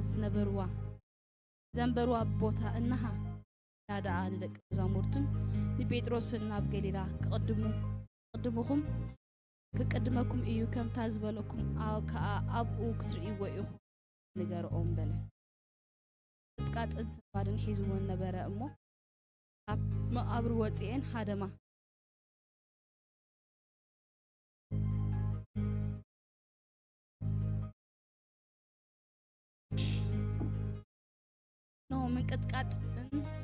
ዝነበርዋ ዘንበርዋ ቦታ እንሃ። ኢላ ደኣ ንደቂ መዛሙርቱን ንጴጥሮስን ናብ ገሊላ ክቕድሙ ክቕድሙኹም ክቅድመኩም እዩ፣ ከምታ ዝበለኩም ኣ- ከኣ ኣብኡ ክትርእይዎ ኢኹም ንገርኦም በለ። ቅጥቃጥን ስንባድን ሒዝወን ነበረ እሞ ካብ መቓብር ወጺኤን ሃደማ። እነሆ ምንቅጥቃጥን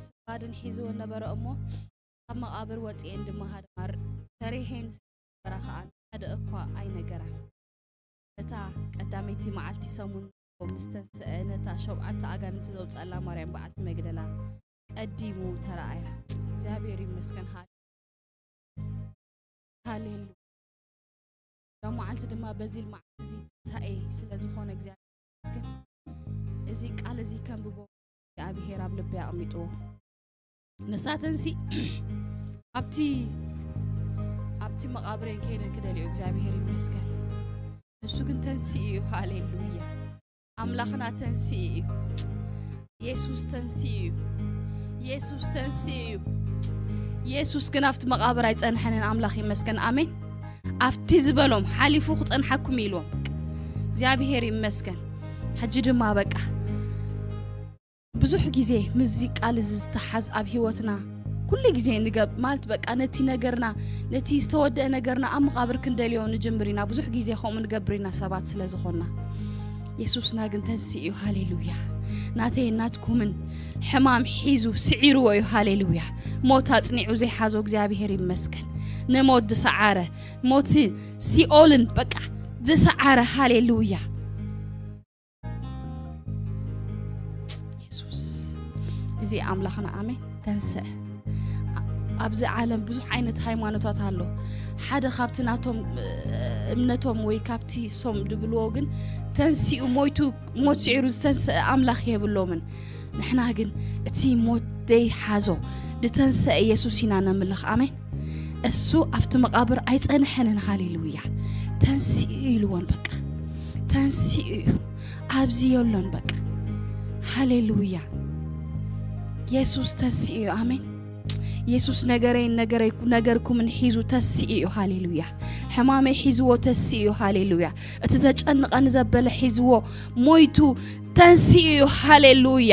ስንባድን ሒዝወን ነበረ እሞ ካብ መቓብር ወጺኤን ድማ ሃደማ ተሪሄን ዝነበራ ከኣ ሓደ እኳ ኣይነገራን። እታ ቀዳመይቲ መዓልቲ ሰሙን ምስ ተንስአ ነታ ሸውዓተ ኣጋንንቲ ዘውጽኣላ ማርያም በዓልቲ መግደላ ቀዲሙ ተራእያ። እግዚኣብሔር ይመስገን። ሃሌ- ሃሌሉያ። ሎም መዓልቲ ድማ በዚ መዓልቲ እዚ ትንሳኤ ስለ ዝኾነ እግዚኣብሔር ይመስገን። እዚ ቃል እዚ ከንብቦ እግዚኣብሔር ኣብ ልቢ ኣቕሚጥዎ። ንሳ ተንሲ ኣብቲ ኣብቲ መቓብሬን ከይደን ክደልዮ እግዚኣብሔር ይመስገን። ንሱ ግን ተንሲ እዩ። ሃሌሉያ። ኣምላኽና ተንሲ እዩ። የሱስ ተንሲ እዩ። የሱስ ተንሲ እዩ። የሱስ ግን ኣብቲ መቓብር ኣይጸንሐንን። ኣምላኽ ይመስገን። ኣሜን። ኣብቲ ዝበሎም ሓሊፉ ክጸንሓኩም ኢልዎም። እግዚኣብሔር ይመስገን። ሕጂ ድማ በቃ ብዙሕ ግዜ ምስዚ ቃል እዚ ዝተሓዝ ኣብ ህይወትና ኩሉ ግዜ ንገብ ማለት በቃ ነቲ ነገርና ነቲ ዝተወደአ ነገርና ኣብ መቓብር ክንደልዮ ንጅምር ኢና። ብዙሕ ግዜ ከምኡ ንገብር ኢና ሰባት ስለ ዝኾንና። የሱስና ግን ተንስእ እዩ። ሃሌሉያ። ናተይ ናትኩምን ሕማም ሒዙ ስዒርዎ እዩ። ሃሌሉያ። ሞት ኣጽኒዑ ዘይሓዞ እግዚኣብሔር ይመስገን። ንሞት ዝሰዓረ ሞት ሲኦልን በቃ ዝሰዓረ። ሃሌሉያ። የሱስ እዚ ኣምላኽና ኣሜን። ተንስእ። ኣብዚ ዓለም ብዙሕ ዓይነት ሃይማኖታት ኣሎ። ሓደ ካብቲ ናቶም እምነቶም ወይ ካብቲ ሶም ድብልዎ ግን ተንሲኡ ሞይቱ ሞት ስዒሩ ዝተንስአ ኣምላኽ የብሎምን። ንሕና ግን እቲ ሞት ደይሓዞ ዝተንስአ የሱስ ኢና ነምልኽ። ኣሜን። እሱ ኣብቲ መቓብር ኣይጸንሐንን። ሃሌሉያ። ተንሲኡ ኢልዎን በቃ ተንሲኡ እዩ። ኣብዚ የሎን በቃ። ሃሌሉያ። የሱስ ተንሲኡ እዩ። ኣሜን። የሱስ ነገረይን ነገረይ ነገርኩምን ሒዙ ተንሲኡ እዩ። ሃሌሉያ። ሕማመይ ሒዝዎ ተንሲኡ እዩ። ሃሌሉያ። እቲ ዘጨንቐኒ ዘበለ ሒዝዎ ሞይቱ ተንሲኡ እዩ። ሃሌሉያ።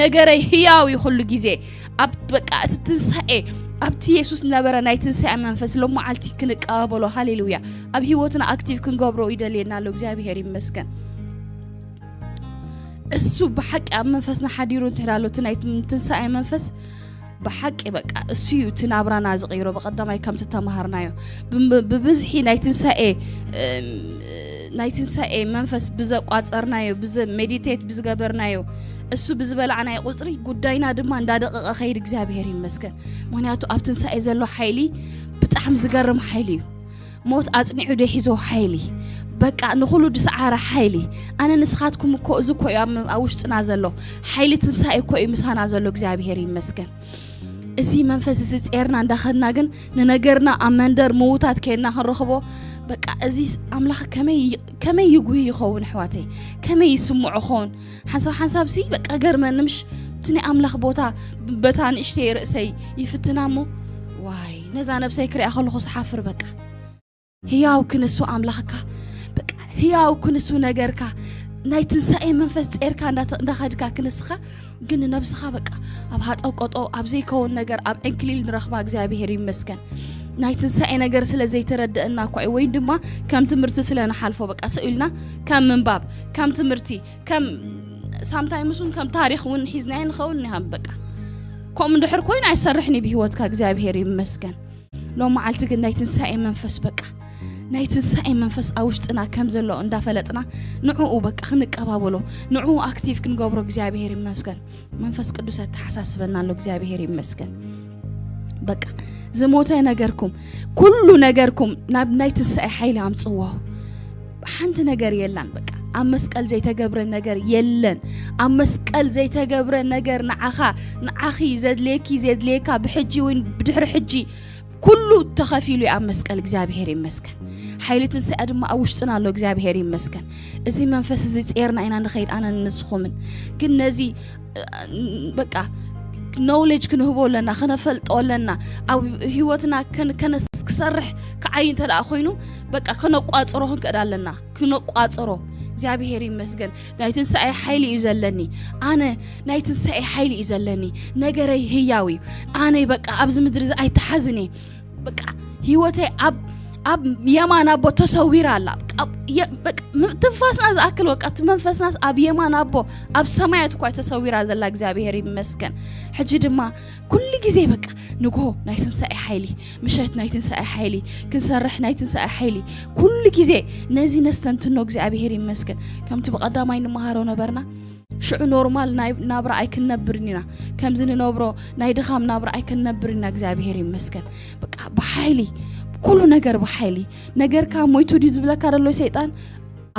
ነገረይ ህያው እዩ ኩሉ ግዜ። ኣብ በቃ እቲ ትንሳኤ ኣብቲ የሱስ ነበረ ናይ ትንሳኤ መንፈስ ሎም መዓልቲ ክንቀባበሎ። ሃሌሉያ። ኣብ ህይወትና ኣክቲቭ ክንገብሮ ይደልየና ኣሎ። እግዚኣብሔር ይመስገን። እሱ ብሓቂ ኣብ መንፈስና ሓዲሩ እንተዳሎ እቲ ናይ ትንሳኤ መንፈስ ብሓቂ በቃ እሱ እዩ እቲ ናብራና ዝቕይሮ። ብቐዳማይ ከምቲ ተማሃርናዮ ብም- ብብዝሒ ናይ ትንሳኤ እም፣ ናይ ትንሳኤ መንፈስ ብዘቋጸርናዮ ብዘ ሜዲቴት ብዝገበርናዮ እሱ ብዝበላዕናዮ ቁጽሪ ጉዳይና ድማ እንዳደቐቐ ኸይድ እግዚኣብሔር ይመስገን። ምክንያቱ ኣብ ትንሳኤ ዘሎ ሓይሊ ብጣዕሚ ዝገርም ሓይሊ እዩ። ሞት ኣጽኒዑ ደሒዞ ሓይሊ በቃ ንኹሉ ድሰዓረ ሓይሊ ኣነ ንስኻትኩም እኮ እዚ እኮ እዩ ኣብ ኣብ ውሽጥና ዘሎ ሓይሊ ትንሳኤ እኮ እዩ ምሳና ዘሎ እግዚኣብሔር ይመስገን። እዚ መንፈስ እዚ ጼርና እንዳኸድና ግን ንነገርና ኣብ መንደር ምውታት ከይድና ክንረኽቦ በቃ እዚ ኣምላኽ ከመይ ከመይ ይጉሂ ይኸውን ኣሕዋተይ? ከመይ ይስምዖ ኸውን? ሓንሳብ ሓንሳብ ሲ በቃ ገርመኒ ምሽ እቲ ናይ ኣምላኽ ቦታ በታ ንእሽተይ ርእሰይ ይፍትና እሞ ዋይ ነዛ ነብሰይ ክሪኣ ከለኹ ስሓፍር በቃ ህያው ክንሱ ኣምላኽካ በቃ ህያው ክንሱ ነገርካ ናይ ትንሳኤ መንፈስ ጼርካ እንዳኸድካ ክንስኻ ግን ንነብስኻ በቃ ኣብ ሃጠው ቀጠው ኣብ ዘይከውን ነገር ኣብ ዕንክሊል ንረኽባ እግዚኣብሔር ይመስገን። ናይ ትንሳኤ ነገር ስለ ዘይተረድእና እኳ እዩ ወይ ድማ ከም ትምህርቲ ስለ ንሓልፎ በቃ ስኢልና ከም ምንባብ ከም ትምህርቲ ከም ሳምታይምስ እውን ከም ታሪኽ እውን ሒዝናዮ ንኸውን ኢና በቃ ከምኡ እንድሕር ኮይኑ ኣይሰርሕን እዩ ብህይወትካ እግዚኣብሔር ይመስገን። ሎም መዓልቲ ግን ናይ ትንሳኤ መንፈስ በቃ ናይ ትንሳኤ መንፈስ ኣብ ውሽጥና ከም ዘሎ እንዳፈለጥና ንዕኡ በቃ ክንቀባበሎ ንዕኡ ኣክቲቭ ክንገብሮ እግዚኣብሔር ይመስገን። መንፈስ ቅዱስ ኣተሓሳስበና ኣሎ እግዚኣብሔር ይመስገን። በቃ ዝሞተ ነገርኩም ኩሉ ነገርኩም ናብ ናይ ትንሳኤ ሓይሊ ኣምፅዎ። ሓንቲ ነገር የላን በቃ ኣብ መስቀል ዘይተገብረ ነገር የለን። ኣብ መስቀል ዘይተገብረ ነገር ንዓኻ ንዓኺ ዘድልየኪ ዘድልየካ ብሕጂ ወይ ብድሕሪ ሕጂ ኩሉ ተኸፊሉ እዩ ኣብ መስቀል። እግዚኣብሔር ይመስገን። ሓይሊ ትንሳኤ ድማ ኣብ ውሽጥና ኣሎ። እግዚኣብሔር ይመስገን። እዚ መንፈስ እዚ ጼርና ኢና ንኸይድ፣ ኣነን ንስኹምን። ግን ነዚ እ፣ በቃ ኖውሌጅ ክንህቦ ኣለና፣ ከነፈልጦ ኣለና። ኣብ ህይወትና ከን- ከነስ- ክሰርሕ ክዓይ እንተ ደኣ ኮይኑ፣ በቃ ከነቋጽሮ ክንክእል ኣለና። ክነቋጽሮ። እግዚኣብሔር ይመስገን። ናይ ትንሳኤ ሓይሊ እዩ ዘለኒ። ኣነ ናይ ትንሳኤ ሓይሊ እዩ ዘለኒ። ነገረይ ህያው እዩ። ኣነ በቃ ኣብዚ ምድሪ እዚ ኣይተሓዝን እየ። በቃ ህይወተይ ኣብ ኣብ የማን ኣቦ ተሰዊራ ኣላ። ኣብ የ- በቃ ም- ትንፋስና ዝኣክል በቃ እቲ መንፈስናስ ኣብ የማን ኣቦ ኣብ ሰማያት እኳ ተሰዊራ ዘላ እግዚኣብሔር ይመስገን። ሕጂ ድማ ኩሉ ግዜ በቃ ንግሆ ናይ ትንሳኤ ሓይሊ፣ ምሸት ናይ ትንሳኤ ሓይሊ፣ ክንሰርሕ ናይ ትንሳኤ ሓይሊ፣ ኩሉ ግዜ ነዚ ነስተንትኖ እግዚኣብሔር ይመስገን። ከምቲ ብቐዳማይ ንመሃሮ ነበርና ሽዑ ኖርማል ናይ ናብራ ኣይክንነብርን ኢና። ከምዚ ንነብሮ ናይ ድኻም ናብራ ኣይክንነብርን ኢና። እግዚኣብሔር ይመስገን። በቃ ብሓይሊ ኩሉ ነገር ብሓይሊ ነገርካ ሞይቱ ድዩ ዝብለካ ደሎ ሰይጣን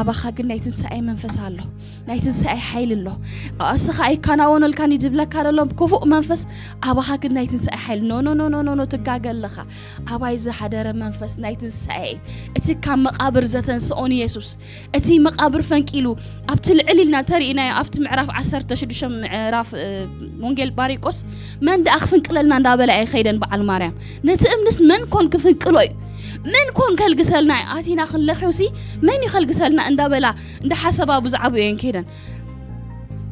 ኣባኻ ግን ናይ ትንሳኤ መንፈስ ኣሎ። ናይ ትንሳኤ ሓይሊ ኣሎ። እስኻ ኣይከናወነልካን እዩ ዝብለካ ደሎ ክፉእ መንፈስ ኣባኻ ግን ናይ ትንሳኤ ሓይሊ ኖ ኖ ኖ ኖ ኖ ትጋገ ኣለኻ። ኣባይ ዝሓደረ መንፈስ ናይ ትንሳኤ እዩ። እቲ ካብ መቓብር ዘተንስኦ ንየሱስ እቲ መቓብር ፈንቂሉ ኣብቲ ልዕል ኢልና ተሪኢናዮ ኣብቲ ምዕራፍ ዓሰርተ ሽዱሽተ ምዕራፍ እ፣ ወንጌል ማሪቆስ መን ደኣ ክፍንቅለልና እንዳበለ ኣይኸይደን በዓል ማርያም ነቲ እምንስ መን ኮን ክፍንቅሎ እዩ መን ኮን ከልግሰልና እዩ ኣቲና ክንለኺውሲ መን እዩ ከልግሰልና እንዳበላ እንዳሓሰባ ብዛዕባ እየን ከይደን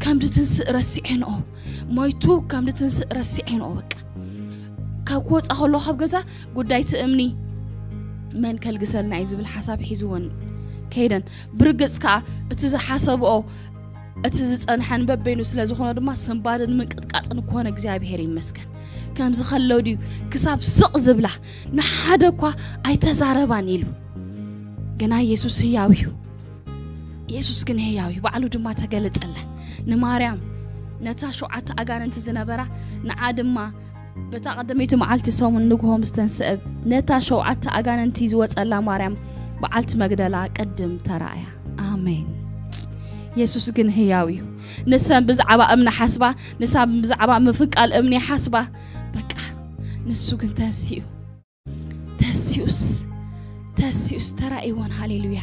ከም ድትንስእ ረሲዐንኦ ሞይቱ ከም ድትንስእ ረሲዐንኦ በቃ ካብ ክወፃ ከሎ ካብ ገዛ ጉዳይ እቲ እምኒ መን ከልግሰልና እዩ ዝብል ሓሳብ ሒዝወን ከይደን ብርግፅ ከዓ እቲ ዝሓሰብኦ እቲ ዝፀንሐን በበይኑ ስለ ዝኾነ ድማ ስንባድን ምንቅጥቃጥን ኮነ እግዚኣብሔር ይመስገን ከምዚ ከለው ድዩ ክሳብ ስቕ ዝብላ ንሓደ እኳ ኣይተዛረባን ኢሉ ግና የሱስ ህያው እዩ የሱስ ግን ህያው እዩ ባዕሉ ድማ ተገለጸለን ንማርያም ነታ ሸውዓተ ኣጋንንቲ ዝነበራ ንዓ ድማ በታ ቀደመይቲ መዓልቲ ሰሙን ንግሆ ምስ ተንስአ ነታ ሸውዓተ ኣጋንንቲ ዝወጸላ ማርያም በዓልቲ መግደላ ቅድም ተራእያ ኣሜን የሱስ ግን ህያው እዩ ንሰን ብዛዕባ እምኒ ሓስባ ንሳ ብዛዕባ ምፍንቃል እምኒ ሓስባ በቃ ንሱ ግን ተንስኡ ተንስኡስ ተንስኡስ ተራእይወን ሃሌሉያ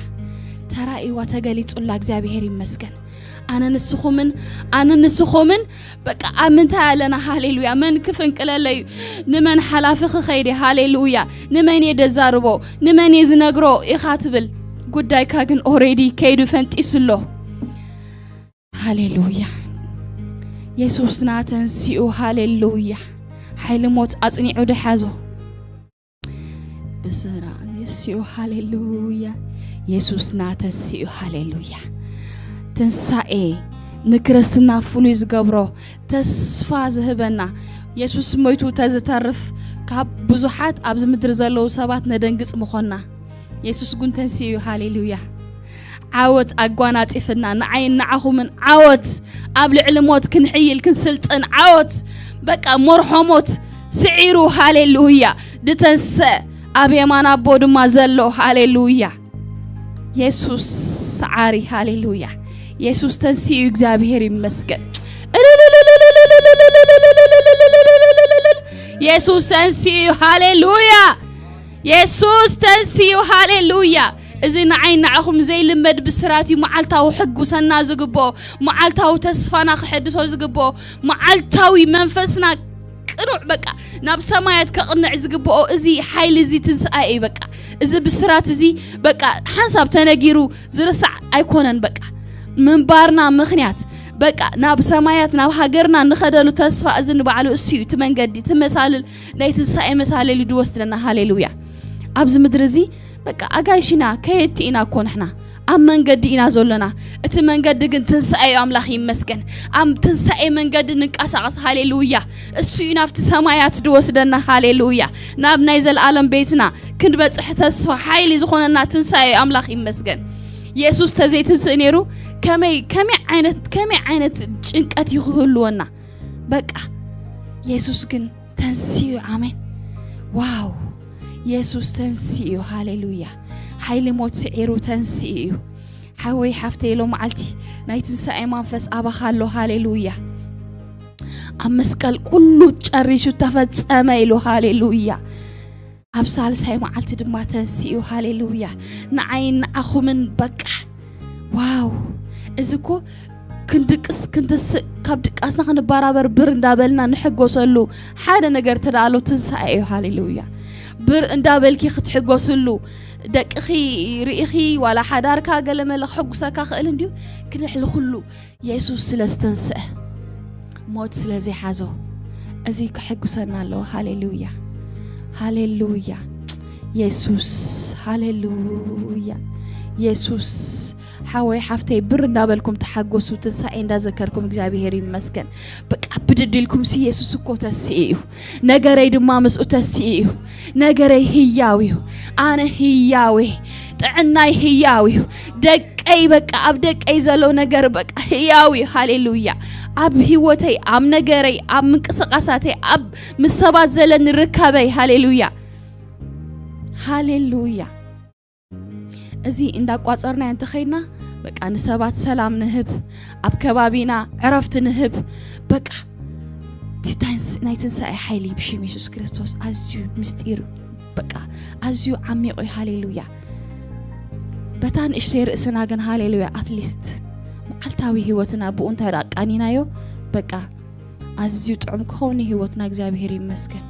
ተራእይዋ ተገሊጹላ እግዚኣብሔር ይመስገን ኣነ ንስኹምን ኣነ ንስኹምን በቃ ኣብ ምንታይ ኣለና ሃሌሉያ መን ክፍንቅለለዩ ንመን ሓላፊ ክኸይድ ሃሌሉያ ንመን እየ ደዛርቦ ንመን እየ ዝነግሮ ኢኻ ትብል ጉዳይካ ግን ኦሬዲ ከይዱ ፈንጢሱ ኣሎ ሃሌሉያ የሱስና ተንሲኡ ሃሌሉያ ሓይሊ ሞት ኣጽኒዑ ድሓዞ ብስራ ተንሲኡ ሃሌሉያ የሱስና ተንሲኡ ሃሌሉያ ትንሳኤ ንክርስትና ፍሉይ ዝገብሮ ተስፋ ዝህበና የሱስ ሞይቱ ተዝተርፍ ካብ ብዙሓት ኣብዚ ምድሪ ዘለዉ ሰባት ነደንግጽ ምኾንና የሱስ ጉን ተንሲኡ ሃሌሉያ ዓወት ኣጓናጺፍና ንዓይን ንዓኹምን ዓወት ኣብ ልዕሊ ሞት ክንሕይል ክንስልጥን ዓወት በቃ መርሖ ሞት ስዒሩ ሃሌሉያ ድተንሰ ኣብ የማን ኣቦ ድማ ዘሎ ሃሌሉያ የሱስ ሰዓሪ ሃሌሉያ የሱስ ተንሲኡ እግዚኣብሔር ይመስገን የሱስ ተንሲኡ ሃሌሉያ የሱስ ተንስኡ ሃሌሉያ እዚ ንዓይ ንዓኹም ዘይልመድ ብስራት እዩ መዓልታዊ ሕጉሰና ዝግብኦ መዓልታዊ ተስፋና ክሕድሶ ዝግብኦ መዓልታዊ መንፈስና ቅኑዕ በቃ ናብ ሰማያት ከቕንዕ ዝግብኦ እዚ ሓይሊ እዚ ትንስኣ እዩ በቃ እዚ ብስራት እዚ በቃ ሓንሳብ ተነጊሩ ዝርሳዕ ኣይኮነን በቃ ምንባርና ምኽንያት በቃ ናብ ሰማያት ናብ ሃገርና ንኸደሉ ተስፋ እዚ ንባዕሉ እሱ እዩ እቲ መንገዲ እቲ መሳልል ናይ ትንሳኤ መሳልል እዩ ዝወስደና ሃሌሉያ ኣብዚ ምድሪ እዚ በቃ ኣጋይሽና ከየድቲ ኢና እኮ ንሕና ኣብ መንገዲ ኢና ዘለና እቲ መንገዲ ግን ትንሳኤ እዩ ኣምላኽ ይመስገን ኣብ ትንሳኤ መንገዲ ንንቀሳቐስ ሃሌሉያ እሱ እዩ ናብቲ ሰማያት ዝወስደና ሃሌሉያ ናብ ናይ ዘለኣለም ቤትና ክንበፅሕ ተስፋ ሓይሊ ዝኾነና ትንሳኤ ኣምላኽ ይመስገን የሱስ ተዘይትንስእ ነይሩ ከመይ ከመይ ዓይነት ከመይ ዓይነት ጭንቀት እዩ ክህልወና በቃ የሱስ ግን ተንስኡ ኣሜን ዋው የሱስ ተንስኡ ሃሌሉያ ሓይሊ ሞት ስዒሩ ተንስኡ እዩ ሓወይ ሓፍተይ ሎ መዓልቲ ናይ ትንሳኤ መንፈስ ኣባኻ ኣሎ ሃሌሉያ ኣብ መስቀል ኩሉ ጨሪሹ ተፈጸመ ኢሉ ሃሌሉያ ኣብ ሳልሳይ መዓልቲ ድማ ተንሲኡ። ሃሌሉያ። ንዓይን ንዓኹምን በቃ። ዋው! እዚ እኮ ክንድቅስ፣ ክንትስእ፣ ካብ ድቃስና ክንበራበር ብር እንዳበልና ንሕጎሰሉ ሓደ ነገር ተዳሎ ትንሳኤ እዩ። ሃሌሉያ። ብር እንዳበልኪ ክትሕጎስሉ፣ ደቅኺ ርኢኺ፣ ዋላ ሓዳርካ ገለመለ ክሕጉሰካ ክእል እንድዩ፣ ክነሕልኹሉ የሱስ ስለ ዝተንስአ፣ ሞት ስለ ዘይሓዞ፣ እዚ ከሐጉሰና ኣለዎ። ሃሌሉያ፣ ሃሌሉያ። የሱስ፣ ሃሌሉያ። የሱስ፣ ሓወይ ሓፍተይ፣ ብር እንዳበልኩም ተሓጎሱ፣ ትንሳኤ እንዳዘከርኩም። እግዚኣብሔር ይመስገን። በቃ ብድድ ኢልኩም ሲ፣ የሱስ እኮ ተስኢ እዩ፣ ነገረይ ድማ ምስኡ ተስኢ እዩ። ነገረይ ህያው እዩ። ኣነ ህያው እየ። ጥዕናይ ህያው እዩ። ደቀይ በቃ፣ ኣብ ደቀይ ዘሎ ነገር በቃ ህያው እዩ። ሃሌሉያ። ኣብ ህይወተይ፣ ኣብ ነገረይ፣ ኣብ ምንቅስቃሳተይ፣ ኣብ ምስ ሰባት ዘለኒ ርካበይ፣ ሃሌሉያ፣ ሃሌሉያ። እዚ እንዳቋጸርና እንተኸይድና በቃ ንሰባት ሰላም ንህብ፣ ኣብ ከባቢና ዕረፍቲ ንህብ። በቃ እቲ ታንስ-፣ ናይ ትንሳኤ ሓይሊ ብሽም የሱስ ክርስቶስ ኣዝዩ ምስጢር፣ በቃ ኣዝዩ ዓሚቑ እዩ። ሃሌሉያ። በታ ንእሽተይ ርእስና ግን፣ ሃሌሉያ፣ ኣትሊስት መዓልታዊ ህይወትና ብኡ እንተ ደኣ ቃኒናዮ፣ በቃ ኣዝዩ ጥዑም ክኸውን ንህይወትና። እግዚኣብሔር ይመስገን።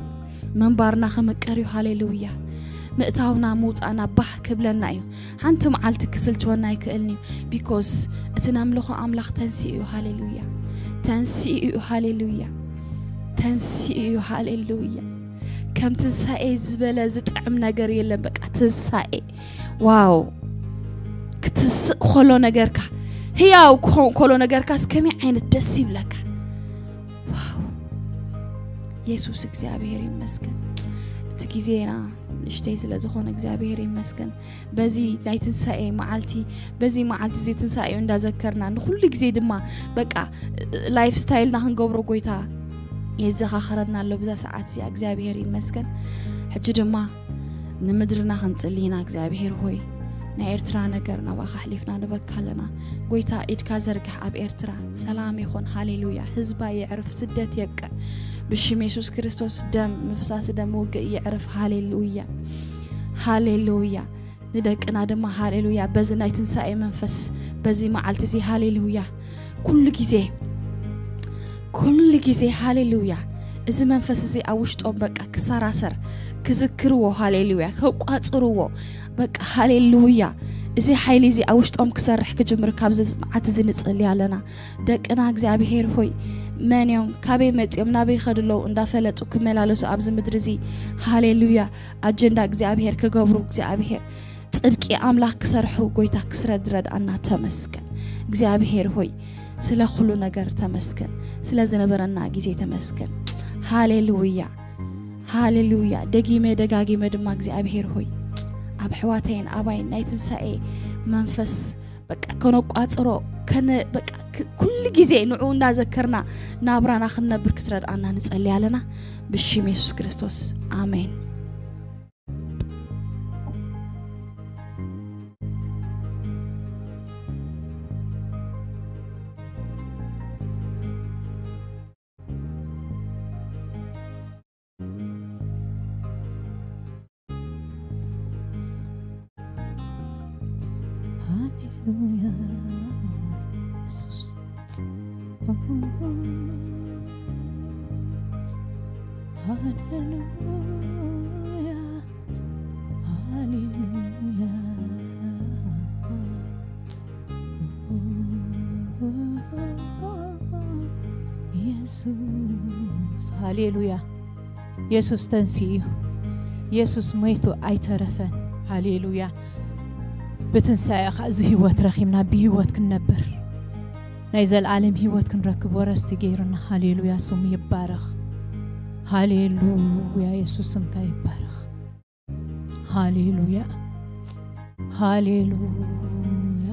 ምንባርና ክምቀር እዩ። ሃሌሉያ። ምእታውና ምውፃእና ባህ ክብለና እዩ። ሓንቲ መዓልቲ ክስልችወና ኣይክእልን እዩ። ቢኮዝ እቲ ነምልኾ ኣምላኽ ተንሲኡ እዩ። ሃሌሉያ። ተንሲኡ እዩ። ሃሌሉያ። ተንሲኡ እዩ። ሃሌሉያ። ከም ትንሳኤ ዝበለ ዝጥዕም ነገር የለን። በቃ ትንሳኤ፣ ዋው! ክትስእ ከሎ ነገርካ፣ ህያው ክኸውን ከሎ ነገርካስ ከመይ ዓይነት ደስ ይብለካ። ዋው! የሱስ እግዚኣብሔር ይመስገን። እቲ ግዜና ንእሽተይ ስለ ዝኾነ እግዚኣብሔር ይመስገን። በዚ ናይ ትንሳኤ መዓልቲ፣ በዚ መዓልቲ እዚ ትንሳኤኡ እንዳዘከርና፣ ንኹሉ ግዜ ድማ በቃ ላይፍ ስታይልና ክንገብሮ ጎይታ የዘኻኽረና ኣሎ። ብዛ ሰዓት እዚኣ እግዚኣብሔር ይመስገን። ሕጂ ድማ ንምድርና ክንጽሊ ኢና። እግዚኣብሔር ሆይ፣ ናይ ኤርትራ ነገር ናባኻ ኣሕሊፍና ንበካ ኣለና። ጎይታ፣ ኢድካ ዘርግሕ ኣብ ኤርትራ። ሰላም ይኹን። ሃሌሉያ። ህዝባ የዕርፍ፣ ስደት የብቅዕ። ብሽም የሱስ ክርስቶስ ደም፣ ምፍሳስ ደም ውግእ የዕርፍ። ሃሌሉያ። ሃሌሉያ። ንደቅና ድማ ሃሌሉያ። በዚ ናይ ትንሳኤ መንፈስ፣ በዚ መዓልቲ እዚ ሃሌሉያ። ኩሉ ግዜ፣ ኩሉ ግዜ ሃሌሉያ። እዚ መንፈስ እዚ ኣብ ውሽጦም በቃ ክሰራሰር፣ ክዝክርዎ፣ ሃሌሉያ፣ ከቋጽርዎ፣ በቃ ሃሌሉያ። እዚ ሓይሊ እዚ ኣብ ውሽጦም ክሰርሕ ክጅምር ካብዚ መዓት እዚ ንጽሊ ኣለና። ደቅና እግዚኣብሔር ሆይ፣ መን እዮም፣ ካበይ መጺኦም፣ ናበይ ይኸዱ ኣለዉ እንዳፈለጡ ክመላለሱ ኣብዚ ምድሪ እዚ፣ ሃሌሉያ፣ ኣጀንዳ እግዚኣብሔር ክገብሩ፣ እግዚኣብሔር ጽድቂ ኣምላኽ ክሰርሑ፣ ጎይታ ክስረድ ረድኣና። ተመስገን እግዚኣብሔር ሆይ፣ ስለ ኩሉ ነገር ተመስገን፣ ስለ ዝነበረና ግዜ ተመስገን። ሃሌሉያ፣ ሃሌሉያ። ደጊመ ደጋጊመ ድማ እግዚኣብሔር ሆይ፣ ኣብ ኣሕዋተይን ኣባይን ናይ ትንሳኤ መንፈስ በቃ ከነቋጽሮ፣ ከነ-፣ በቃ ክ-፣ ኩሉ ግዜ ንዕኡ እንዳዘከርና ናብራና ክንነብር ክትረድኣና ንጸሊ ኣለና። ብሽም የሱስ ክርስቶስ፣ ኣሜን። ሃሌሉያ፣ ኢየሱስ። ሃሌሉያ፣ ሃሌሉያ። ኢየሱስ፣ ሃሌሉያ። የሱስ ተንሲኡ እዩ። የሱስ ሞይቱ ኣይተረፈን። ሃሌሉያ። ብትንሳኤ ኸኣ እዚ ህይወት ረኺብና ብህይወት ክንነብር፣ ናይ ዘለኣለም ህይወት ክንረክብ ወረስቲ ገይሩና። ሃሌሉያ፣ ስሙ ይባረኽ። ሃሌሉያ፣ የሱስ ስምካ ይባረኽ። ሃሌሉያ፣ ሃሌሉያ።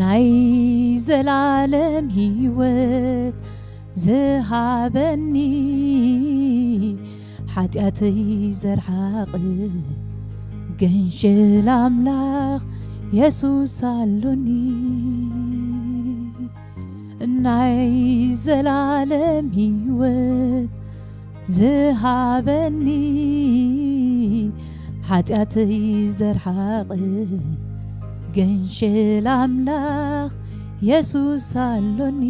ናይ ዘላለም ህይወት ዝሃበኒ፣ ሓጢኣተይ ዘርሓቕ ገንሸል ኣምላኽ የሱስ ኣሎኒ። ናይ ዘላለም ህይወት ዝሃበኒ፣ ሓጢኣተይ ዘርሓቕ ገንሸል ኣምላኽ የሱስ ኣሎኒ።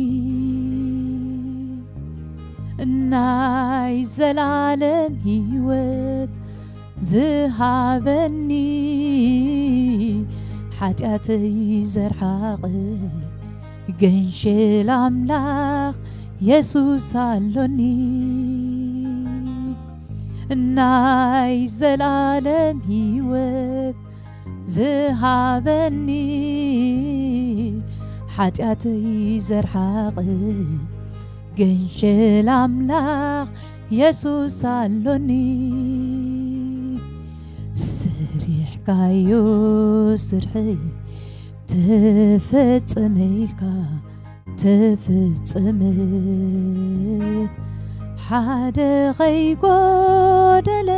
ናይ ዘላለም ህይወት ዝሃበኒ ሓጢኣተይ ዘርሓቕ ገንሸል ኣምላኽ የሱስ ኣሎኒ። ናይ ዘላለም ህይወት ዝሃበኒ ሓጢኣተይ ዘርሓቕ ገንሸል ኣምላኽ የሱስ ኣሎኒ። ስሪሕካዮ ስርሐይ ተፈጸመ ኢልካ ተፈጸመ፣ ሓደ ኸይጎደለ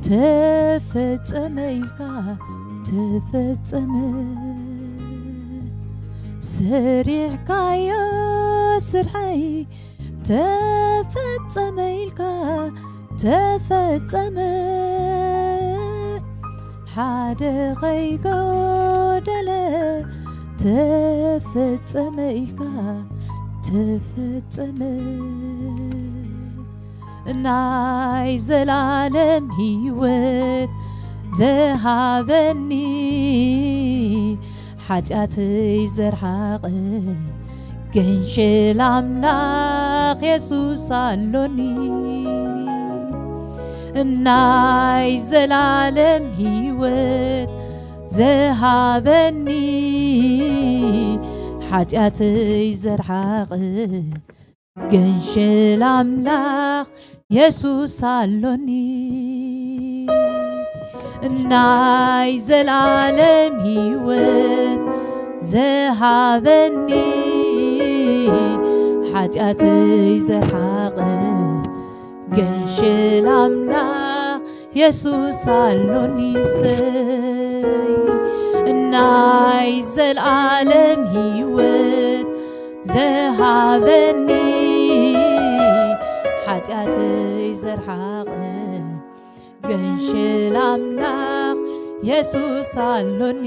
ተፈጸመ ኢልካ ተፈጸመ። ሰሪሕካዮ ስርሐይ ተፈጸመ ኢልካ ተፈጸመ፣ ሓደ ኸይጎደለ ተፈጸመ ኢልካ ተፈጸመ። ናይ ዘላለም ህይወት ዘሃበኒ ሓጢኣተይ ዘርሓቐ ገንሸል ኣምላኽ የሱስ ኣሎኒ። ናይ ዘላለም ህይወት ዘሃበኒ ሓጢኣተይ ዘርሓቐ ገንሸል ኣምላኽ የሱስ ኣሎኒ። ናይ ዘላለም ህይወት ዘሃበኒ ሓጢኣተይ ዘርሓቐ ገንሸል ኣምላኽ የሱስ ኣሎኒ። ሰይ ናይ ዘላለም ህይወት ዘሃበኒ ሓጢኣተይ ዘርሓቐ ገንሸል ኣምላኽ የሱስ ኣሎኒ።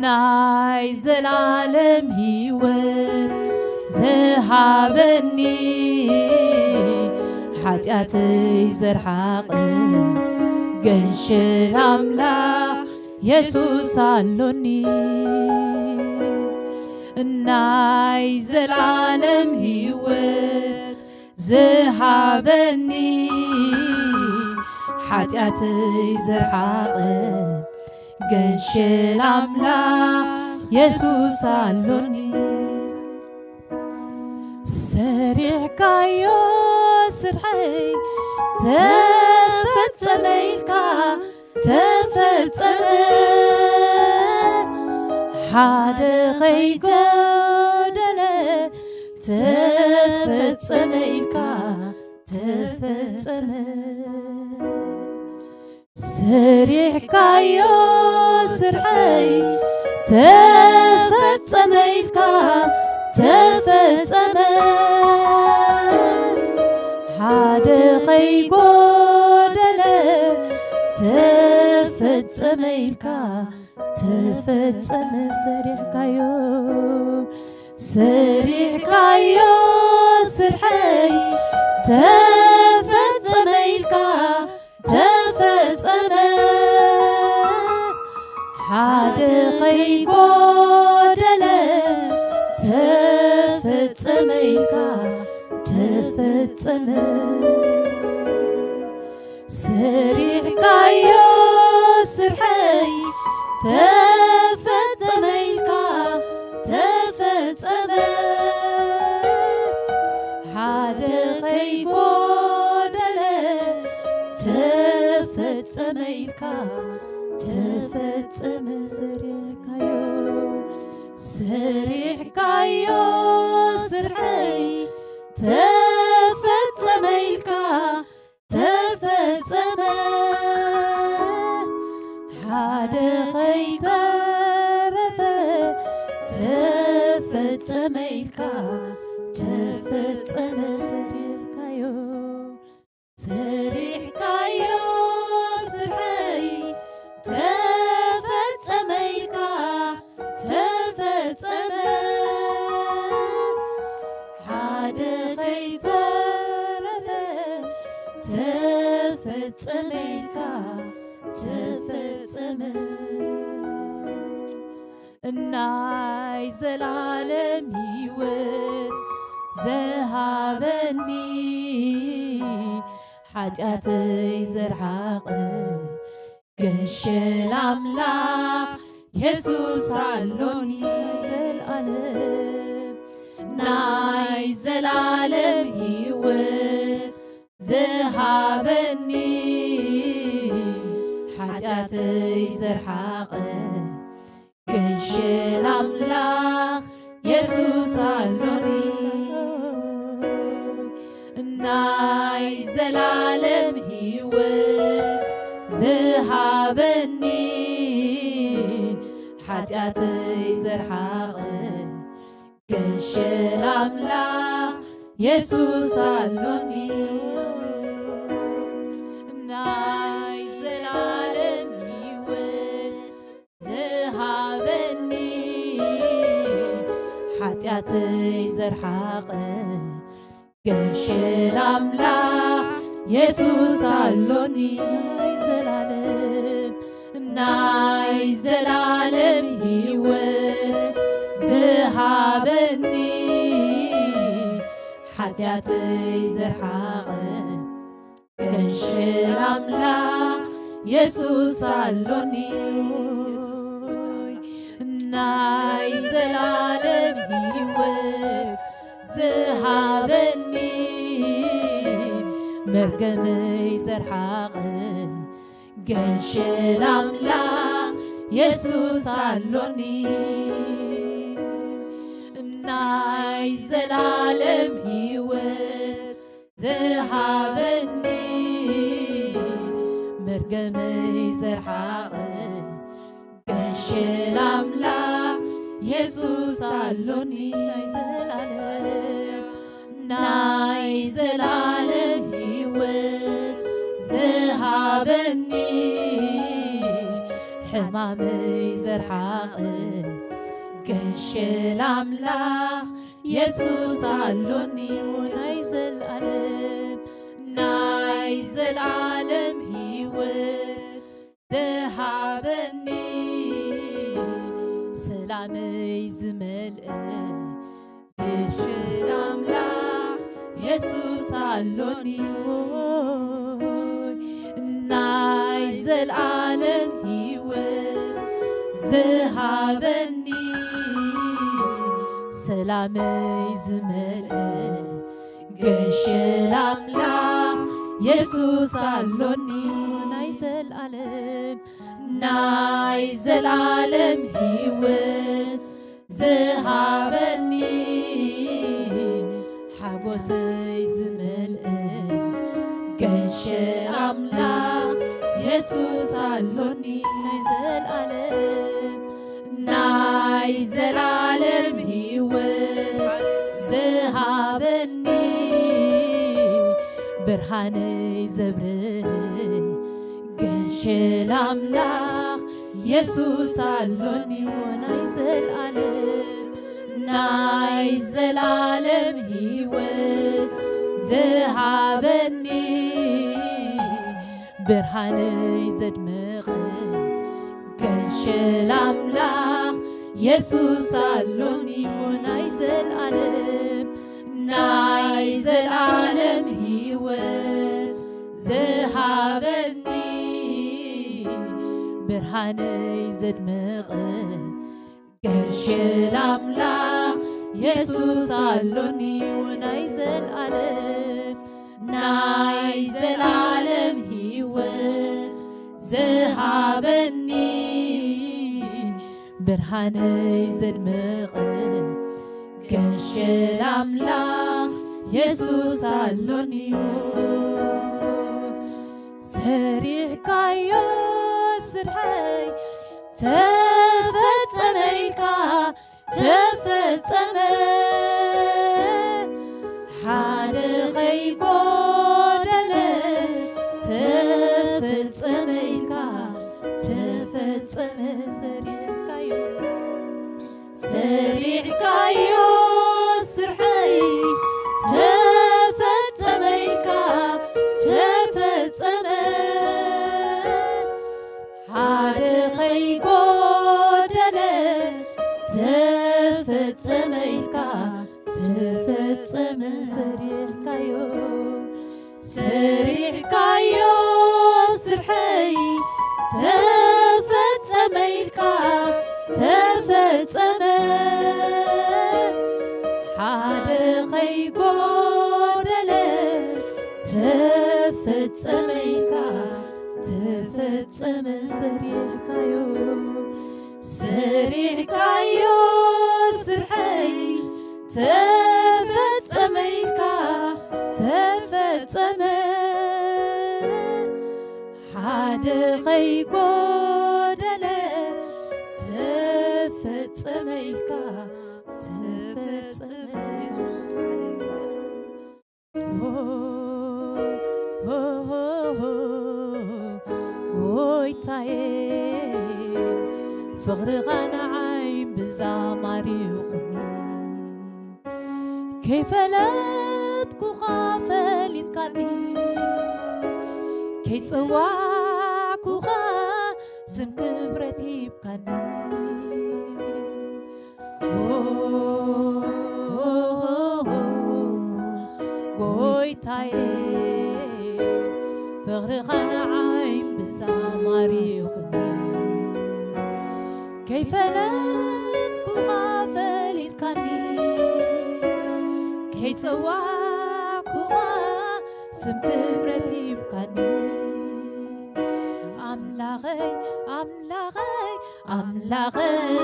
ናይ ዘላለም ህይወት ዘሃበኒ ሓጢኣተይ ዘርሓቐ ገንሸል ኣምላኽ የሱስ ኣሎኒ። ናይ ዘላለም ህይወት ዝሃበኒ ሓጢኣተይ ዘርሓቐ ገንሸል ኣምላኽ የሱስ ኣሎኒ። ሰሪሕካዮ ስርሐይ ተፈጸመ ኢልካ ተፈጸመ፣ ሓደ ኸይጎደለ ተፈጸመ ኢልካ ተፈጸመ። ሰሪሕካዮ ስርሐይ ተፈጸመ ኢልካ ተፈጸመ፣ ሓደ ኸይጎደለ ተፈጸመ ኢልካ ተፈጸመ። ሰሪሕካዮ ሰሪሕካዮ ስርሐይ ተፈጸመ ኢልካ ተፈጸመ፣ ሓደ ኸይጎደለ ተፈጸመ ኢልካ ተፈጸመ። ሰሪሕካዮ ስርሐይ ተፈጸመ ኢልካ ተፈጸመ፣ ሓደ ኸይጎደለ ተፈጸመ ኢልካ ተፈጸመ። ሰሪሕካዮ ሰሪሕካዮ ስርሐይ ተፈጸመ ኢልካ ተፈጸመ፣ ሓደ ኸይተረፈ ተፈጸመ ኢልካ ተፈጸመ። ሰሪሕካዮ ሰሪሕካዮ ሓደ ከይተረፈ ተፈጸመ ኢልካ ተፈጸመ። ናይ ዘላለም ሕይወት ዝሃበኒ ሓጢኣተይ ዘርሓቐ ገንሸል ኣምላኽ የሱስ ኣሎኒ ዘልኣለም ናይ ዘላለም ሕይወት ዝሃበኒ ሓጢኣተይ ዘርሓቐ ገንሸል ኣምላኽ የሱስ ኣሎኒ ናይ ዘላለም ሕይወት ዝሃበኒ ሓጢኣተይ ዘርሓቐ ገንሸል ኣምላኽ የሱስ ኣሎኒ ናይ ዘላለም ሕይወት ዝሃበኒ ሓጢኣተይ ዘርሓቐ ገንሸል ኣምላኽ የሱስ ኣሎኒ ናይ ዘላለም ናይ ዘላለም ሕይወት ዝሃበኒ ሓጢኣተይ ዘርሓቐ ገንሸል ኣምላኽ የሱስ ኣሎኒ ናይ ዘላለም ሕይወት ዝሃበኒ መርገመይ ዘርሓቐ ገንሸል ኣምላኽ የሱስ ኣሎኒ ናይ ዘላለም ሕይወት ዝሃበኒ መርገመይ ዘርሓቐ ገንሸል ኣምላኽ የሱስ ኣሎኒ ናይ ዘላለም ናይ ዘላለም ሕይወት ዝሃበኒ ሕማመይ ዘርሓቐ ገንሸል ኣምላኽ የሱስ ኣሎኒ ናይ ዘላለም ናይ ዘላለም ሕይወት ዝሃበኒ ሰላመይ ዝመልአ የሱስ ኣምላኽ የሱስ ኣሎኒ ናይ ዘላለም ሕይወት ዝሃበኒ ሰላመይ ዝመልአ ገንሸል ኣምላኽ የሱስ ኣሎኒ ናይ ዘላለም ናይ ዘላለም ሕይወት ዝሃበኒ ሓጎሰይ ዝመልአ ገንሸል ኣምላኽ የሱስ ኣሎኒ ናይ ዘላለም ናይ ዘላለም ሕይወት ዝሃበኒ ብርሃነይ ዘብርህ ገንሸል ኣምላኽ የሱስ ኣሎኒ ናይ ዘላለም ናይ ዘላለም ሕይወት ዝሃበኒ ብርሃነይ ዘድመቐ ገንሸል ኣምላኽ የሱስ ኣሎኒ ናይ ዘላለም ናይ ዘላለም ሕይወት ዝሃበኒ ብርሃነይ ዘድመቐ ገንሸል ኣምላኽ የሱስ ኣሎኒ ናይ ዘላለም ናይ ዘላለም ሕይወት ዝሃበኒ ብርሃነይ ዘድመቐ ገንሸል ኣምላኽ የሱስ ኣሎኒ ሰሪሕካዮ ስርሐይ ተፈጸመ ኢልካ ተፈጸመ ሓደ ከይጎደለ ተፈጸመ ኢልካ ተፈጸመ ሰሪሕካዮ ሰሪሕካ ተፈጸመ ኢልካ ተፈጸመ። ሰሪሕካዮ፣ ሰሪሕካዮ ስርሐይ ተፈጸመ ኢልካ ተፈጸመ። ሓደ ከይጎደለ ተፈጸመ ኢልካ ተፈጸመ። ሰሪሕካዮ፣ ሰሪሕካዮ ስርሐይ ተፈጸመ ኢልካ ተፈጸመ። ሓደ ከይጎደለ ተፈጸመ ኢልካ ተፈጸመ። የሱስ፣ ሃሌሉያ። ጎይታዬ፣ ፍቕርኻ ንዓይ እምብዛ ማሪኹኒ። ከይፈለጥኩኻ ፈሊጥካኒ፣ ከይጸዋዕኩኻ ስም ክብረት ሂብካኒ። ጎይታዬ፣ ፍቕርኻ ንዓይ እምብዛ ማሪኹኒ። ከይፈለጥኩኻ ፈሊጥካኒ፣ ከይጸዋዕኩኻ ስም ክብረት ሂብካኒ። ኣምላኸይ፣ ኣምላኸይ፣ ኣምላኸይ፣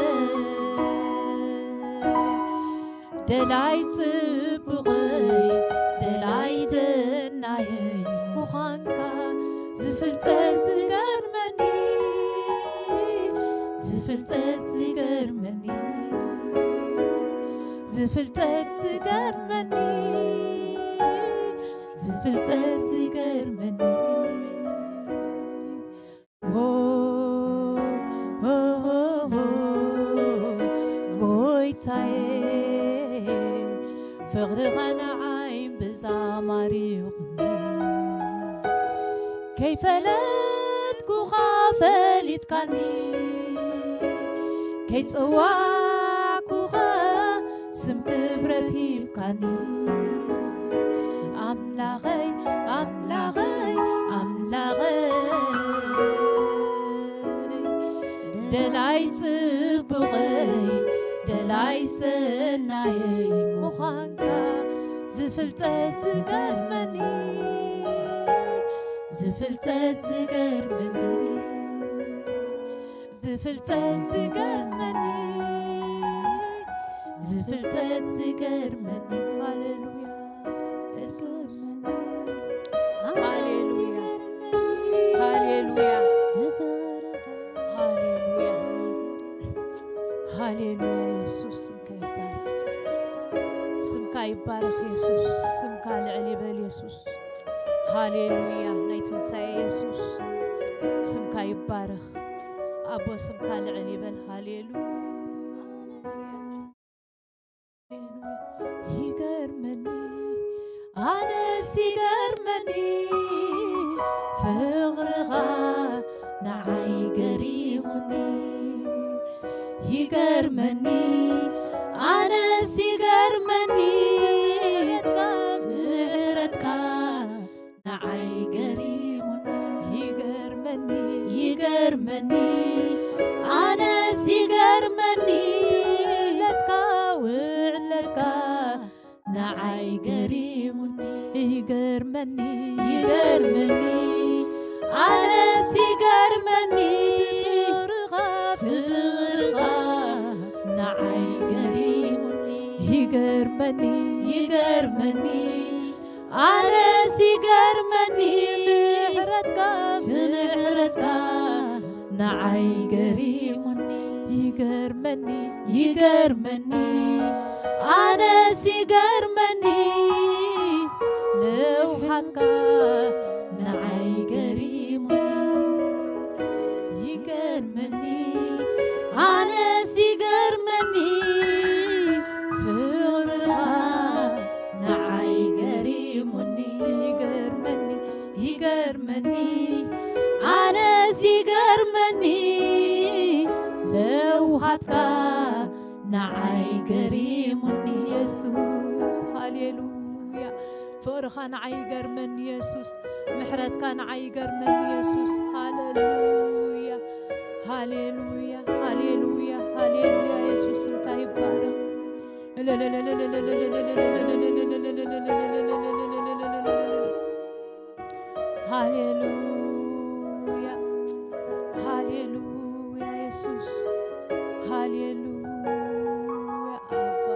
ደላይ ጽቡቐይ፣ ደላይ ሰናየይ ምዃንካ ዝፍልጠት ዝገርመኒ፣ ዝፍልጠት ዝገርመኒ፣ ዝፍልጠት ዝገርመኒ፣ ዝፍልጠት ዝገርመኒ። ጎይታዬ፣ ፍቕርኻ ንዓይ እምብዛ ማሪኹኒ። ከይፈለጥኩኻ ፈሊጥካኒ፣ ከይጸዋዕኩኻ ስም ክብረት ሂብካኒ። ኣምላኸይ፣ ኣምላኸይ፣ ኣምላኸይ፣ ደላይ ጽቡቐይ፣ ደላይ ሰናየይ ምዃንካ ዝፍልጠት ዝገርመኒ፣ ዝፍልጠት ዝገርመኒ፣ ዝፍልጠት ዝገርመኒ፣ ዝፍልጠት ዝገርመኒ። ሃሌሉያ፣ የሱስ። ሃሌሉያ፣ ሃሌሉያ፣ ሃሌሉያ፣ ሃሌሉያ። የሱስ፣ ስምካ ይባረኽ፣ ስምካ ይባረኽ የሱስ። ስምካ ልዕል ይበል የሱስ። ሃሌሉያ፣ ናይ ትንሳኤ የሱስ፣ ስምካ ይባረኽ። ኣቦ፣ ስምካ ልዕል ይበል። ሃሌሉያ። ይገርመኒ፣ ኣነስ ይገርመኒ፣ ፍቕርኻ ንዓይ ገሪሙኒ። ይገርመኒ፣ ኣነስ ይገርመኒ፣ ምሕረትካ ንዓይ ገሪሙኒ። ይገርመኒ፣ ይገርመኒ፣ ኣነስ ይገርመኒ፣ ውዕለትካ፣ ውዕለትካ ንዓይ ገሪሙኒ። ይገርመኒ፣ ይገርመኒ፣ ኣነስ ይገርመኒ፣ ፍቕርኻ፣ ፍቕርኻ ንዓይ ገሪሙኒ። ይገርመኒ፣ ይገርመኒ፣ ኣነስ ይገርመኒ፣ ምሕረትካ፣ ምሕረትካ ንዓይ ገሪሙኒ። ይገርመኒ፣ ይገርመኒ፣ ኣነስ ይገርመኒ፣ ለውሃትካ ንዓይ ገሪሙኒ። ይገርመኒ፣ ኣነስ ይገርመኒ፣ ፍቕርኻ ንዓይ ገሪሙኒ። ይገርመኒ፣ ይገርመኒ፣ ኣነስ ይገርመኒ፣ ለውሃትካ ንዓይ ይገሪሙኒ የሱስ። ሃሌሉያ። ፍቕርኻ ንዓይ ይገርመኒ የሱስ። ምሕረትካ ንዓይ ይገርመኒ የሱስ። ሃሌሉያ። ሃሌሉያ። ሃሌሉያ። ሃሌሉያ። የሱስ ስምካ ይባረክ። ሃሌሉያ። ሃሌሉያ። የሱስ። ሃሌሉያ። ኣባ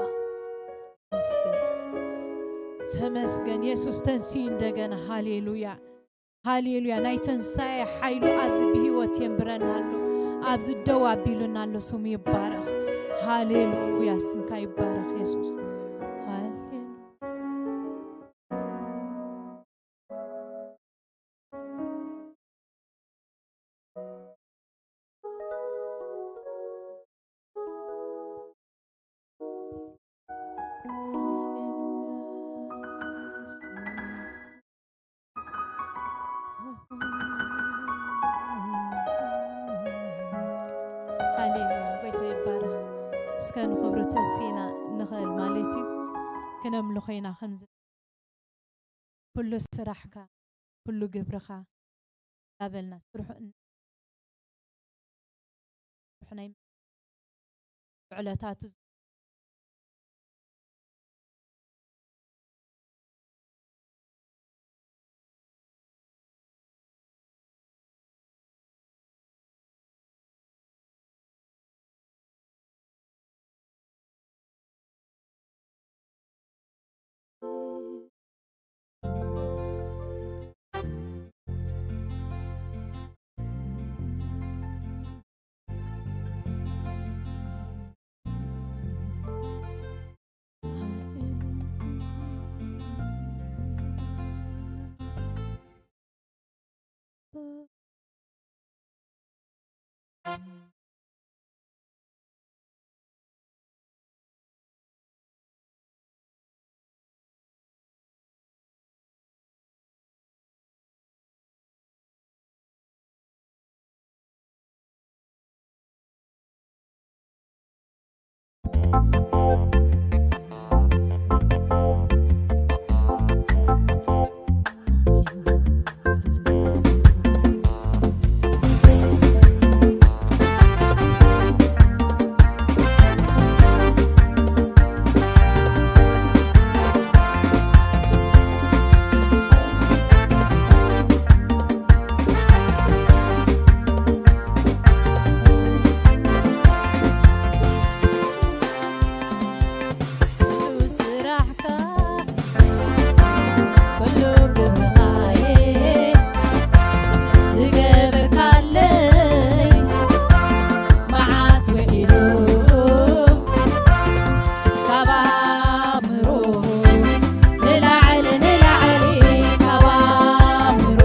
ተመስገን። ተመስገን። የሱስ ተንስዩ እንደገና። ሃሌሉያ። ሃሌሉያ። ናይ ትንሳኤ ሓይሉ ኣብዚ ብህይወት የንብረና ኣሎ። ኣብዚ ደው ኣቢሉና ኣሎ። ስሙ ይባረኽ። ሃሌሉያ። ስምካ ይባረኽ የሱስ። ሃሌሉያ። ሃሌሉያ። ጎይታ ይባረኽ። እስከ ንኽብሩ ተሲና ንኽእል ማለት እዩ። ክነምልኾ ኢና ከምዚ ኩሉ ስራሕካ፣ ኩሉ ግብርኻ እንዳበልና ስርሑ እን-፣ ስርሑ ናይ ዕለታቱ ኩሉ ስራሕካ፣ ኩሉ ግብርኻየ ዝገበርካለይ፣ መዓስ ውዒሉ ካብ ኣእምሮ ንላዕሊ፣ ንላዕሊ ካብ ኣእምሮ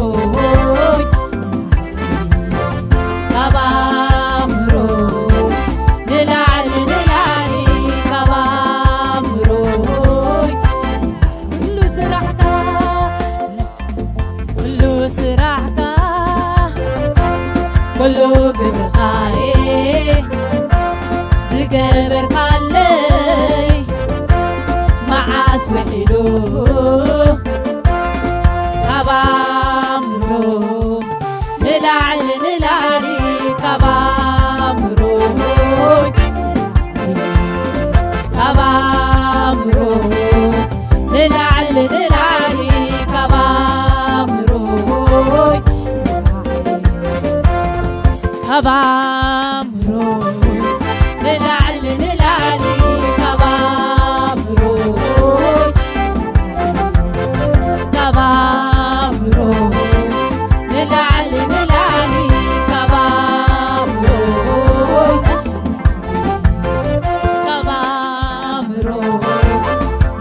ካብ ኣእምሮ ንላዕሊ ንላዕሊ ካብ ኣእምሮ ኩሉ ስራሕካ ኩሉ ስራሕካ ኩሉ ግብርኻየ ዝገበርካለይ መዓስ ውዒሉ ካብ ኣእምሮ ንላዕሊ ንላዕሊ ካብ ኣእምሮ ካብ ኣእምሮ ንላዕሊ ንላዕሊ ካብ ኣእምሮ ካብ ኣእምሮ ንላዕሊ ንላዕሊ ካብ ኣእምሮ ካብ ኣእምሮ ንላዕሊ ንላዕሊ ካብ ኣእምሮ ካብ ኣእምሮ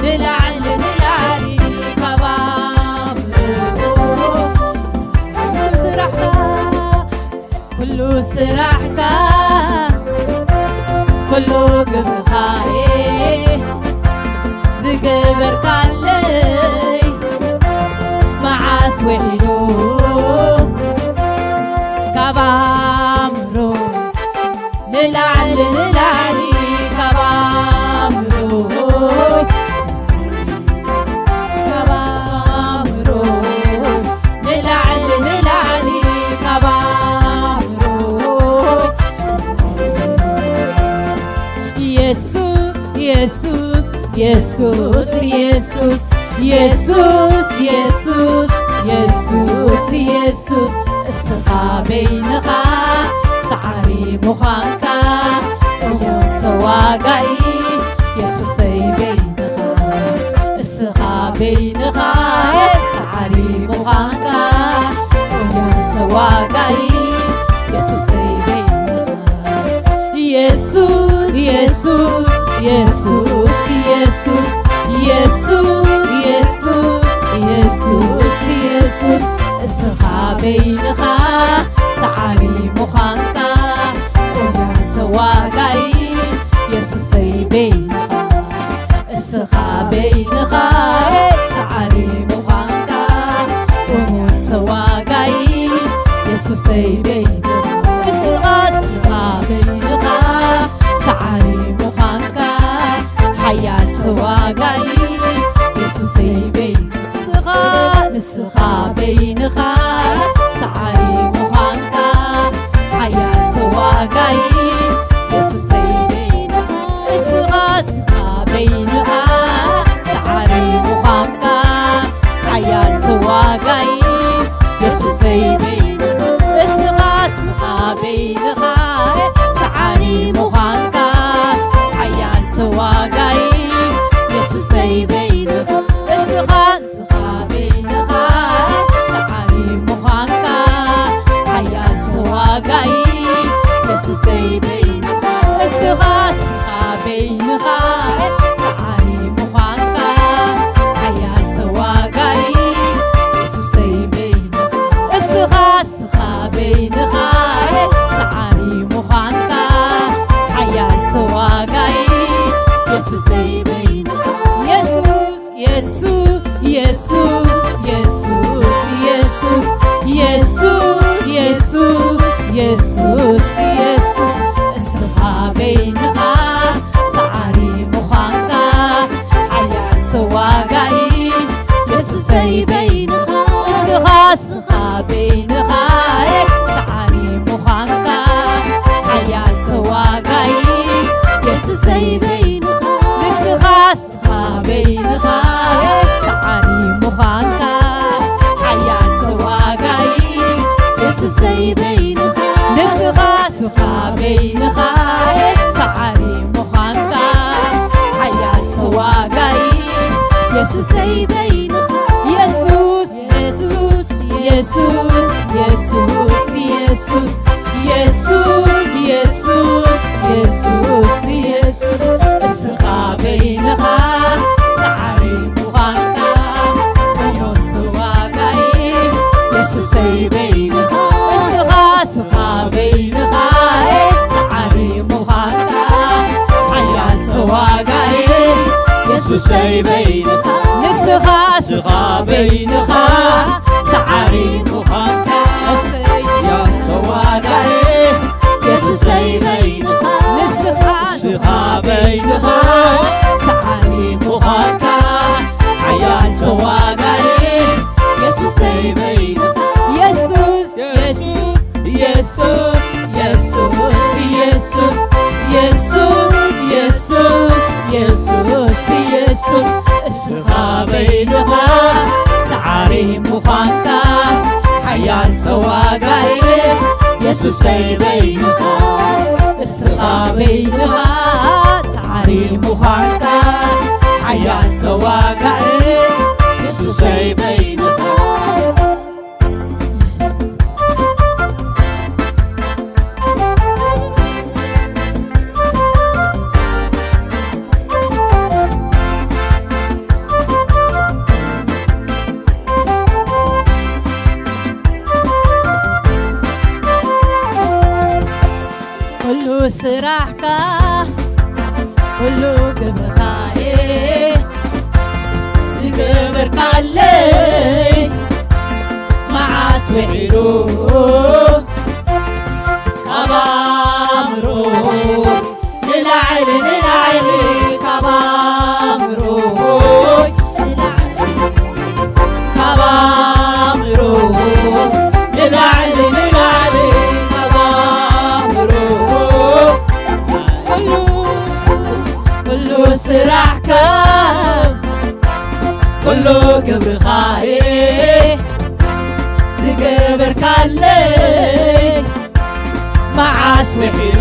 ንላዕሊ ንላዕሊ ካብ ኣእምሮ ስራሕካ ኩሉ ስራሕካ ኩሉ ግብርኻየ ዝገበርካለይ መዓስ ውዒሉ ካብ ኣእምሮ ንላዕሊ ንላዕሊ ካብ የሱስ የሱስ የሱስ የሱስ የሱስ የሱስ የሱስ እስኻ በይንኻ ሰዓሪ ምዃንካ እሙን ተዋጋኢ የሱሰይ በይንኻ እስኻ በይንኻ ሰዓሪ ምዃንካ እሙን ተዋጋኢ የሱሰይ በይንኻ የሱስ የሱስ የሱስ የሱስ የሱስ የሱስ የሱስ የሱስ እስኻ በይንኻ ሰዓሪ ምዃንካ እሙን ተዋጋኢ የሱሰይ በይንኻ እስኻ በይንኻ ሰዓሪ ምዃንካ እሙን ተዋጋኢ የሱሰይ በይንኻ እስኻ እስኻ በይንኻ ሰዓሪ ምዃንካ ሓያል ተዋጋኢ የሱሰይ በይንኻ እስኻ እስኻ በይንኻ ሰዓሪ ምዃንካ ሓያል ተዋጋኢ የሱሰይ በይንኻ እስኻ እስኻ በይንኻ ሰዓሪ ምዃንካ ሓያል ተዋጋኢ የሱሰይ በይንኻ እስኻ እስኻ በይንኻ ሰዓሪ ምዃንካ ሓያል ተዋጋኢ የሱሰይ በይንኻ እስኻ እስኻ በይንኻ ሰዓሪ ምዃንካ ሓያል ተዋጋኢ የሱሰይ በይንኻ እስኻ እስኻ በይንኻ ሰዓሪ ምዃንካ ሓያል ተዋጋኢ የሱሰይ በይንኻ እስኻ እስኻ በይንኻ ሰዓሪ ምዃንካ ሓያል ተዋጋኢ የሱሰይ በይንኻ የሱስ የሱስ የሱስ የሱስ የሱስ የሱስ የሱስ የሱስ እስኻ በይንኻ ሰዓሪ ምዃንካ ሓያል ተዋጋኢ የሱሰይ በይንኻ እስኻ እስኻ በይንኻ ሰዓሪ ምዃንካ ሓያል ተዋጋኢ የሱሰይ በይንኻ ንስኻ እስኻ በይንኻ ሰዓሪ ምዃንካ ሓያል ተዋጋኢ የሱሰይ በይንኻ ንስኻ እስኻ በይንኻ ሰዓሪ ምዃንካ ሓያል ተዋጋኢ የሱሰይ በይንኻ የሱስ የሱስ የሱስ የሱስ የሱስ የሱስ የሱስ የሱስ የሱስ እስኻ በይንኻ ሰዓሪ ምዃንካ እሙን ተዋጋኢ የሱሰይ በይንኻ እስኻ እስኻ በይንኻ ሰዓሪ ምዃንካ ሓያል ተዋጋኢ የሱሰይ በይንኻ ንስኻ እስኻ በይንኻ ሰዓሪ ምዃንካ ሓያል ተዋጋኢ የሱሰይ በይንኻ ንስኻ እስኻ በይንኻ ሰዓሪ ምዃንካ ሓያል ተዋጋኢ የሱሰይ በይንኻ የሱስ የሱስ የሱስ የሱስ የሱስ የሱስ የሱስ የሱስ የሱስ እስኻ በይንኻ ሰዓሪ ምዃንካ ሓያል ተዋጋኢ የሱሰይ በይንኻ እስኻ በይንኻ ሰዓሪ ምዃንካ ሓያል ተዋጋኢ የሱሰይ በይንኻ ኩሉ ስራሕካ ኩሉ ግብርኻ እየ ዝገበርካለይ መዓስ ውዒሉ ካብ ኣእምሮ ንላዕሊ ንላዕሊ ካብ ኣእምሮ ካብ ኣእምሮ ንላዕሊ ንላዕሊ ካብ ኣእምሮ ኩሉ ኩሉ ስራ ስራሕካ ኩሉ ግብርኻ ዝገበርካለይ መዓስ ውሒዱ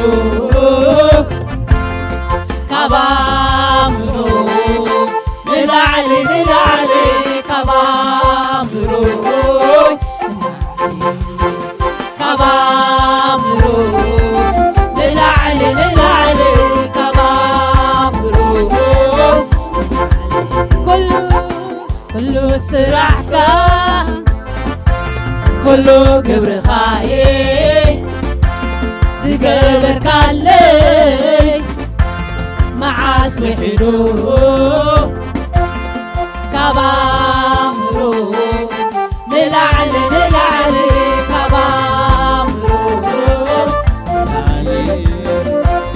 ካብ ኣእምሮ ንላዕሊ ንላዕሊ ካብ ኣእምሮ ካብ ኣእምሮ ንላዕሊ ንላዕሊ ካብ ኣእምሮ ኩሉ ኩሉ ስራሕካ ኩሉ ግብርኻየ ዝገበርካለይ መዓስ ውሒዱ ካብ ኣእምሮ ንላዕሊ ንላዕሊ ካብ ኣእምሮ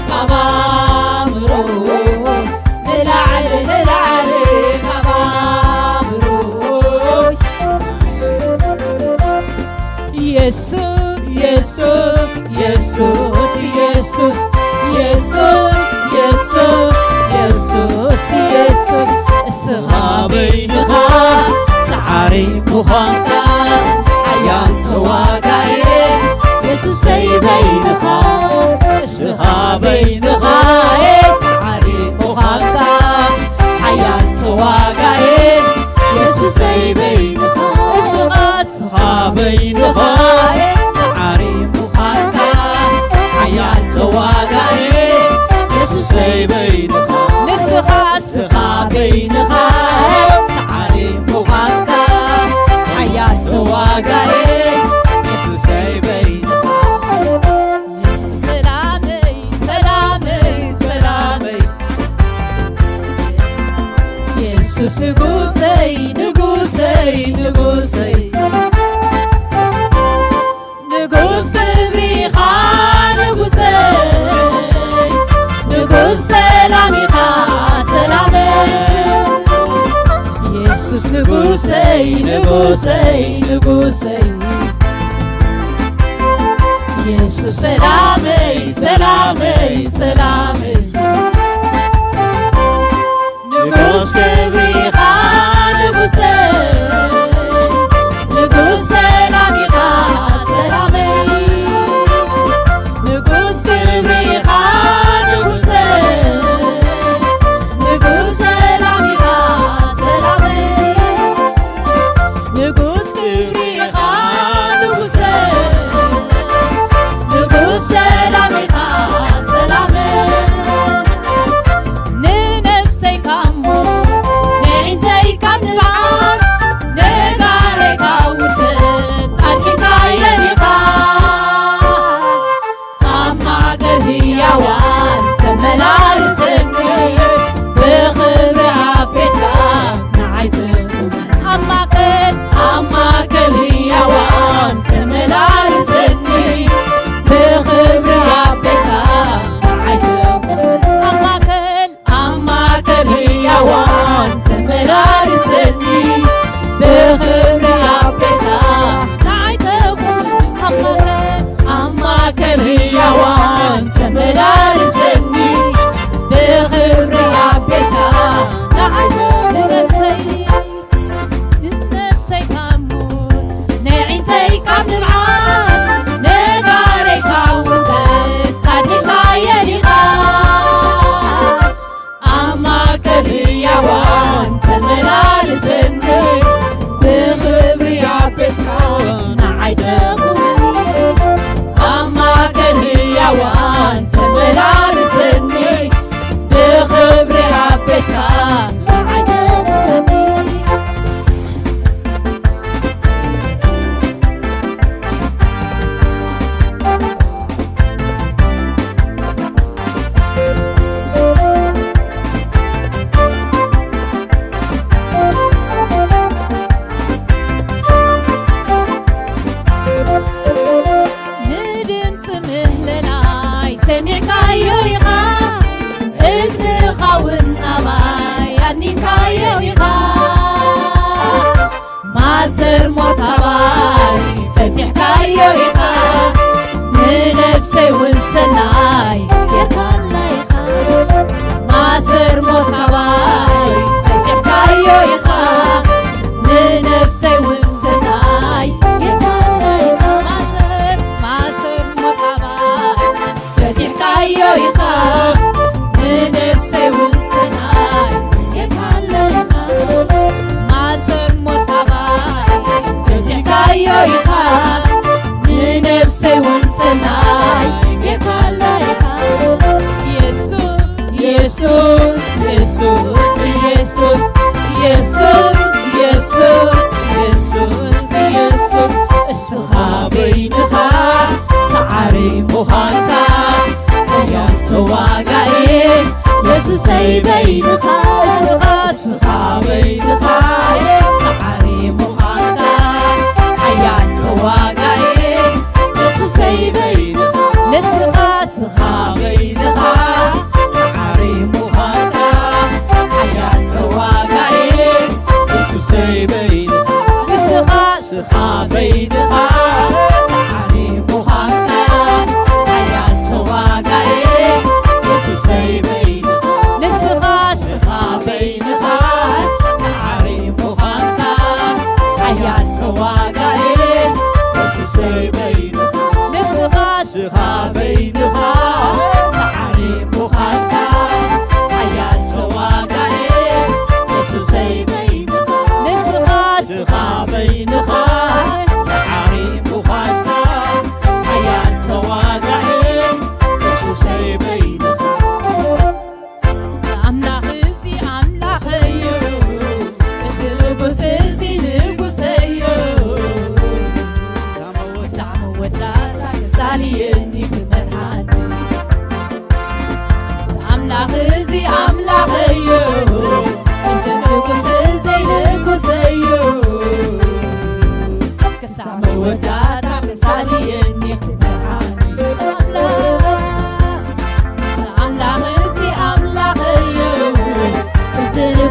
ካብ ኣእምሮ ንላዕሊ ንላዕሊ ካብ ኣእምሮ የሱስ የሱስ የሱስ የሱስ የሱስ የሱስ የሱስ የሱስ እስኻ በይንኻ ሰዓሪ ምዃንካ ሓያል ተዋጋኢ የሱሰይ በይንኻ እስኻ በይንኻ ሰዓሪ ምዃንካ ሓያል ተዋጋኢ የሱሰይ በይንኻ እስኻ እስኻ በይንኻ ሰዓሪ ምዃንካ ሓያል ተዋጋኢ የሱሰይ በይንኻ ንስኻ እስኻ በይንኻ ሰዓሪ ምዃንካ ሓያል ተዋጋኢ የሱሰይ በይንኻ የሱስ ሰላመይ ሰላመይ ሰላመይ የሱስ ንጉሰይ ንጉሰይ ንጉሰይ ንጉስ ክብሪኻ ንጉሰይ ንጉስ ሰላም ኢኻ ሰላመይ የሱስ ንጉሰይ ንጉሰይ ንጉሰይ የሱስ ሰላመይ ሰላመይ ሰላመይ ንጉስ ክብሪ ኢኻ ንጉሰይ ንጉስ ሰላም ኢኻ ሰላመይ ንጉስ ክብሪ ኢኻ ንጉሰይ ንጉስ ሰላም ኢኻ ሰላመይ ንጉስ ክብሪ ኢኻ ንጉሰይ ንጉስ ሰላም ኢኻ ሰላመይ ንነፍሰይ ካብ ሞት ንዒንተይ ካብ ንብዓት ነጋረይ ካብ ውድቀት ኣድሒንካየን ኢኻ ኣብ ማእከል ህያዋን ተመላልሰኒ ብኽብሪ ኣብ ቤትካ ንዓይ ትኹን ኣብ ማእከል ኣብ ማእከል ህያዋን ተመላልሰኒ ብኽብሪ ኣብ ቤትካ ንዓይ ትኹን ኣብ ማእከል ኣብ ማእከል ህያዋን ተመላልሰኒ ብኽብሪ ኣብ ቤትካ ንዓይ ትኹን ኣብ ማእከል ኣብ ማእከል ህያዋን ተመላልሰኒ ብኽብሪ ኣብ ቤትካ ንዓይ ንነፍሰይ ንነፍሰይ ካብ ሞት ንዒንተይ ካብ ንብዓት ነጋረይ ካብ ውድቀት ኣድሒንካየን ኢኻ ኣብ ማእከል ህያዋን ተመላልሰኒ ብኽብሪ ኣብ ቤትካ ንዓይ ትኹን ኣብ ማእከል ህያዋን ተመላልሰኒ ብኽብሪ ኣብ ቤትካ ንዓይ ትኹን ንድምፂ ምህለላይ ሰሚዕካዮ ኢኻ እዝንኻ እውን ናባይ ኣድኒንካዮ ኢኻ ማእሰር ሞት ኣባይ ፈቲሕካዮ ኢኻ ንነፍሰይ እውን ሰናይ ጌርካላ ኢኻ ማእሰር ሞት ኣባይ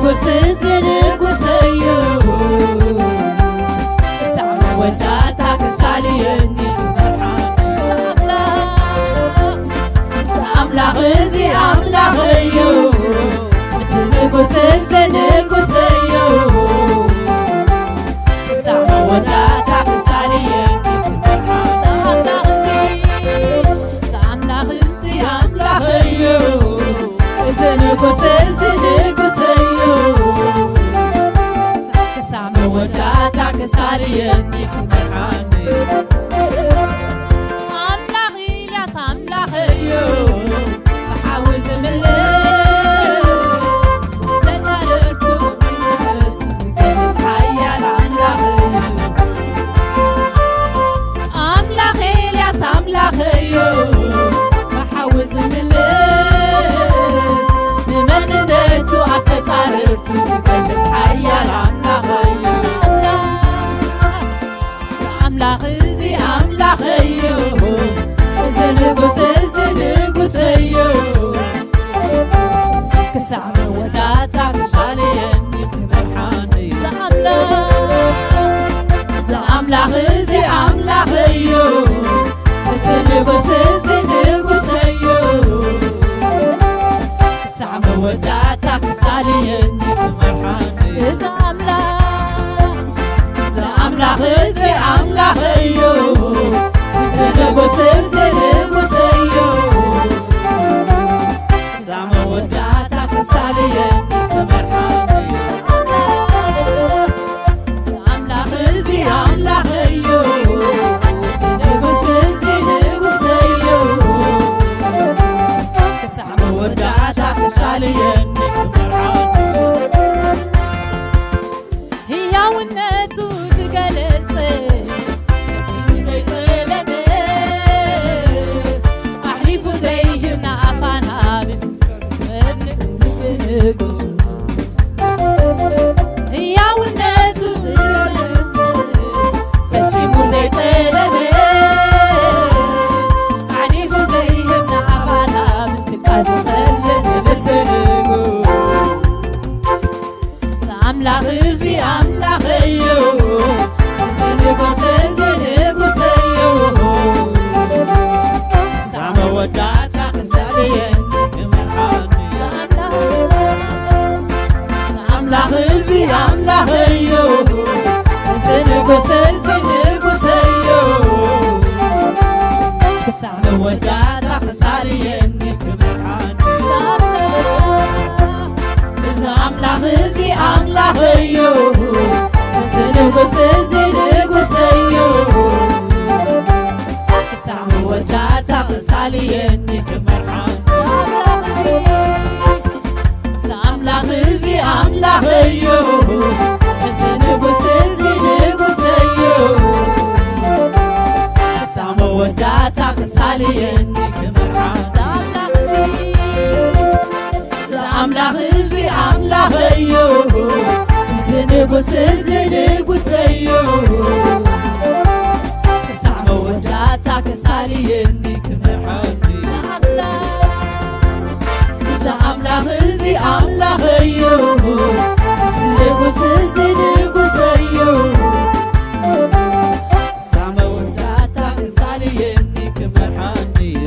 ንጉስ እዚ ንጉሰይ እዩ፣ ክሳዕ መወዳእታ ክሳልየኒ ክመርሓኒ። ኣምላኽ እዚ ኣምላኽ እዩ፣ እዚ ንጉስ እዚ ንጉሰይ እዩ፣ ክሳዕ መወዳእታ ክሳልየኒ ክመርሓኒ። ኣምላኽ እዚ ኣምላኽ እዚ ኣምላኽ እዩ፣ እዚ ንጉስ እዚ ንጉስ እዩ፣ ክሳዕ መወዳእታ ክሳልየኒ ክመርሓኒ። ኣምላኽ ኤልያስ ኣምላኽ እዩ፣ ብሓዊ ዝምልስ፣ ንተጻረርቱ ዝገልጽ ሓያል ኣምላኽ እዩ። ኣምላኽ ኤልያስ ኣምላኽ እዩ፣ ብሓዊ ዝምልስ፣ ንመንነቱ ኣብ ተጻረርቱ ዝገልጽ ሓያል ኣምላኽ እዩ። ኣምላኽ እዚ ኣምላኽ እዩ፣ እዚ ንጉስ እዚ ንጉስ እዩ፣ ክሳዕ መወዳእታ ክሳልየኒ ክመርሓኒ። ዝኣምላኽ ዝኣምላኽ እዚ ኣምላኽ እዩ፣ እዚ ንጉስ እዚ ንጉስ እዩ፣ ክሳዕ መወዳእታ ክሳልየኒ ክመርሓኒ። እዚ ኣምላኽ እዚ ኣምላኽ እዚ ኣምላኽ እዩ፣ እዚ ንጉስ እዚ ንጉስ እዩ፣ ክሳዕ መወዳእታ ክሳልየኒ ክመርሓኒ። ኣምላኽ እዚ ኣምላኽ እዩ፣ እዚ ንጉስ እዚ ንጉስ እዩ፣ ክሳዕ መወዳእታ ክሳልየኒ ክመርሓኒ። ህያውነቱ ዝገለጸ፣ ፈጺሙ ዘይጠለመ፣ ኣሕሊፉ ዘይህብ ንኣፋና ብዝፈልጥ ንጉስ። ህያውነቱ ዝገለጸ፣ ፈጺሙ ዘይጠለመ፣ ኣሕሊፉ ዘይህብ ንኣፋና ብዝትካ ዝፈልጥ ንልቢ ንጉስ። ኣምላኽ እዚ ኣምላኽ እዩ፣ እዚ ንጉስ እዚ ንጉስ እዩ፣ ክሳዕ መወዳእታ ክሳልየኒ ክመርሓኒ። ኣምላኽ እዚ ኣምላኽ እዩ፣ እዚ ንጉስ እዚ ንጉስ እዩ፣ ክሳዕ መወዳእታ ክሳልየኒ ክመርሓኒ። እዚ ኣምላኽ እዚ ኣምላኽ እዩ፣ እዚ ንጉስ እዚ ንጉስ እዩ፣ ክሳዕ መወዳእታ ክሳልየኒ ክመርሓኒ። እዚ ኣምላኽ እዚ ኣምላኽ እዩ፣ እዚ ንጉስ እዚ ንጉስ እዩ፣ ክሳዕ መወዳእታ ክሳልየኒ ክመርሓኒ። እዚ ኣምላኽ እዚ ኣምላኽ እዩ፣ እዚ ንጉስ እዚ ንጉስ እዩ፣ ክሳዕ መወዳእታ ክሳልየኒ ክመርሓኒ። እዚ ኣምላኽ እዚ ኣምላኽ እዩ፣ እዚ ንጉስ እዚ ንጉስ እዩ፣ ክሳዕ መወዳእታ ክሳልየኒ ክመርሓኒ እዩ።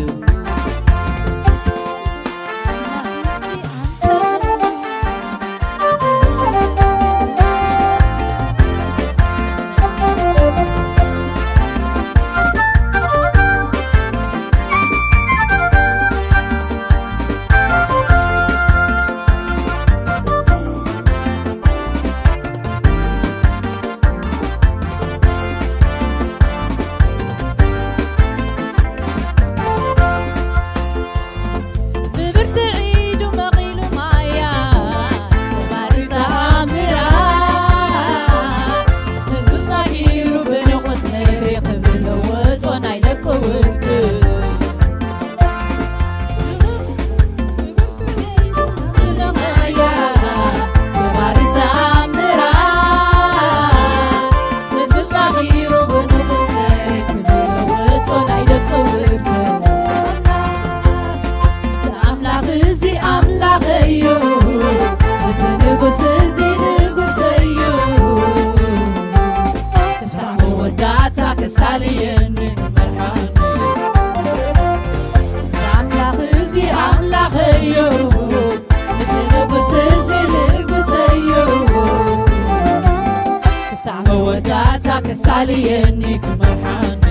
ሳልየኒ ክመርሓኒ።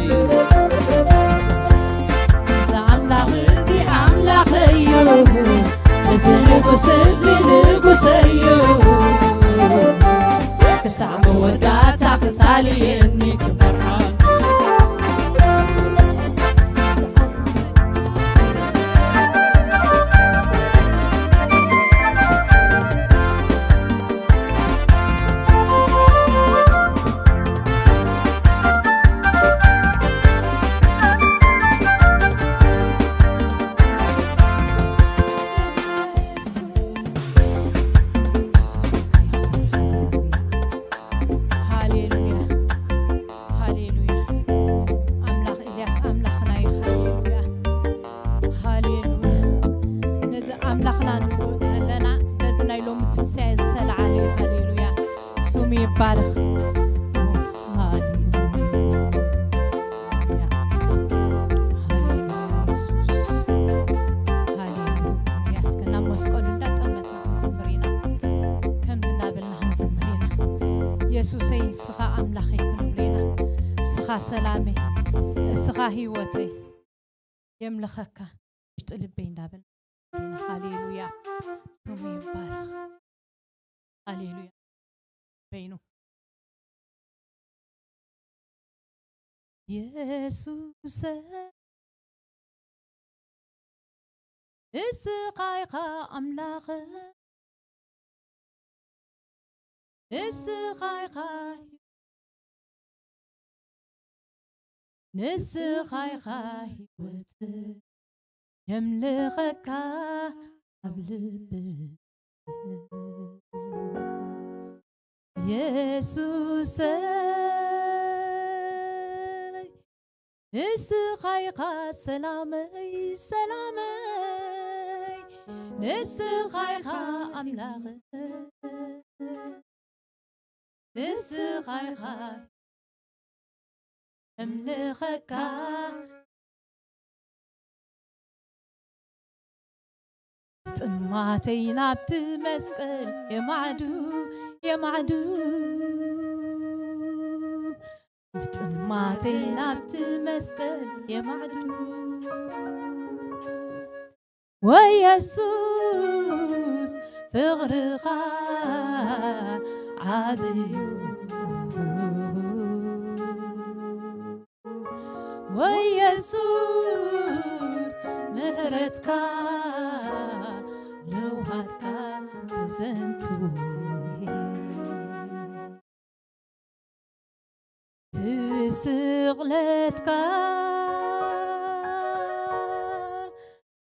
እዚ ኣምላኽ እዚ ኣምላኽ እዩ፣ እዚ ንጉስ እዚ ንጉስ እዩ። ክሳዕ መወዳእታ ክሳልየኒ ክመርሓኒ። ሃሌሉያ፣ ሃሌሉያ። ኣምላኽ ኤልያስ ኣምላኽና እዩ። ሃሌሉያ፣ ሃሌሉያ። ነዚ ኣምላኽና ንሪኦ ዘለና በዚ ናይ ሎሚ ትንሳኤ ዝተለዓለ እዩ። ሃሌሉያ፣ ስሙ ይባረኽ። ሃሌሉያ፣ ሃሌሉያ፣ የሱስ። ሃሌሉያ። እስከ ናብ መስቀሉ እንዳጠመትና ክንዝምር ኢና። ከምዚ እንዳበልና ክንዝምር ኢና። የሱሰይ፣ ንስኻ ኣምላኸይ ክንብሎ ኢና። ንስኻ ሰላመይ፣ ንስኻ ህይወተይ፣ የምልኸካ ውሽጢ ልበይ እንዳበልና ኢና። ሃሌሉያ፣ ስሙ ይባረኽ። ሃሌሉያ። በይኑ የሱሰ፣ ንስኻ ኢኻ ኣምላኸ፣ ንስኻ ኢኻ፣ ንስኻ ኢኻ ህይወት፣ የምልኸካ ኣብ ልብ የሱሰይ። ንስኻ ኢኻ ሰላመይ፣ ሰላመይ፣ ንስኻ ኢኻ ኣምላኽ፣ ንስኻ ኢኻ እምልኸካ። ጥማተይ ናብቲ መስቀል የማዕዱ፣ የማዕዱ። ጥማተይ ናብቲ መስቀል የማዕዱ። ወይ የሱስ ፍቕርኻ ዓብዩ። ወይ የሱስ ምሕረትካ ለውሃትካ ተዘንትዉ። ትስቕለትካ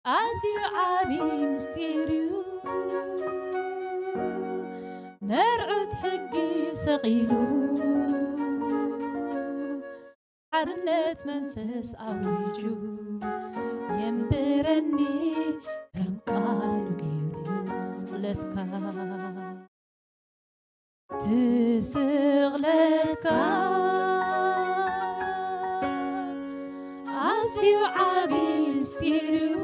ኣዝዩ ዓቢ ምስጢር እዩ። ነርዑት ሕጊ ሰቒሉ ሓርነት መንፈስ ኣዊጁ የንብረኒ ከም ቃሉ ገይሩ። ስቕለትካ ትስቕለትካ ኣዝዩ ዓቢ ምስጢር እዩ።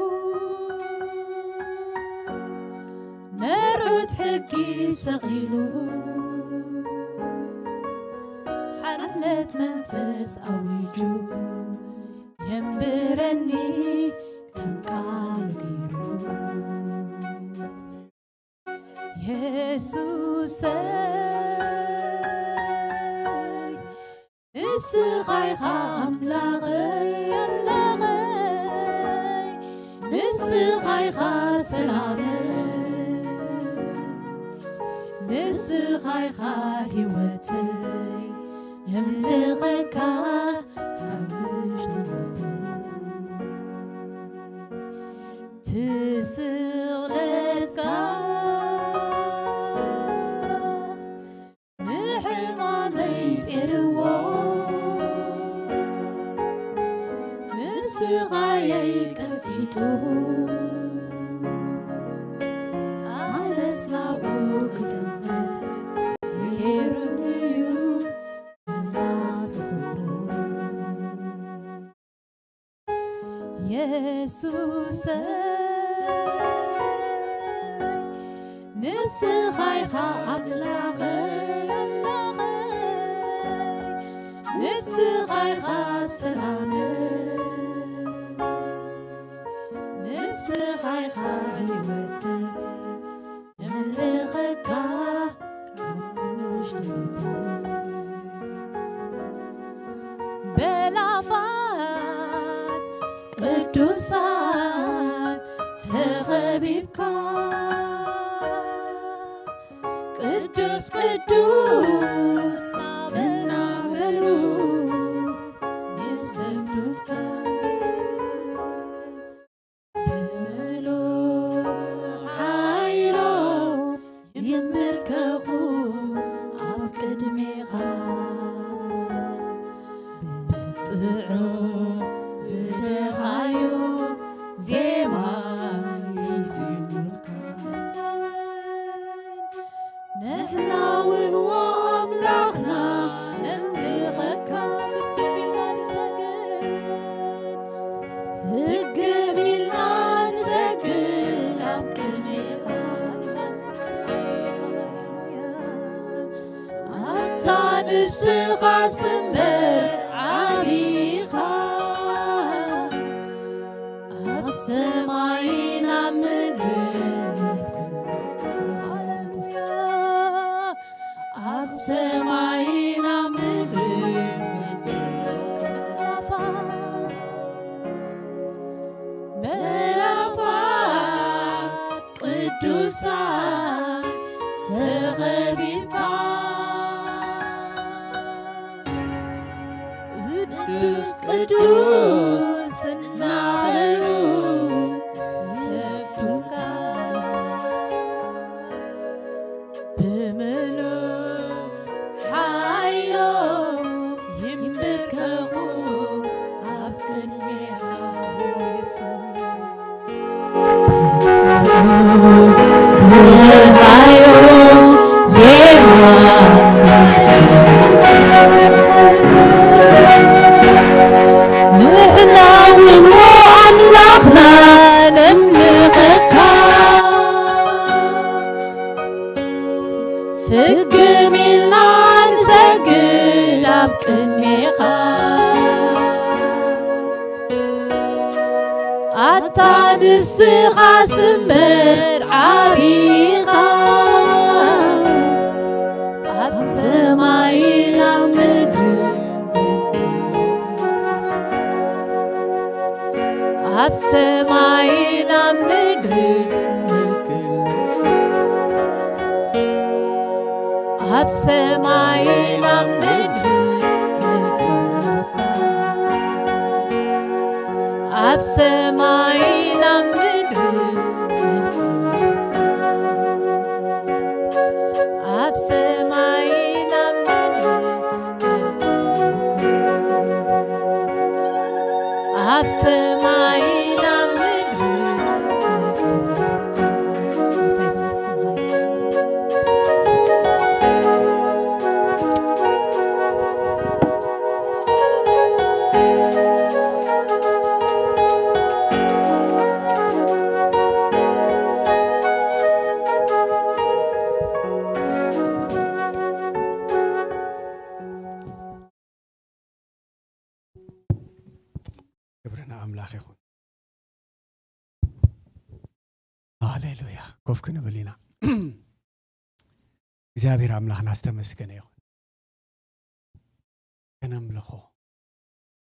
ነርዑት ሕጊ ሰቒሉ ሓርነት መንፈስ ኣዊጁ የንብረኒ ከም ቃሉ ገይሩ። የሱሰይ ንስኻ ኢኻ ኣምላኸይ፣ ኣምላኸይ፣ ንስኻ ኢኻ ሰላመይ፣ ንስኻ ኢኻ ህይወተይ፣ የምልኸካ ካብ ውሽጢ ልበይ። ትስቕለትካ ንሕማመይ ጼርዎ፣ ንስቓየይ ቀንጢጡ፣ ኣነስ ናብኡ ክጥምት ገይሩኒ እዩ ናቱ ፍቕሩ። የሱሰይ ንስኻ ኢኻ ኣምላኸይ፣ ኣምላኸይ፣ ቅዱስ ቅዱስ እናበሉ ይሰግዱልካ። ብምሉእ ሓይሎም ይንበርከኹ ኣብ ቅድሜኻ። ብጥዑም ዝደሃዩ ዜማ ይዜሙልካ። ንሕና እውን ኣምላኽና ነምልኸካ። ፍግም ኢልና ንሰግድ፣ ፍግም ኢልና ንሰግድ ኣብ ቅድሜኻ። ኣታ ንስኻ ስምበር ዓቢኻ። ኣብ ሰማይን ኣብ ምድርን ኣብ ሰማይን ኣብ ምድርን መላእኽት ቅዱሳን ተኸቢብካ። ቅዱስ ቅዱስ እናበሉ ይሰግዱልካ። ብምሉእ ሓይሎም ይንበርከኹ ኣብ ቅድሜኻ የሱስ። ዝሃዩ ዜማ ንሕና እውን ኣምላኽና ነምልኸካ። ፍግም ኢልና ንሰግድ ኣብ ቅድሜኻ። ኣታ ንስኻ ስምበር ዓቢኻ። ኣብ ሰማይን ኣብ ምድርን ኣብ ሰማይን ኣብ ምድርን ምልክት ኣብ ሰማይን ኣብ ምድርን ምልክት ኣብ ሰማይን ኣብ ምድርን ምልክት ኣብ ሰማይን ኣብ ምድርን ኣብ ሰማይን ኣብ ምድርን ክብሪ ንኣምላኽ ይኹን። ሃሌሉያ። ኮፍ ክንብል ኢና። እግዚኣብሔር ኣምላኽና ዝተመስገነ ይኹን። ከነምልኾ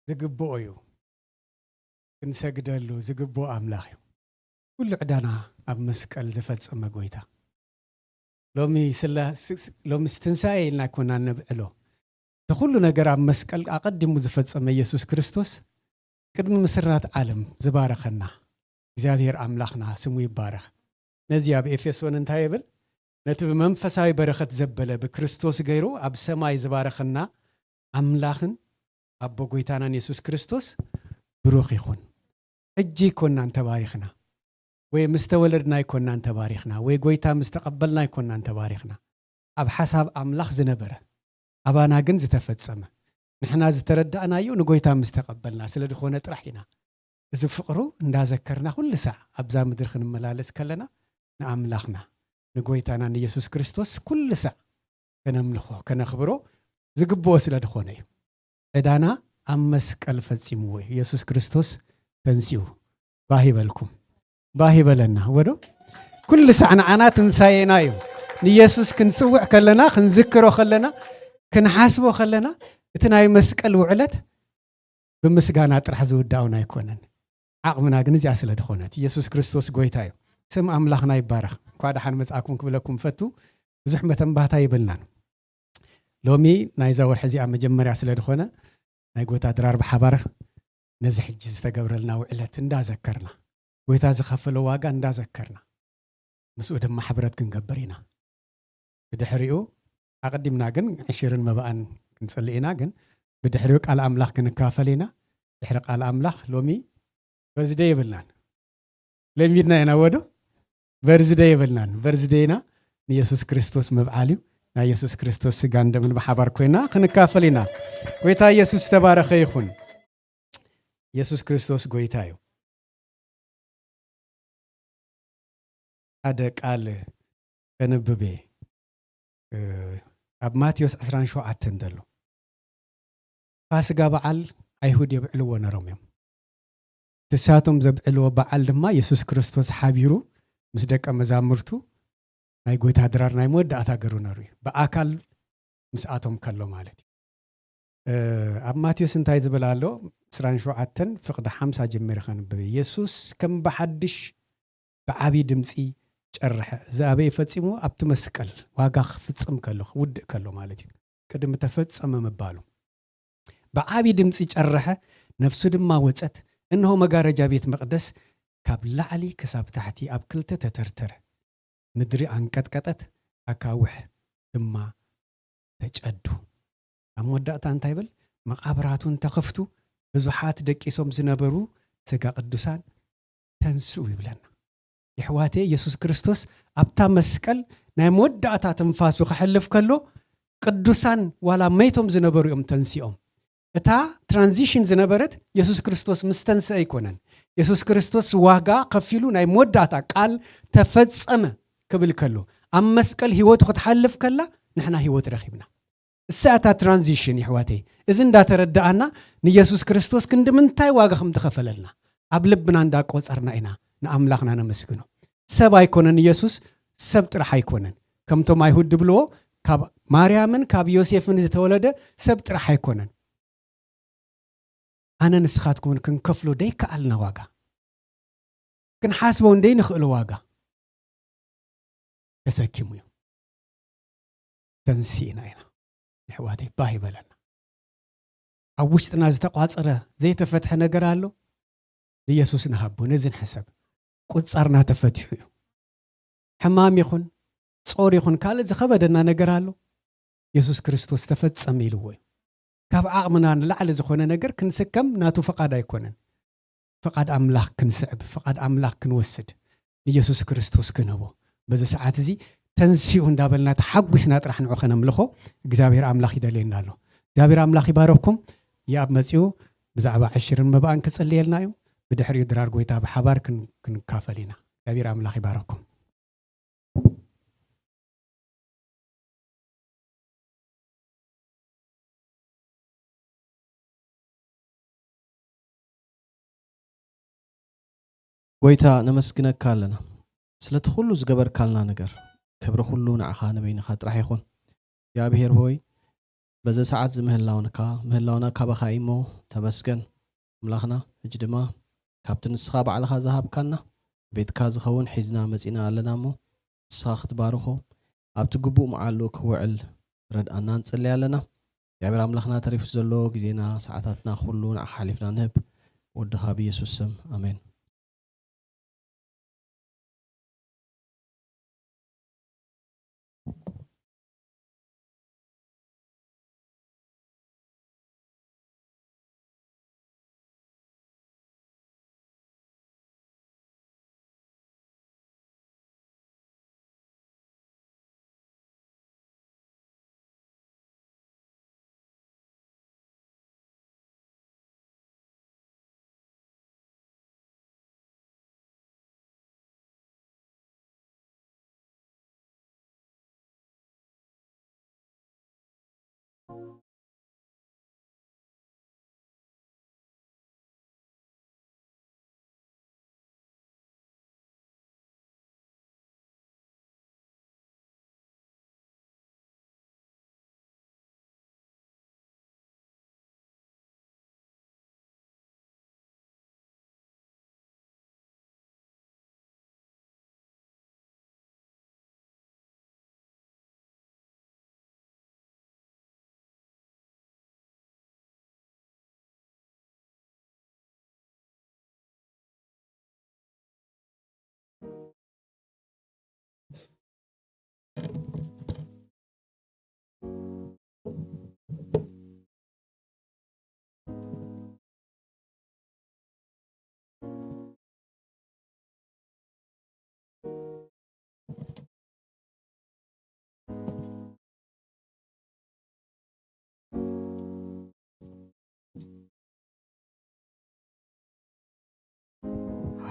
ዝግብኦ እዩ። ክንሰግደሉ ዝግብኦ ኣምላኽ እዩ። ኩሉ ዕዳና ኣብ መስቀል ዝፈጸመ ጎይታ። ሎሚ ስላ-፣ ስ-፣ ስ-፣ ሎምስ ትንሳኤ ኢልና ኣይኮናን ነብዕሎ። እቲ ኩሉ ነገር ኣብ መስቀል ኣቐዲሙ ዝፈጸመ ኢየሱስ ክርስቶስ ቅድሚ ምስራት ዓለም ዝባረኸና እግዚኣብሔር ኣምላኽና ስሙ ይባረኽ። ነዚ ኣብ ኤፌሶን እንታይ ይብል? ነቲ ብመንፈሳዊ በረኸት ዘበለ ብክርስቶስ ገይሩ ኣብ ሰማይ ዝባረኸና ኣምላኽን ኣቦ ጎይታናን የሱስ ክርስቶስ ብሩኽ ይኹን። ሕጂ ኣይኮናን ተባሪኽና፣ ወይ ምስ ተወለድና ኣይኮናን ተባሪኽና፣ ወይ ጎይታ ምስ ተቐበልና ኣይኮናን ተባሪኽና። ኣብ ሓሳብ ኣምላኽ ዝነበረ፣ ኣባና ግን ዝተፈጸመ፣ ንሕና ዝተረዳእናዮ ንጎይታ ምስ ተቐበልና ስለ ዝኾነ ጥራሕ ኢና። እዚ ፍቕሩ እንዳዘከርና ኩሉ ሳዕ ኣብዛ ምድሪ ክንመላለስ ከለና ንኣምላኽና ንጎይታና ንየሱስ ክርስቶስ ኩሉ ሳዕ ከነምልኾ፣ ከነኽብሮ ዝግብኦ ስለ ዝኾነ እዩ። ዕዳና ኣብ መስቀል ፈጺምዎ እዩ። የሱስ ክርስቶስ ተንሲኡ። ባህ ይበልኩም። ባህ ይበለና። ወዶ ኩሉ ሳዕ ንዓና ትንሳኤና እዩ። ንየሱስ ክንጽውዕ ከለና፣ ክንዝክሮ ከለና፣ ክንሓስቦ ከለና፣ እቲ ናይ መስቀል ውዕለት ብምስጋና ጥራሕ ዝውዳእና ኣይኮነን። ዓቕምና ግን እዚኣ ስለ ዝኾነት፣ ኢየሱስ ክርስቶስ ጎይታ እዩ። ስም ኣምላኽና ይባረኽ። እንኳዕ ደሓን መጻእኩም ክብለኩም ፈቱ። ብዙሕ መተንባህታ የብልናን። ሎሚ ናይዛ ወርሒ እዚኣ መጀመርያ ስለ ዝኾነ ናይ ጎይታ ድራር ብሓባር ነዚ ሕጂ ዝተገብረልና ውዕለት እንዳዘከርና፣ ጎይታ ዝኸፈሎ ዋጋ እንዳዘከርና፣ ምስኡ ድማ ሕብረት ክንገብር ኢና። ብድሕሪኡ ኣቐዲምና ግን ዕሽርን መባእን ክንጽሊ ኢና። ግን ብድሕሪኡ ቃል ኣምላኽ ክንካፈል ኢና። ድሕሪ ቃል ኣምላኽ ሎሚ በርዝደይ የብልናን። ለሚድና ኢና ወዶ በርዝደይ የብልናን። በርዝደይና ንየሱስ ክርስቶስ ምብዓል እዩ። ናይ የሱስ ክርስቶስ ስጋን ደምን ብሓባር ኮይና ክንካፈል ኢና። ጎይታ የሱስ ዝተባረኸ ይኹን። የሱስ ክርስቶስ ጎይታ እዩ። ሓደ ቃል ከንብብ እየ። እ፣ ኣብ ማቴዎስ ዕስራን ሸውዓተን ዘሎ፣ ፋስጋ በዓል ኣይሁድ የብዕልዎ ነሮም እዮም። ንሳቶም ዘብዕልዎ በዓል ድማ የሱስ ክርስቶስ ሓቢሩ ምስ ደቀ መዛሙርቱ ናይ ጎይታ ድራር ናይ መወዳእታ ገሩ ነሩ እዩ። ብኣካል ምስኣቶም ከሎ ማለት እዩ። እ፣ ኣብ ማቴዎስ እንታይ ዝብል ኣሎ? ዕስራን ሸውዓተን ፍቕዲ ሓምሳ ጀሚረ ከንብብ። የሱስ ከም ብሓድሽ ብዓቢ ድምጺ ጨርሐ። እዚ ኣበይ ፈጺሙ? ኣብቲ መስቀል ዋጋ ክፍጽም ከሎ፣ ክውድእ ከሎ ማለት እዩ። ቅድሚ ተፈጸመ ምባሉ። ብዓቢ ድምጺ ጨርሐ፣ ነፍሱ ድማ ወጸት። እንሆ መጋረጃ ቤት መቕደስ ካብ ላዕሊ ክሳብ ታሕቲ ኣብ ክልተ ተተርተረ። ምድሪ ኣንቀጥቀጠት፣ ኣካውሕ ድማ ተጨዱ። ኣብ መወዳእታ እንታይ ይብል? መቓብራቱን ተኸፍቱ፣ ብዙሓት ደቂሶም ዝነበሩ ስጋ ቅዱሳን ተንስኡ ይብለና። የሕዋተይ፣ የሱስ ክርስቶስ ኣብታ መስቀል ናይ መወዳእታ ትንፋሱ ክሕልፍ ከሎ፣ ቅዱሳን ዋላ መይቶም ዝነበሩ እዮም ተንሲኦም። እታ ትራንዚሽን ዝነበረት የሱስ ክርስቶስ ምስ ተንስአ ኣይኮነን። የሱስ ክርስቶስ ዋጋ ከፊሉ ናይ መወዳእታ ቃል ተፈጸመ ክብል ከሎ፣ ኣብ መስቀል ህይወቱ ክትሓልፍ ከላ፣ ንሕና ህይወት ረኺብና። እሳ እታ ትራንዚሽን፣ የሕዋተይ። እዚ እንዳተረዳኣና፣ ንየሱስ ክርስቶስ ክንዲ ምንታይ ዋጋ ከም ዝኸፈለልና ኣብ ልብና እንዳቆጸርና ኢና ንኣምላኽና ነመስግኖ። ሰብ ኣይኮነን ኢየሱስ፣ ሰብ ጥራሕ ኣይኮነን። ከምቶም ኣይሁድ ዝብልዎ፣ ካብ ማርያምን ካብ ዮሴፍን ዝተወለደ ሰብ ጥራሕ ኣይኮነን። ኣነ ንስኻትኩምን ክንከፍሎ ደይከኣልና ዋጋ፣ ክንሓስቦ እንደይንኽእሎ ዋጋ ተሰኪሙ እዩ። ተንሲእና ኢና። የሕዋተይ፣ ባህ ይበለና። ኣብ ውሽጥና ዝተቋጸረ ዘይተፈትሐ ነገር ኣሎ። ንየሱስ ንሃቦ፣ ነዚ ንሕሰብ። ቁጻርና ተፈቲሑ እዩ። ሕማም ይኹን፣ ጾር ይኹን፣ ካልእ ዝኸበደና ነገር ኣሎ። የሱስ ክርስቶስ ተፈጸመ ኢልዎ እዩ። ካብ ዓቕምና ንላዕሊ ዝኾነ ነገር ክንስከም ናቱ ፍቓድ ኣይኮነን። ፍቓድ ኣምላኽ ክንስዕብ፣ ፍቓድ ኣምላኽ ክንወስድ፣ ንየሱስ ክርስቶስ ክንህቦ። በዚ ሰዓት እዚ ተንሲኡ እንዳበልና ተሓጒስና ጥራሕ ንዑ ከነምልኾ እግዚኣብሔር ኣምላኽ ይደልየና ኣሎ። እግዚኣብሔር ኣምላኽ ይባረኩም። ይኣብ መጺኡ ብዛዕባ ዕሽርን መባእን ክጽልየልና እዩ። ብድሕሪኡ ድራር ጎይታ ብሓባር ክን-፣ ክንካፈል ኢና። እግዚኣብሔር ኣምላኽ ይባረኩም። ጎይታ ነመስግነካ ኣለና ስለቲ ኩሉ ዝገበርካልና ነገር። ክብሪ ኩሉ ንዓኻ ንበይንኻ ጥራሕ ይኹን። እግዚኣብሔር ሆይ፣ በዚ ሰዓት እዚ ምህላውንካ፣ ምህላውና ካባኻ እዩ እሞ ተመስገን። ኣምላኽና፣ ሕጂ ድማ ካብቲ ንስኻ ባዕልኻ ዝሃብካና ቤትካ ዝኸውን ሒዝና መጺና ኣለና እሞ፣ ንስኻ ክትባርኾ፣ ኣብቲ ግቡእ መዓሉ ክውዕል ርድኣና ንጽሊ ኣለና። እግዚኣብሔር ኣምላኽና፣ ተሪፉ ዘሎ ግዜና፣ ሰዓታትና ኩሉ ንዓኻ ሓሊፍና ንህብ። ወድኻ ብየሱስ ስም፣ ኣሜን።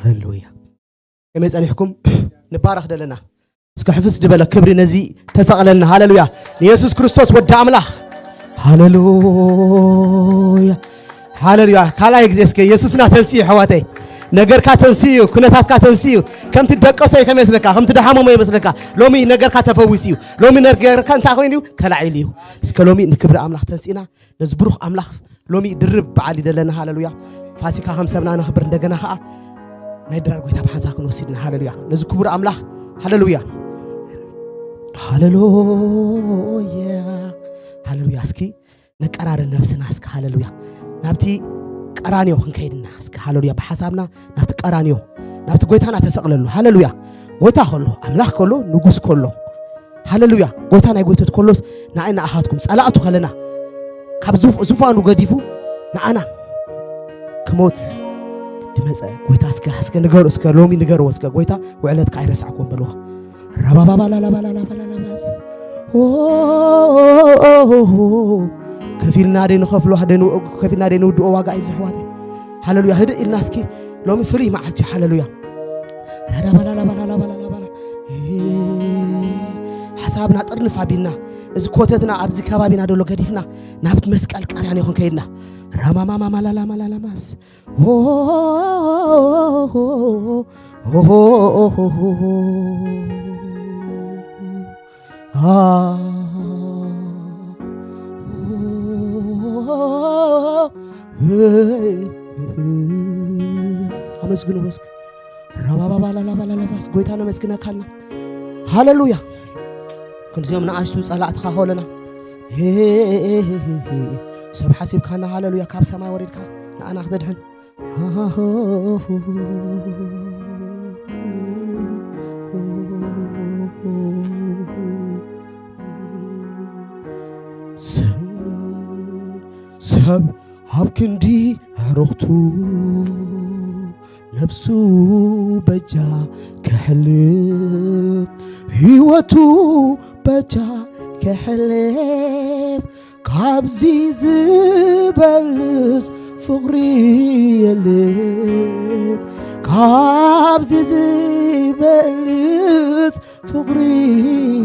ሃሌሉያ። ከመይ ጸኒሕኩም? ንባረኽ ደለና። እስከ ሕፍስ ዝበለ ክብሪ ነዚ ተሰቕለልና። ሃሌሉያ። ንየሱስ ክርስቶስ ወዲ ኣምላኽ። ሃሌሉያ። ሃሌሉያ። ካልኣይ ግዜ እስከ የሱስና ተንስኡ፣ ኣሕዋተይ። ነገርካ ተንስኡ፣ ኩነታትካ ተንስኡ። ከምቲ ደቀሶ እዩ ከመስለካ፣ ከምቲ ደሓመሞ ይመስለካ። ሎሚ ነገርካ ተፈዊሱ እዩ። ሎሚ ነገርካ እንታይ ኮይኑ እዩ? ተላዒሉ እዩ። እስከ ሎሚ ንክብሪ ኣምላኽ ተንሲእና፣ ነዚ ብሩኽ ኣምላኽ ሎሚ ድርብ በዓል ይደለና። ሃሌሉያ። ፋሲካ ከም ሰብና ነኽብር፣ እንደገና ኸዓ ናይ ድራር ጎይታ ብሓንሳብ ክንወስድና። ሃሌሉያ። ነዚ ክቡር ኣምላኽ። ሃሌሉያ። ሃሌሉያ። ሃሌሉያ። እስኪ ነቀራርብ ነብስና እስኪ። ሃሌሉያ። ናብቲ ቀራንዮ ክንከይድና እስኪ። ሃሌሉያ። ብሓሳብና ናብቲ ቀራንዮ፣ ናብቲ ጎይታና ተሰቕለሉ። ሃሌሉያ። ጎይታ ከሎ፣ ኣምላኽ ከሎ፣ ንጉስ ከሎ፣ ሃሌሉያ። ጎይታ ናይ ጎይቶት ከሎስ ንዓይ ንኣኻትኩም ጸላእቱ ከለና ካብ ዙፍ-፣ ዙፋኑ ገዲፉ ንኣና ክሞት ድመጸ ጎይታ። እስከ፣ እስከ ንገሩ፣ እስከ ሎሚ ንገርዎ እስከ። ጎይታ ውዕለትካ ኣይረሳዕኩዎን በልዎ። ራባባባላላባላላባላላባስ። ኦ፣ ከፊልና ደይ ንኸፍሎ፣ ደይ ንው-፣ ከፊልና ደይ ንውድኦ ዋጋ እዩ ዝሕዋት። ሃሌሉያ። ህድእ ኢልና እስኪ፣ ሎሚ ፍሉይ መዓልቲ እዩ። ሃሌሉያ። ራዳባላላባላላባላላባላ። እ፣ ሓሳብና ጥርንፍ ኣቢልና፣ እዚ ኮተትና ኣብዚ ከባቢና ደሎ ገዲፍና፣ ናብቲ መስቀል ቀራንዮ ክንከይድና። ራማማማማላላማላላማስ። ሆ፣ ሆ፣ ሆ፣ ሆ። አ፣ ኣመስግንዎ እስከ። ራባባባላላባላላባስ ጎይታ ነመስግነካልና። ሃሌሉያ። ክንዚኦም ንኣሽቱ ጸላእትኻ ኾለና። ሰብ ሓሲብካና፣ ሃሌሉያ፣ ካብ ሰማይ ወሪድካ ንኣና ክትድሕን። ሰብ ኣብ ክንዲ ኣዕሩኽቱ ነብሱ በጃ ከሕልፍ፣ ህይወቱ በጃ ከሕልፍ፣ ካብዚ ዝበልጽ ፍቕሪ የለን። ካብዚ ዝበልጽ ፍቕሪ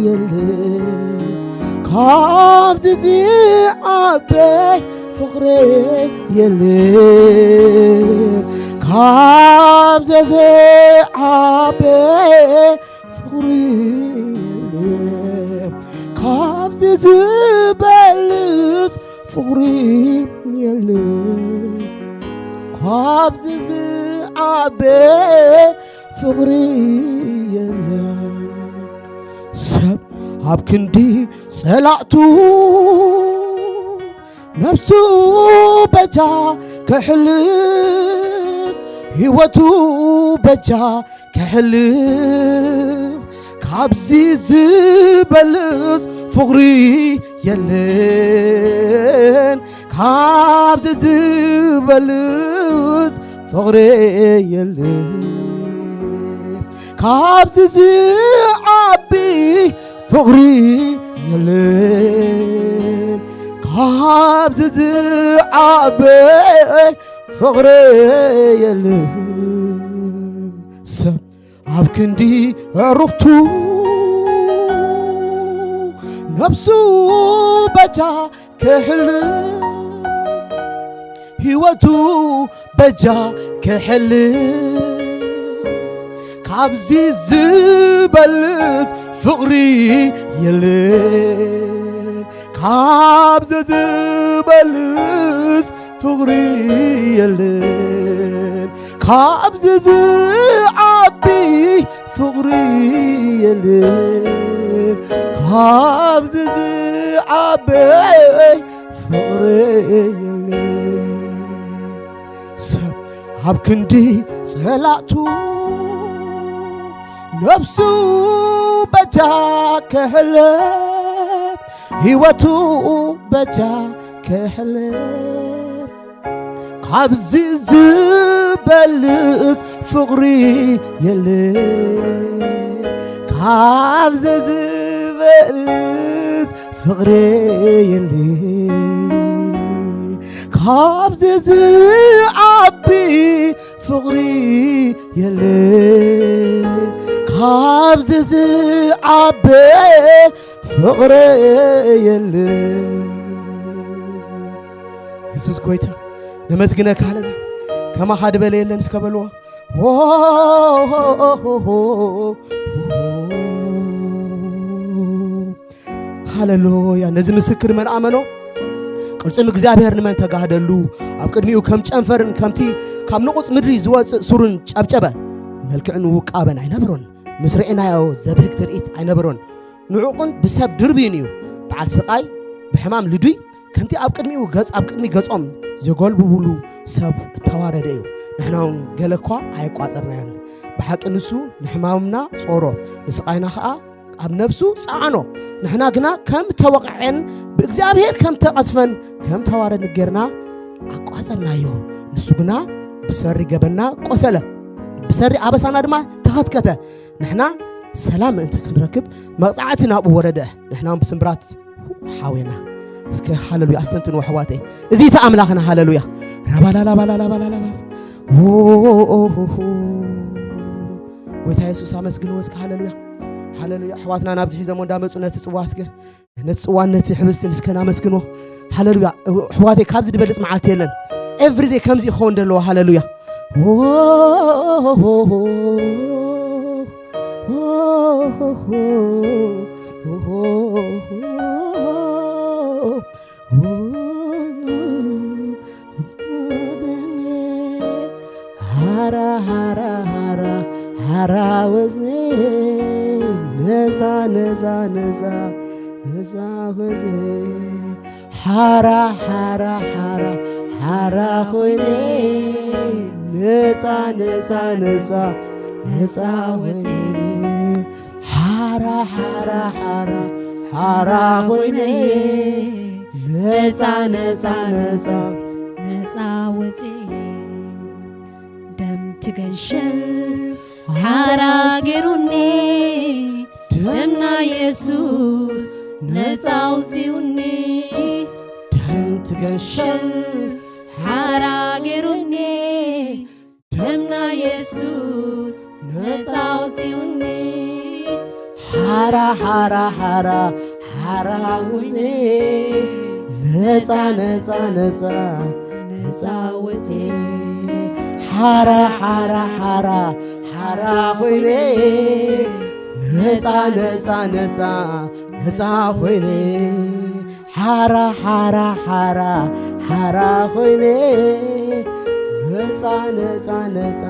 የለን። ካብዚ ዝዓበይ ፍቕሪ የለን። ካብዚ ዝዓበይ ፍቕሪ የለን። ካብዚ ዝበልጽ ፍቕሪ የለን። ካብዚ ዝዓበይ ፍቕሪ የለን። ሰብ ኣብ ክንዲ ጸላእቱ ነብሱ በጃ ከሕልፍ፣ ህይወቱ በጃ ከሕልፍ፣ ካብዚ ዝበልጽ ፍቕሪ የለን። ካብዚ ዝበልጽ ፍቕሪ የለን። ካብዚ ዝዓቢ ፍቕሪ የለን። ካብዚ ዝዓቢ ፍቕሪ የለን። ሰብ ኣብ ክንዲ ኣዕሩኽቱ ነብሱ በጃ ከሕልፍ፣ ህይወቱ በጃ ከሕልፍ፣ ካብዚ ዝበልጽ ፍቕሪ የለን። ካብዚ ዝበልጽ ፍቕሪ የለን። ካብዚ ዝዓቢ ፍቕሪ የለን። ካብዚ ዝዓቢ ፍቕሪ የለን። ሰብ ኣብ ክንዲ ጸላእቱ ነብሱ በጃ ከሕልፍ፣ ህይወቱ በጃ ከሕልፍ፣ ካብዚ ዝበልጽ ፍቕሪ የለን። ካብዚ ዝበልጽ ፍቕሪ የለን። ካብዚ ዝዓቢ ፍቕሪ የለ፣ ካብዚ ዝዓበ ፍቕሪ የለ። የሱስ ጎይታ፣ ነመስግነካ ኣለና። ከማኻ ዝበለ የለን እስከ በልዎ። ሃሌሉያ። ነዚ ምስክር መን ኣመኖ? ቅልጽም እግዚኣብሔር ንመን ተጋህደሉ? ኣብ ቅድሚኡ ከም ጨንፈርን ከምቲ ካብ ንቑጽ ምድሪ ዝወጽእ ሱርን ጨብጨበ። መልክዕን ውቃበን ኣይነበሮን። ምስ ርኤናዮ ዘብህግ ትርኢት ኣይነበሮን። ንዑቕን ብሰብ ድርብዩን እዩ። በዓል ስቓይ፣ ብሕማም ልዱይ፣ ከምቲ ኣብ ቅድሚኡ ገጽ ኣብ ቅድሚ ገጾም ዘጎልብብሉ ሰብ እተዋረደ እዩ። ንሕና እውን ገለ እኳ ኣየቋጸርናዮን። ብሓቂ ንሱ ንሕማምና ጾሮ፣ ንስቓይና ኸኣ ኣብ ነፍሱ ጸዓኖ። ንሕና ግና ከም ተወቕዐን ብእግዚኣብሔር ከም ተቐስፈን ከም ተዋረድን ጌርና ኣቋጸርናዮ። ንሱ ግና ብሰሪ ገበንና ቆሰለ፣ ብሰሪ ኣበሳና ድማ ተኸትከተ። ንሕና ሰላም ምእንቲ ክንረክብ መቕጻዕቲ ናብኡ ወረደ። ንሕና እውን ብስምብራት ሓዌና። እስከ ሃሌሉያ ኣስተንትንዎ ኣሕዋተይ። እዚ እቲ ኣምላኽና። ሃሌሉያ። ራባላላባላላባላላባስ። ኦ፣ ኦ፣ ኦ፣ ኦ። ጎይታ የሱስ ኣመስግንዎ እስከ። ሃሌሉያ፣ ሃሌሉያ። ኣሕዋትና ናብዚ ሒዞሞ እንዳመጹ ነቲ ጽዋ እስከ፣ ነቲ ጽዋን ነቲ ሕብስትን እስከ ናመስግንዎ። ሃሌሉያ። ኣሕዋተይ፣ ካብዚ ዝበልጽ መዓልቲ የለን። ኤቭሪደይ ከምዚ ይኸውን ዘለዎ። ሃሌሉያ። ሃራ ሃራ ሃራ ሃራ ወዜ ነፃ ነፃ ነፃ ነፃ ወዜ ሃራ ሃራ ሃራ ሃራ ኮይነ ነፃ ነፃ ነፃ ነፃ ወዜ ሃራ ሃራ ሃራ ሃራ ኮይነ ነፃ ነፃ ነፃ ነፃ ወፅየ ደም ትገንሸል ሓራ ገይሩኒ ደምና የሱስ ነፃ ኣውፅኡኒ ደም ትገንሸል ሓራ ገይሩኒ ደምና የሱስ ነፃ ኣውፅኡኒ ሓራ ሓራ ሓራ ሓራ ውፅየ ነፃ ነፃ ነፃ ነፃ ወፅየ ሓራ ሓራ ሓራ ሓራ ኮይነ ነፃ ነፃ ነፃ ነፃ ኮይነ ሓራ ሓራ ሓራ ሓራ ኮይነ ነፃ ነፃ ነፃ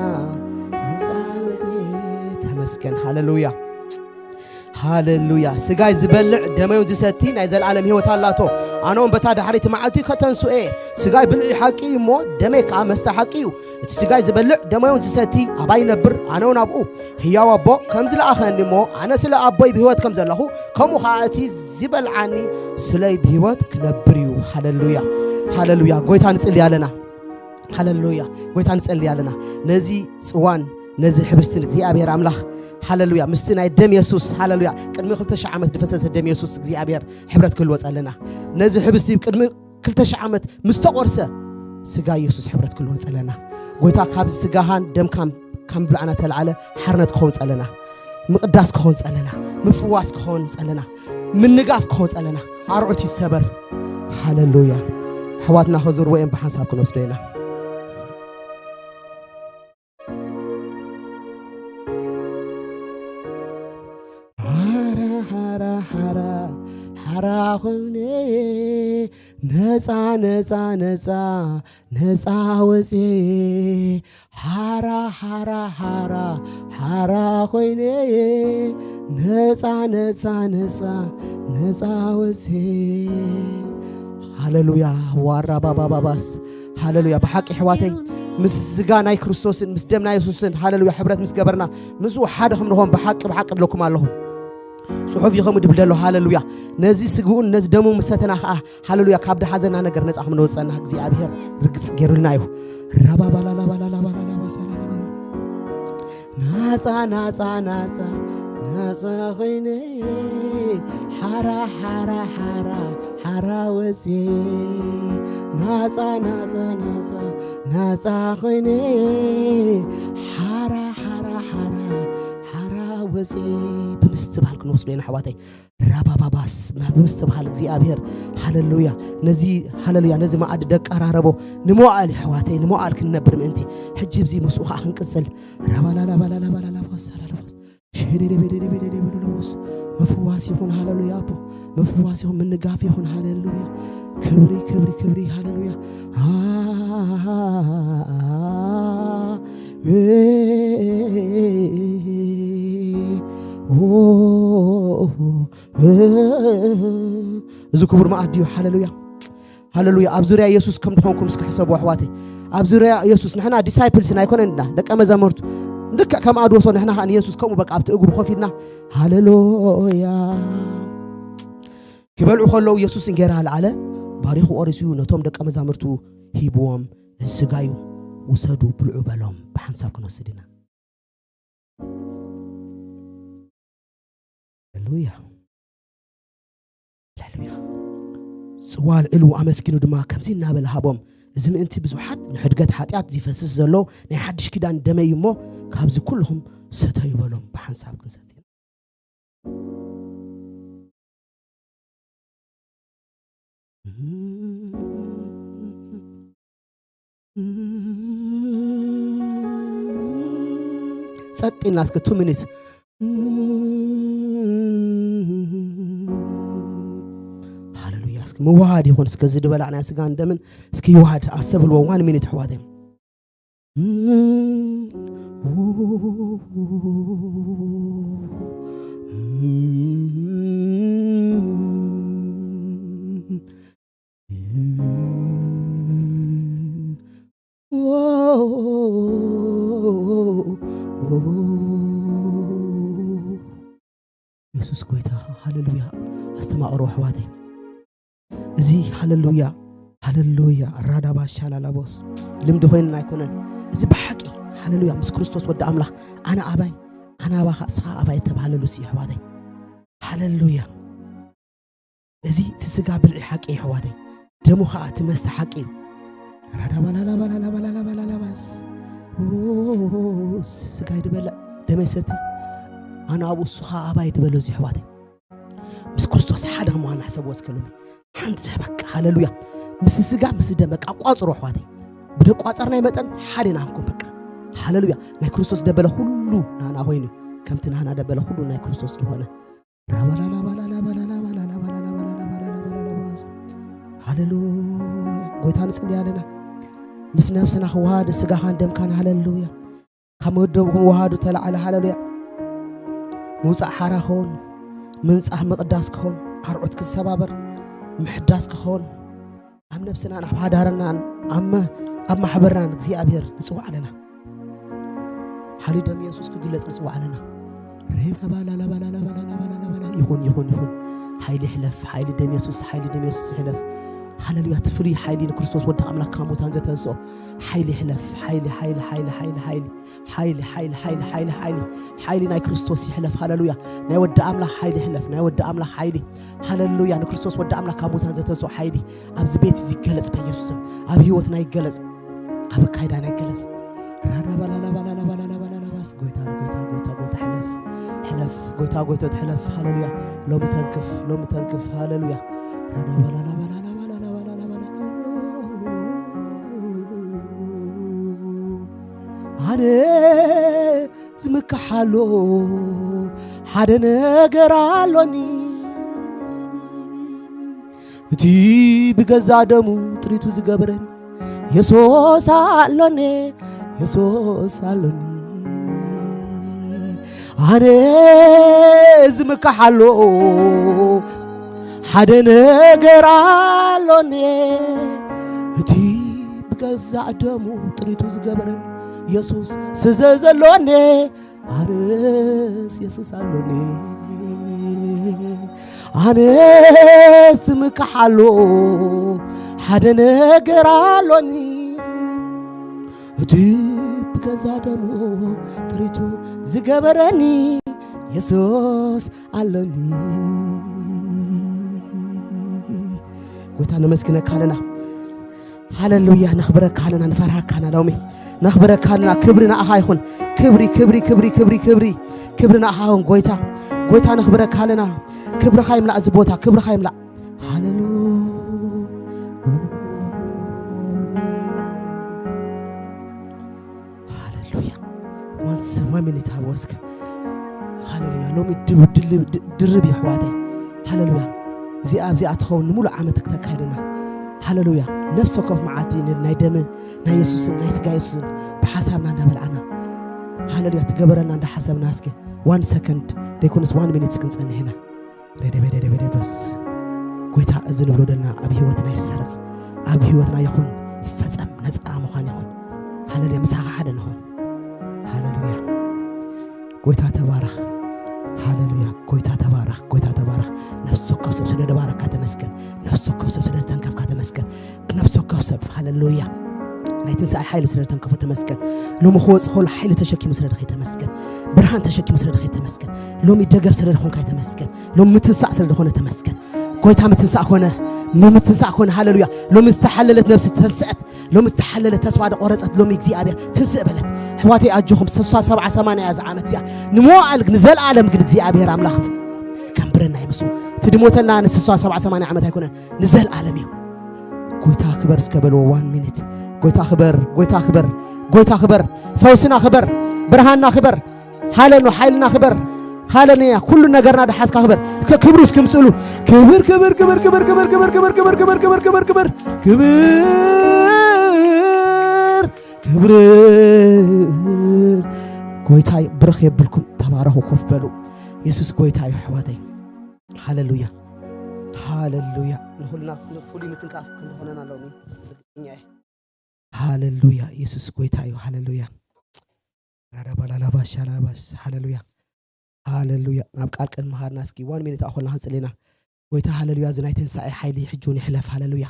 ነፃ ወፅየ። ተመስገን። ሃሌሉያ፣ ሃሌሉያ። ስጋይ ዝበልዕ ደመዩን ዝሰቲ ናይ ዘለኣለም ህይወት ኣላቶ። ኣነ እውን በታ ዳሕሪቲ መዓልቲ ከተንስኦ እየ። ስጋይ ብልዒ ሓቂ እዩ እሞ፣ ደመይ ከኣ መስተ ሓቂ እዩ። እቲ ስጋይ ዝበልዕ ደመዩን ዝሰቲ ኣባይ ይነብር፣ ኣነ እውን ኣብኡ። ህያው ኣቦ ከም ዝለኣኸኒ እሞ፣ ኣነ ስለ ኣቦይ ብህይወት ከም ዘለኹ፣ ከምኡ ኸኣ እቲ ዝበልዓኒ ስለይ ብህይወት ክነብር እዩ። ሃሌሉያ፣ ሃሌሉያ። ጎይታ ንጽሊ ኣለና። ሃሌሉያ። ጎይታ ንጸሊ ኣለና። ነዚ ጽዋን ነዚ ሕብስትን እግዚኣብሔር ኣምላኽ፣ ሃሌሉያ፣ ምስቲ ናይ ደም የሱስ፣ ሃሌሉያ፣ ቅድሚ ክልተ ሺሕ ዓመት ዝፈሰሰ ደም የሱስ እግዚኣብሔር ሕብረት ክህልዎ ጸለና። ነዚ ሕብስቲ ቅድሚ ክልተ ሺሕ ዓመት ምስ ተቖርሰ ስጋ የሱስ ሕብረት ክህልዎ ጸለና። ጎይታ፣ ካብዚ ስጋኻን ደምካን ካብ ምብላዕና ተለዓለ ሓርነት ክኸውን ጸለና። ምቕዳስ ክኸውን ጸለና። ምፍዋስ ክኸውን ጸለና። ምንጋፍ ክኸውን ጸለና። ኣርዑት ይሰበር። ሃሌሉያ። ኣሕዋትና ከዙርዎ እዮም፣ ብሓንሳብ ክንወስዶ ኢና። ሓራ፣ ሓራ፣ ሓራ፣ ሓራ ኾይነ ነፃ፣ ነፃ፣ ነፃ፣ ነፃ ወፅየ። ሓራ፣ ሓራ፣ ሓራ፣ ሓራ ኾይነ ነፃ፣ ነፃ፣ ነፃ፣ ነፃ ወፅየ። ሃሌሉያ። ዋራ ባባባባስ። ሃሌሉያ። ብሓቂ ኣሕዋተይ፣ ምስ ስጋ ናይ ክርስቶስን ምስ ደም ናይ የሱስን፣ ሃሌሉያ፣ ሕብረት ምስ ገበርና፣ ምስኡ ሓደ ከም ንኾን ብሓቂ፣ ብሓቂ እብለኩም ኣለኹ። ጽሑፍ እዩ ከምኡ ድብል ዘሎ። ሃሌሉያ። ነዚ ስግኡን ነዚ ደሙ ምስ ሰተና ኸኣ፣ ሃሌሉያ፣ ካብ ድሓዘና ነገር ነጻ ከም ንወጽእ ጸናሕ እግዚኣብሔር ርግጽ ገይሩልና እዩ። ራባባላላባላላባላላባሳላላ። ናጻ፣ ናጻ፣ ናጻ፣ ናጻ ኾይነ፣ ሓራ፣ ሓራ፣ ሓራ፣ ሓራ ወጽየ። ናጻ፣ ናጻ፣ ናጻ፣ ናፃ ኮይነ ሓራ ሓራ ሓራ ሓራ ወፂ ብምስትብሃል ክንወስዶ ኢና ኣሕዋተይ። ራባባባስ ብምስትብሃል እግዚኣብሔር። ሃለሉያ። ነዚ ሃለሉያ ነዚ መኣዲ ደቀራረቦ ንመዋእል ኣሕዋተይ ንመዋእል ክንነብር ምእንቲ ሕጂ ብዚ ምስኡ ከዓ ክንቅፅል። ራባላላባላላባላላባሳላላባስ ሽህደደበደደበደደበደደቦስ ምፍዋስ ይኹን። ሃለሉያ ኣቦ ምፍዋስ ይኹን። ምንጋፍ ይኹን። ሃለሉያ ክብሪ ክብሪ ክብሪ። ሃለሉያ እዚ ክቡር መኣዲ እዩ። ሃለሉያ ሃለሉያ። ኣብ ዙርያ የሱስ ከም ድኾንኩም እስኪ ሕሰቡ ኣሕዋተይ። ኣብ ዙርያ የሱስ ንሕና ዲሳይፕልስ ኣይኮነን ኢና ደቀ መዛሙርቱ። ልክዕ ከም ኣድወሶ ንሕና ከዓ ንየሱስ ከምኡ በቃ ኣብቲ እግሩ ኮፍ ኢልና ሃለሉያ። ክበልዑ ከለዉ የሱስ እንጌራ ኣልዓለ፣ ባሪኹ ቆሪሱ ነቶም ደቀ መዛሙርቱ ሂብዎም፣ እዚ ስጋዩ ውሰዱ ብልዑ በሎም። ብሓንሳብ ክንወስድ ኢና። ሃሌሉያ ሃሌሉያ። ጽዋ ኣልዒሉ ኣመስጊኑ ድማ ከምዚ እናበለ ሃቦም፣ እዚ ምእንቲ ብዙሓት ንሕድገት ሓጢኣት ዝፈስስ ዘሎ ናይ ሓድሽ ኪዳን ደመይ እሞ ካብዚ ኩልኹም ሰተዩ በሎም። ብሓንሳብ ክንሰቲ ጸጥ ኢልና እስከ ቱ ሚኒት ሃሌሉያ። እስከ መዋሃድ ይኹን። እስከ እዚ ዝበላዕናዮ ስጋን ደምን እስከ ይዋሃድ። ኣሰብልዎ ዋን ሚኒት ኣሕዋተይ። የሱስ ጎይታ ሃሌሉያ። ኣስተማቕሩ ኣሕዋተይ። እዚ ሃሌሉያ ሃሌሉያ ራዳባ ሻላላቦስ ልምዲ ኮይንና ኣይኮነን። እዚ ብሓቂ ሃሌሉያ ምስ ክርስቶስ ወዲ ኣምላኽ ኣነ ኣባይ ኣነ ኣባኻ እስኻ ኣባይ እተባህለሉ ሲ ኣሕዋተይ። ሃሌሉያ። እዚ እቲ ስጋ ብልዒ ሓቂ እዩ ኣሕዋተይ። ደሙ ኸዓ እቲ መስተ ሓቂ እዩ። ራዳባላላባላላባላላባላላባስ ስጋይ ድበልዕ ደመይ ሰቲ ኣነ ኣብኡ እሱ ኸዓ ኣባይ ድበሎ እዚ ኣሕዋተይ። ምስ ክርስቶስ ሓደ ከም ምዃን ሕሰብዎ እስከ ሎሚ። ሓንቲ በቃ ሃሌሉያ። ምስ ስጋ ምስ ደም በቃ ኣቋጽሮ ኣሕዋተይ። ብደቋጸርናይ መጠን ሓደ ኢና ክንኮን በቃ። ሃሌሉያ። ናይ ክርስቶስ ደበለ ኩሉ ናና ኮይኑ ከምቲ ናና ደበለ ኩሉ ናይ ክርስቶስ ዝኾነ። ራባላላባላላባላላባላላባላላባላላባላላባላላባስ። ሃሌሉያ። ጎይታ ንጽሊ ኣለና። ምስ ነብስና ክወሃድ ስጋኻን ደምካን ሃሌሉያ። ካብ መወደቡ ክወሃዱ ተላዓለ። ሃሌሉያ። ምውጻእ ሓራ ክኸውን፣ ምንጻህ ምቕዳስ ክኸውን፣ ኣርዑት ክሰባበር፣ ምሕዳስ ክኸውን፣ ኣብ ነብስናን ኣብ ሃዳርናን ኣብ መ-፣ ኣብ ማሕበርናን እግዚኣብሔር ንጽዋዕ ኣለና። ሓይሊ ደም የሱስ ክግለጽ ንጽዋዕ ኣለና። ሬፈባላላባላላባላላባላላባላ ይኹን ይኹን ይኹን። ሓይሊ ይሕለፍ፣ ሓይሊ ደም የሱስ፣ ሓይሊ ደም የሱስ ይሕለፍ። ሃሌሉያ። እቲ ፍሉይ ሓይሊ ንክርስቶስ ወዲ ኣምላኽ ካብ ሙታን ዘተንስኦ ሓይሊ ይሕለፍ። ሓይሊ ሓይሊ ሓይሊ ሓይሊ ሓይሊ ሓይሊ ሓይሊ ሓይሊ ሓይሊ ሓይሊ ሓይሊ ናይ ክርስቶስ ይሕለፍ። ሃሌሉያ። ናይ ወዲ ኣምላኽ ሓይሊ ይሕለፍ። ናይ ወዲ ኣምላኽ ሓይሊ። ሃሌሉያ። ንክርስቶስ ወዲ ኣምላኽ ካብ ሙታን ዘተንስኦ ሓይሊ ኣብዚ ቤት እዚ ይገለጽ በኢየሱስ ስም። ኣብ ህይወትና ይገለጽ። ኣብ ኣካይዳና ይገለጽ። ራዳባላላባላላባላላባላላባስ ጎይታ ጎይታ ጎይታ ጎይታ ሕለፍ። ሕለፍ ጎይታ ጎይታ ሕለፍ። ሃሌሉያ። ሎሚ ተንክፍ ሎሚ ተንክፍ። ሃሌሉያ። ራዳባላላባላላባላላባላላባላ ኣነ ዝምክሓሉ ሓደ ነገር ኣሎኒ። እቲ ብገዛ ደሙ ጥሪቱ ዝገበረኒ የሱስ ኣሎኒ። የሱስ ኣሎኒ። ኣነ ዝምክሓሉ ሓደ ነገር ኣሎኒ። እቲ ብገዛእ ደሙ ጥሪቱ ዝገበረኒ የሱስ ስዘ ዘሎኒ። ኣነስ የሱስ ኣሎኒ። ኣነስ ዝምክሓሉ ሓደ ነገር ኣሎኒ። እቲ ብገዛ ደሙ ጥሪቱ ዝገበረኒ የሱስ ኣሎኒ። ጎይታ ነመስግነካ ኣለና። ሃለሉያ። ነኽብረካ ኣለና፣ ንፈርሃካ ኣለና። ሎሚ ነኽብረካ ኣለና። ክብሪ ንኣኻ ይኹን። ክብሪ፣ ክብሪ፣ ክብሪ፣ ክብሪ፣ ክብሪ፣ ክብሪ ንኣኻ ይኹን ጎይታ። ጎይታ ነኽብረካ ኣለና። ክብርኻ ይምላእ እዚ ቦታ፣ ክብርኻ ይምላእ። ሃለሉ-፣ ሃለሉያ። ዋን ሰማይ ሚኒት ሃቦ እስከ። ሃለሉያ። ሎሚ ድብ-፣ ድልብ-፣ ድ-፣ ድርብ እዩ ኣሕዋተይ። ሃለሉያ። እዚኣ ኣብዚኣ ትኸውን ንሙሉእ ዓመት ክተካይደና። ሃለሉያ። ነፍሲ ወከፍ መዓልቲ ን-፣ ናይ ደምን ናይ የሱስን ናይ ስጋ የሱስን ብሓሳብና እንዳበልዓና። ሃለሉያ። ትገበረና እንዳሓሰብና እስከ ዋን ሰከንድ ደይኮነስ ዋን ሚኒት እስከ ንጸንሕ ኢና። ረደበደበደበስ ጎይታ እዚ ንብሎ ደልና ኣብ ህይወትና ይሰረጽ፣ ኣብ ህይወትና ይኹን ይፈጸም፣ ነጻ ምዃን ይኹን። ሃለሉያ። ምሳኻ ሓደ ንኹን። ሃለሉያ። ጎይታ ተባረኽ። ሃለሉያ። ጎይታ ተባረኽ። ጎይታ ተባረኽ። ነፍሲ ወከፍ ሰብ ስለ ደባረካ ተመስገን። ነፍሲ ወከፍ ሰብ ስለ ተንከፍካ ተመስገን። ነፍሲ ወከፍ ሰብ፣ ሃለሉያ፣ ናይ ትንሳኤ ሓይሊ ስለ ዝተንከፎ ተመስገን። ሎሚ ክወጽእ ከሎ ሓይሊ ተሸኪሙ ስለ ደኸይ ተመስገን። ብርሃን ተሸኪሙ ስለ ደኸይ ተመስገን። ሎሚ ደገፍ ስለ ዝኾንካይ ተመስገን። ሎሚ ምትንሳእ ስለ ዝኾነ ተመስገን። ጎይታ ምትንሳእ ኮነ፣ ምምትንሳእ ኮነ። ሃለሉያ። ሎሚ ዝተሓለለት ነብሲ ተስዕት፣ ሎሚ ዝተሓለለት ተስፋ ደቆረጸት፣ ሎሚ እግዚኣብሔር ትንስእ በለት። ኣሕዋተይ ኣጆኹም፣ ስሳ ሰብዓ ሰማንያ እያ እዛ ዓመት እዚኣ። ንመዋእል ግን፣ ንዘለኣለም ግን እግዚኣብሔር ኣምላኽ ከንብረና ይምሱ። እቲ ድሞተልና ንስሳ ሰብዓ ሰማንያ ዓመት ኣይኮነን፣ ንዘለኣለም እዩ። ጎይታ ክበር እስከ በልዎ፣ ዋን ሚኒት። ጎይታ ክበር፣ ጎይታ ክበር፣ ጎይታ ክበር። ፈውስና ክበር፣ ብርሃንና ክበር። ሃለኑ፣ ሓይልና ክበር። ሃለኑያ፣ ኩሉ ነገርና ደሓዝካ ክበር። እስከ ክብሩ እስኪ ምጽሉ። ክብር፣ ክብር፣ ክብር፣ ክብር፣ ክብር፣ ክብር፣ ክብር፣ ክብር፣ ክብር፣ ክብር፣ ክብር፣ ክብር፣ ክብር፣ ክብር። ጎይታ ብርኽ የብልኩም። ተባረኹ፣ ኮፍ በሉ። የሱስ ጎይታ እዩ ኣሕዋተይ። ሃለሉያ፣ ሃለሉያ። ንኹልና ፍሉይ ምትንካፍ ክንኾነና ኣለዎም። ርግጸኛ እየ። ሃለሉያ። የሱስ ጎይታ እዩ። ሃለሉያ። ራዳባላላባሻላባስ። ሃለሉያ፣ ሃለሉያ። ናብ ቃል ቅድሚ ምኻድና እስኪ ዋን ሚኒት ኣኾልና ክንጽሊ ኢና። ጎይታ ሃለሉያ፣ እዚ ናይ ትንሳኤ ሓይሊ ሕጂ እውን ይሕለፍ። ሃለሉያ።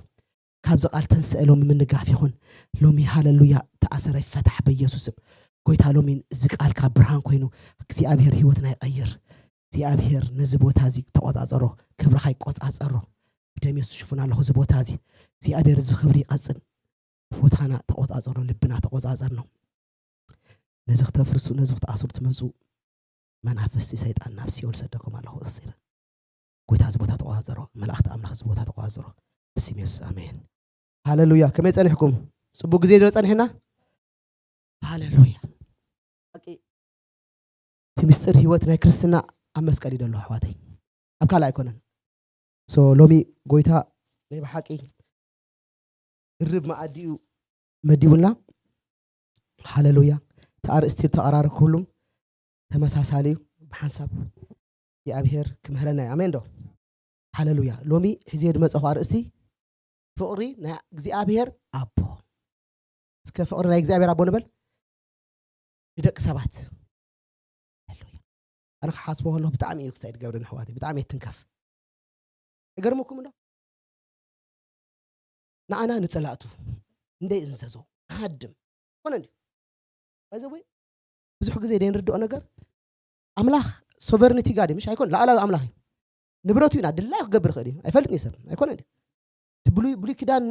ካብዚ ቃል ተንስአ ሎሚ ምንጋፍ ይኹን። ሎሚ ሃለሉያ፣ ተኣሰረ ይፈታሕ በኢየሱስ ስም። ጎይታ ሎሚ እዚ ቃልካ ብርሃን ኮይኑ እግዚኣብሔር ህይወትና ይቐይር። እግዚኣብሔር ነዚ ቦታ እዚ ተቆጻጸሮ፣ ክብርኻ ይቆጻጸሮ። ብደም የሱስ ሽፉን ኣለኹ እዚ ቦታ እዚ። እግዚኣብሔር እዚ ክብሪ ይቐጽል። ቦታና ተቆጻጸሮ፣ ልብና ተቆጻጸር ነው። ነዚ ክተፍርሱ፣ ነዚ ክትኣስሩ ትመጹ መናፍስቲ ሰይጣን ናብ ሲኦል ሰደኩም ኣለኹ። እኽሲረ ጎይታ እዚ ቦታ ተቆጻጸሮ፣ መላእኽቲ ኣምላኽ እዚ ቦታ ተቆጻጸሮ። ብስም የሱስ ኣሜን። ሃለሉያ። ከመይ ጸኒሕኩም? ጽቡቅ ግዜ ዶ ጸኒሕና? ሃለሉያ። ሓቂ እቲ ምስጢር ህይወት ናይ ክርስትና ኣብ መስቀል እዩ ዘሎ ኣሕዋተይ፣ ኣብ ካልእ ኣይኮነን። ሶ ሎሚ ጎይታ ናይ ብሓቂ ድርብ መኣዲኡ መዲቡና። ሃለሉያ። እቲ ኣርእስቲ ተቐራርብ፣ ኩሉም ተመሳሳሊ እዩ። ብሓንሳብ እግዚኣብሔር ክምህረና እዩ። ኣሜን ዶ? ሃለሉያ። ሎሚ ሒዜ ዝመጸኹ ኣርእስቲ ፍቕሪ ናይ እግዚኣብሔር ኣቦ። እስከ ፍቕሪ ናይ እግዚኣብሔር ኣቦ ንበል። ንደቂ ሰባት። ሃለሉያ። ኣነ ክሓስቦ ከለኹ ብጣዕሚ እዩ ክሳይ ዝገብረኒ ኣሕዋተይ፣ ብጣዕሚ እየ ትንከፍ። ይገርመኩም እንዶ ንኣና ንጸላእቱ እንደ እንዘዞ ሃድም ኮነ እንዲ ባይዘወይ ብዙሕ ግዜ ደይ ንርድኦ ነገር ኣምላኽ ሶቨርኒቲ ጋድ ምሽ ኣይኮን ላዕላዊ ኣምላኽ እዩ። ንብረቱ ኢና ድላይ ክገብር ይኽእል እዩ። ኣይፈልጥን እዩ ሰብ ኣይኮነ እንዲ እቲ ብሉይ ብሉይ ኪዳን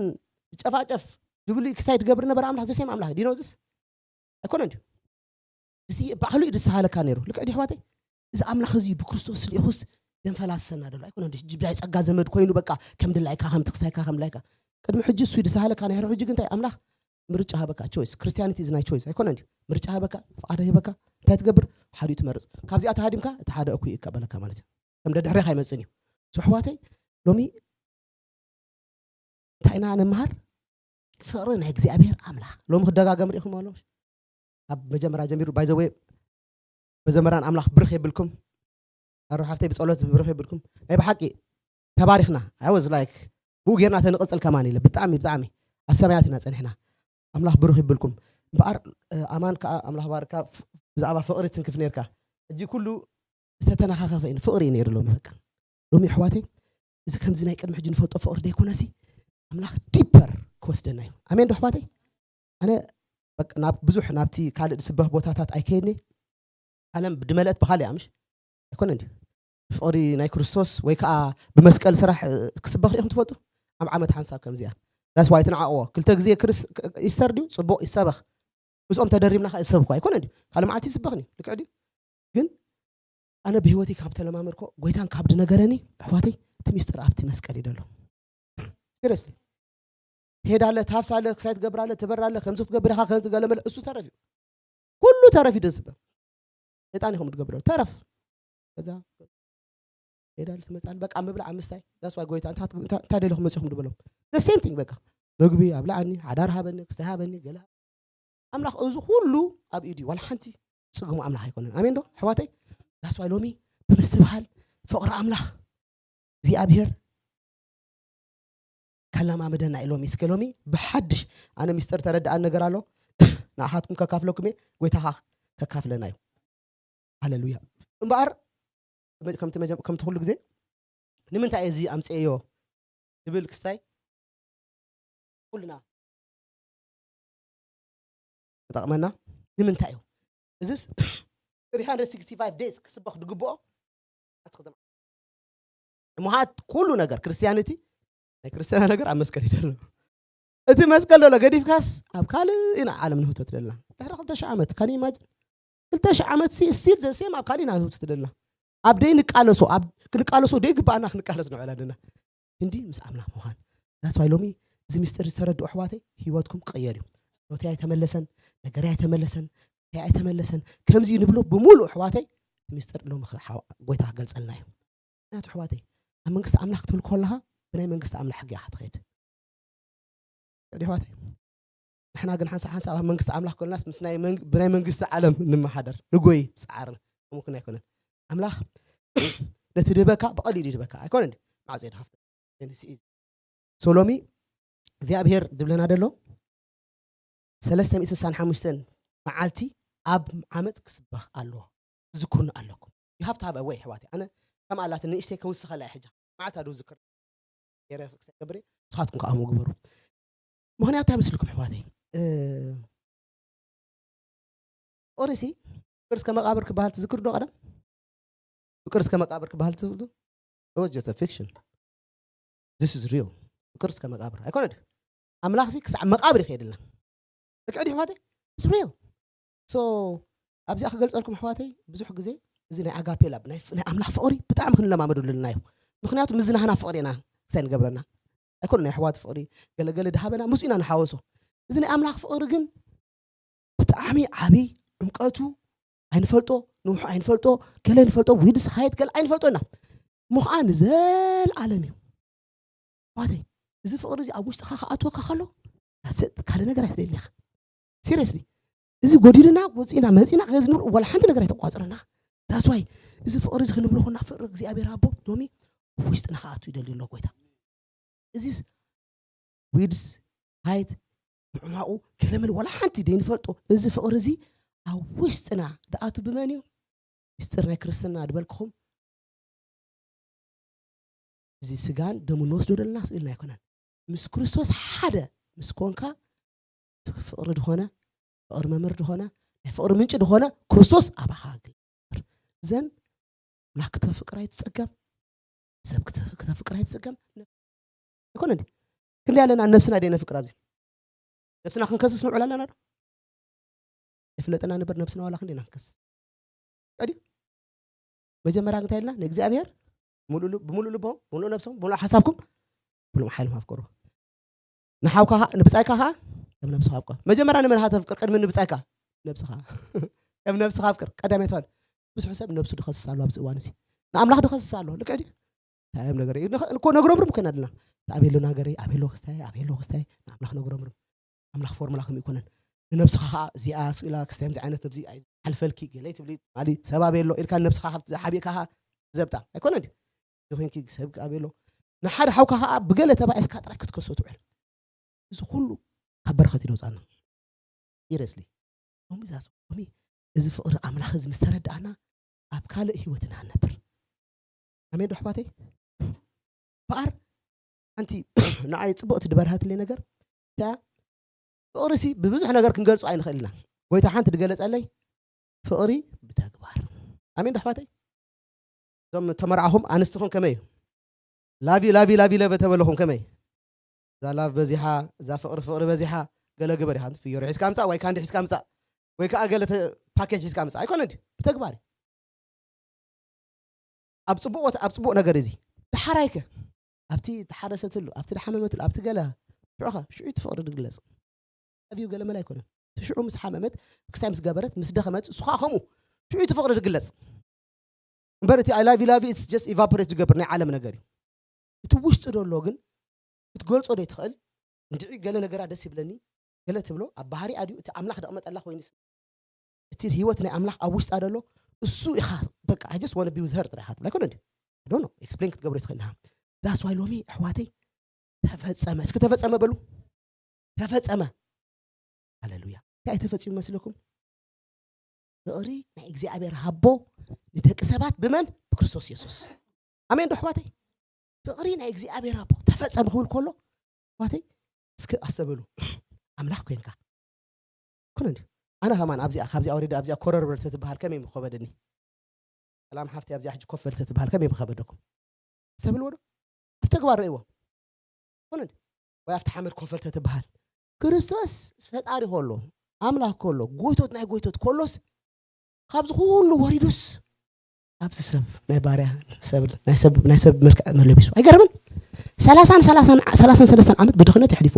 ዝጨፋጨፍ ብሉይ ክሳይ ትገብር ነበር ኣምላኽ ዘሴም ኣምላኽ እዩ። ዲኖዝስ ኣይኮነ እንዲ እዚ ባዕሉ እዩ ዝሰሃለካ ነይሩ። ልክዕ ድዩ ኣሕዋተይ? እዚ ኣምላኽ እዚ ብክርስቶስ ልኢኹስ ደንፈላስሰና ደሎ ኣይኮነ እንዲ ሕጂ ብላይ ጸጋ ዘመድ ኮይኑ በቃ ከም ድላይካ ከም ትክሳይካ ከም ድላይካ ቅድሚ ሕጂ እሱ እዩ ዝሰሃለካ ነይሩ። ሕጂ ግን እንታይ ኣምላኽ ምርጫ ሃበካ ቾይስ ክርስቲያኒቲ እዚ ናይ ቾይስ ኣይኮነ እንዲ ምርጫ ሃበካ ፍቓድ ሂበካ እንታይ ትገብር ሓዲኡ ትመርጽ ካብዚኣ ተሃዲምካ እቲ ሓደ እኩ ይቀበለካ ማለት እዩ። ከም ደድሕሬኻ ኣይመጽእን እዩ። ሶ ኣሕዋተይ ሎሚ እንታይ ኢና ንምሃር? ፍቕሪ ናይ እግዚኣብሔር ኣምላኽ ሎሚ ክደጋገም ርኢኹም ኣሎ። ካብ መጀመርያ ጀሚሩ ባይዘወ መዘመራን ኣምላኽ ብርኽ የብልኩም። ኣሮ ሓፍተይ ብጸሎት ብርኽ የብልኩም። ናይ ብሓቂ ተባሪኽና። I was like ብኡ ጌርና ተንቕጽል ከማን ኢለ ብጣዕሚ ብጣዕሚ ኣብ ሰማያት ኢና ጸኒሕና። ኣምላኽ ብሩኽ ይብልኩም። እምበኣር ኣማን ከዓ ኣምላኽ ባርካ ብዛዕባ ፍቕሪ ትንክፍ ነርካ። ሕጂ ኩሉ ዝተተናኻኸፈ እዩ ፍቕሪ እዩ ነይሩ ሎሚ በቃ ሎሚ ኣሕዋተይ እዚ ከምዚ ናይ ቅድሚ ሕጂ ንፈልጦ ፍቕሪ ደይኮነሲ ኣምላኽ ዲፐር ክወስደና እዩ። ኣሜን ዶ ኣሕዋተይ? ኣነ በቃ ናብ ብዙሕ ናብቲ ካልእ ዝስበኽ ቦታታት ኣይከየድኒ። ዓለም ብድመለእት ብኻልእ እያ ምሽ ኣይኮነ እንዲ ፍቕሪ ናይ ክርስቶስ ወይ ከዓ ብመስቀል ስራሕ ክስበኽ ርኢኹም ትፈልጡ? ኣብ ዓመት ሓንሳብ ከምዚኣ that's why ትንዓቕዎ። ክልተ ግዜ ክርስ ኢስተር ድዩ ጽቡቕ ይሰበኽ። ምስኦም ተደሪብና ከ ዝሰብኩ ኣይኮነ ድዩ? ካልእ መዓልቲ ይስበኽን እዩ። ልክዕ ድዩ? ግን ኣነ ብህይወተይ ካብ ተለማመድኮ ጎይታን ካብ ድነገረኒ ኣሕዋተይ እቲ ሚስጥር ኣብቲ መስቀል እዩ ዘሎ። ሲሪየስሊ ትሄዳለ ትሃፍሳለ ክሳይ ትገብራለ ትበራለ ከምዚ ክትገብር ኢኻ ከምዚ ገለመለ እሱ ተረፍ እዩ። ኩሉ ተረፍ እዩ ደስበ ሰይጣን ኢኹም ትገብሮ ተረፍ ከዛ ትሄዳለ ትመጻል በቃ ምብላዕ ምስታይ that's why ጎይታ እንታይ ደለኹም መጺኹም ድበሎም። The same thing በቃ ምግቢ ኣብላዓኒ ሓዳር ሃበኒ ክስታይ ሃበኒ ገለ ኣምላኽ እዚ ኩሉ ኣብ ኢዱ ዋላ ሓንቲ ጽግሙ ኣምላኽ ኣይኮነን። ኣሜን ዶ ኣሕዋተይ? That's why ሎሚ ብምስትብሃል ፍቕሪ ኣምላኽ እግዚኣብሔር ከለማምደና እዩ ሎሚ። እስከ ሎሚ ብሓድሽ ኣነ ሚስጥር ተረድኣን ነገር ኣሎ ንኣኻትኩም ከካፍለኩም እየ። ጎይታ ከካፍለና እዩ። ሃሌሉያ። እምበኣር ከምቲ ኩሉ ግዜ ንምንታይ እዚ ኣምፅኤዮ ትብል ክስታይ ኩልና ተጠቕመና ንምንታይ እዩ እዚስ three hundred sixty-five days ክስበኽ ድግብኦ እምሃት ኩሉ ነገር ክርስቲያንቲ ናይ ክርስቲያና ነገር ኣብ መስቀል ይደሎ እቲ መስቀል ደሎ ገዲፍካስ ኣብ ካልእ ኢና ዓለም ንህቶ ትደልና ድሕሪ ክልተ ሽሕ ዓመት ካን ኢማጅን ክልተ ሽሕ ዓመት ስቲል ዘሴም ኣብ ካልእ ኢና ንህቶ ትደልና ኣብ ደይ ንቃለሶ ኣብ ክንቃለሶ ደይ ግባኣና ክንቃለስ ንዕል ኣለና እንዲ ምስ ኣምላኽ ምዃን that's why ሎሚ እዚ ምስጢር ዝተረድኡ ኣሕዋተይ ህይወትኩም ክቕየር እዩ ጸሎተይ ኣይተመለሰን ነገረይ ኣይተመለሰን እንታይ ኣይተመለሰን ከምዚ ንብሎ ብምሉእ ኣሕዋተይ እቲ ምስጢር ሎሚ ጎይታ ክገልጸልና እዩ ምክንያቱ ኣሕዋተይ ኣብ መንግስቲ ኣምላኽ ክትብል ከለኻ ብናይ መንግስቲ ኣምላኽ ሕጊ ኢኻ ትኸይድ ኣሕዋተይ ንሕና ግን ሓንሳብ ሓንሳብ ኣብ መንግስቲ ኣምላኽ ኮልናስ ምስ ብናይ መንግስቲ ዓለም ንመሓደር ንጎይ ፃዓር ምክን ኣይኮነን ኣምላኽ ነቲ ድህበካ ብቐሊል ይድህበካ ኣይኮነን ማዕፆ ይድሃፍተ ሶ ሎሚ እግዚኣብሔር ድብለና ደሎ ሰለስተ ሚእቲ ስሳን ሓሙሽተን መዓልቲ ኣብ ዓመት ክስበኽ ኣለዎ ትዝክሩኒ ኣለኩም you have to have a way ኣሕዋተይ ኣነ ከም ኣላት ንእሽተይ ከውስኸላ እየ ሕጂ መዓልታ ዶ ዝክር ገይረ ክገብር ንስኻትኩም ከዓ ግበሩ ምክንያቱ ኣይመስልኩም ኣሕዋተይ ፍቅሪ ሲ ፍቅር እስከ መቃብር ክበሃል ትዝክር ዶ ቀደም ፍቅር እስከ መቃብር ክበሃል ትዝክር ዶ was just a fiction this is real ፍቅር እስከ መቃብር ኣይኮነ ድዩ ኣምላኽ ሲ ክሳዕ መቃብር ይኸየድልና ልክዕ ድዩ ኣሕዋተይ it's real so ኣብዚኣ ክገልፀልኩም ኣሕዋተይ ብዙሕ ግዜ እዚ ናይ ኣጋፔ ላብ ናይ ኣምላኽ ፍቅሪ ብጣዕሚ ክንለማመደሉ ኣለና እዩ ምክንያቱ ምዝናህና ፍቅሪ ኢና ክሳይ ንገብረና ኣይኮነ ናይ ኣሕዋት ፍቅሪ ገለገለ ድሃበና ምስኡ ኢና ንሓወሶ እዚ ናይ ኣምላኽ ፍቅሪ ግን ብጣዕሚ ዓብዪ ዕምቀቱ ኣይንፈልጦ ንውሑ ኣይንፈልጦ ገለ ንፈልጦ ዊድስ ሃይት ገለ ኣይንፈልጦ ኢና ምዃን ዘልዓለም እዩ ዋተይ እዚ ፍቅሪ እዚ ኣብ ውሽጥኻ ክኣትወካ ከሎ ካልእ ነገር ኣይትደልኻ ሲሪየስሊ እዚ ጎዲልና ወፂና መፂና ገዝንብል ወላ ሓንቲ ነገር ኣይተቋፅረና ዳስዋይ እዚ ፍቅሪ እዚ ክንብሎ ኮና ፍቅሪ እግዚኣብሔር ኣቦ ሎሚ ውሽጥና ክኣቱ ይደልዩ ኣሎ ጎይታ እዚስ ዊድስ ሃይት ምዕማቑ ገለመል ዋላ ሓንቲ ደይንፈልጦ እዚ ፍቕሪ እዚ ኣብ ውሽጥና ድኣቱ ብመን እዩ? ምስጢር ናይ ክርስትና ድበልክኹም እዚ ስጋን ደሙ ንወስዶ ደለና ስብልና ኣይኮነን። ምስ ክርስቶስ ሓደ ምስ ኮንካ ፍቕሪ ድኾነ ፍቕሪ መምህር ድኾነ ናይ ፍቕሪ ምንጪ ድኾነ ክርስቶስ ኣባኻ ግበር። ዘን ኣምላኽ ክተፍቅር ኣይትጸገም፣ ሰብ ክተ- ክተፍቅር ኣይትጸገም። ኣይኮነ እንዲ ክንደይ ኣለና ነብስና ደይ ነፍቅር ኣብዚ ነብስና ክንከስስ ንውዕል ኣለና ዶ? ይፍለጠና ንበር ነብስና ዋላ ክንደይ ኢና ክንከስስ ቀዲ መጀመርያ እንታይ ኢልና ንእግዚኣብሔር ሙሉእ ልብ- ብምሉእ ልቦም ብምሉእ ነብሶም ብምሉእ ሓሳብኩም ብሉም ሓይሎም ኣፍቅሩ። ንሓውካ ኸዓ ንብጻይካ ኸዓ ከም ነብስኻ ኣፍቅር። መጀመርያ ንመን ኢኻ ተፍቅር? ቅድሚ ንብጻይካ ነብስኻ ከም ነብስኻ ኣፍቅር። ቀዳማይ ተባል ብዙሕ ሰብ ነብሱ ድኸስስ ኣሎ ኣብዚ እዋን እዚ ንኣምላኽ ድኸስስ ኣሎ። ልክዕ ድዩ? እንታይ እዮም ነገር እዩ ንኸ- እኮ ነግሮምርም ኮይና ድና ኣበሎ ናገረይ ኣበሎ ክስታይ ኣበሎ ክስታይ ንኣምላኽ ነግሮምርም ኣምላኽ ፎርሙላ ከም ይኮነን ንነብስኻ ኸዓ እዚኣ ስኢላ ክስታይ ምዚ ዓይነት ነብዚ ሓልፈልኪ ገለይ ትብሊ ማሊ ሰብ ኣበሎ ኢልካ ንነብስኻ ካብቲ ዝሓቢእካ ኸዓ ዘብጣ ኣይኮነን ድዩ? እዚ ኮይንኪ ሰብ ኣበሎ ንሓደ ሓውካ ኸዓ ብገለ ተባኢስካ ጥራይ ክትከሶ ትውዕል። እዚ ኩሉ ካብ በረኸት ይደውፃና። ሲሪየስሊ ሎሚ ዛስ ሎሚ እዚ ፍቕሪ ኣምላኽ እዚ ምስ ተረዳእና ኣብ ካልእ ህይወትና ንነብር። ኣሜን ዶ ኣሕዋተይ? በኣር ሓንቲ ንዓይ ፅቡቕቲ ድበርሃትለይ ነገር እታ ፍቕሪ ሲ ብብዙሕ ነገር ክንገልፁ ኣይንኽእል ኢና። ጎይታ ሓንቲ ድገለፀለይ ፍቕሪ ብተግባር። ኣሜን ዶ ኣሕዋተይ? እዞም ተመርዓኹም ኣንስትኹም ከመይ እዩ? ላቪ ላቪ ላቪ ለቨ ተበለኹም ከመይ? እዛ ላቭ በዚሓ፣ እዛ ፍቕሪ ፍቕሪ በዚሓ፣ ገለ ግበር ኢኻ። ፍዮሪ ሒዝካ ምጻእ ወይ ካንዲ ሒዝካ ምጻእ ወይ ከዓ ገለ ተ- ፓኬጅ ሒዝካ ምጻእ ኣይኮነ ድዩ? ብተግባር እዩ። ኣብ ጽቡቕ ቦታ ኣብ ጽቡቕ ነገር እዚ ደሓራይከ ኣብቲ ተሓረሰትሉ ኣብቲ ደሓመመትሉ ኣብቲ ገለ ሽዑኻ ሽዑ እቲ ፍቕሪ ድግለጽ ኣብዩ ገለ መላ ኣይኮነን። እቲ ሽዑ ምስ ሓመመት ክስታይ ምስ ገበረት ምስ ደኸመት እሱ ከዓ ከምኡ ሽዑ እቲ ፍቕሪ ድግለጽ እምበር እቲ I love you love you it's just evaporate ዝገብር ናይ ዓለም ነገር እዩ። እቲ ውሽጡ ደሎ ግን ክትገልጾ ዶ ትኽእል? እንድዒ ገለ ነገራ ደስ ይብለኒ ገለ ትብሎ ኣብ ባህሪ ኣድዩ እቲ ኣምላኽ ደቕመጠላ ኮይኑ እቲ ህይወት ናይ ኣምላኽ ኣብ ውሽጣ ደሎ እሱ ኢኻ። በቃ I just want to be with her ጥራይ ኢኻ ትብላ ኣይኮነ እንዲ ዶ ነው ኤክስፕሌን ክትገብሮ ትኽእል ኢኻ። That's why ሎሚ ኣሕዋተይ ተፈጸመ እስኪ ተፈጸመ በሉ። ተፈጸመ። ሃሌሉያ። እንታይ ተፈጺሙ መስለኩም? ፍቕሪ ናይ እግዚኣብሔር ሃቦ ንደቂ ሰባት ብመን? ብክርስቶስ የሱስ። ኣሜን ዶ ኣሕዋተይ? ፍቕሪ ናይ እግዚኣብሔር ሃቦ ተፈጸመ ክብል ከሎ ኣሕዋተይ እስኪ ኣስተብህሉ። ኣምላኽ ኮንካ ኮነ እንዲ ኣነ ከማን ኣብዚኣ ካብዚኣ ወሪደ ኣብዚኣ ኮረር በል ተትበሃል ከመይ ምኸበደኒ? ሰላም ሓፍቲ ኣብዚኣ ሕጂ ኮፍ በል ተትበሃል ከመይ ምኸበደኩም? ዝተብልዎ ዶ ኣብ ተግባር ረእይዎ ኮነ እንዲ ወይ ኣብቲ ሓመድ ኮፍ በል ተትበሃል ክርስቶስ ፈጣሪ ከሎ ኣምላኽ ከሎ ጎይቶት ናይ ጎይቶት ከሎስ ካብዚ ኩሉ ወሪዱስ ኣብዚ ሰብ ናይ ባርያ ሰብ ናይ ሰብ ናይ ሰብ መልክዕ መለቢሱ ኣይገርምን? ሰላሳን ሰላሳን ሰላሳን ሰለስተን ዓመት ብድኽነት የሕሊፎ።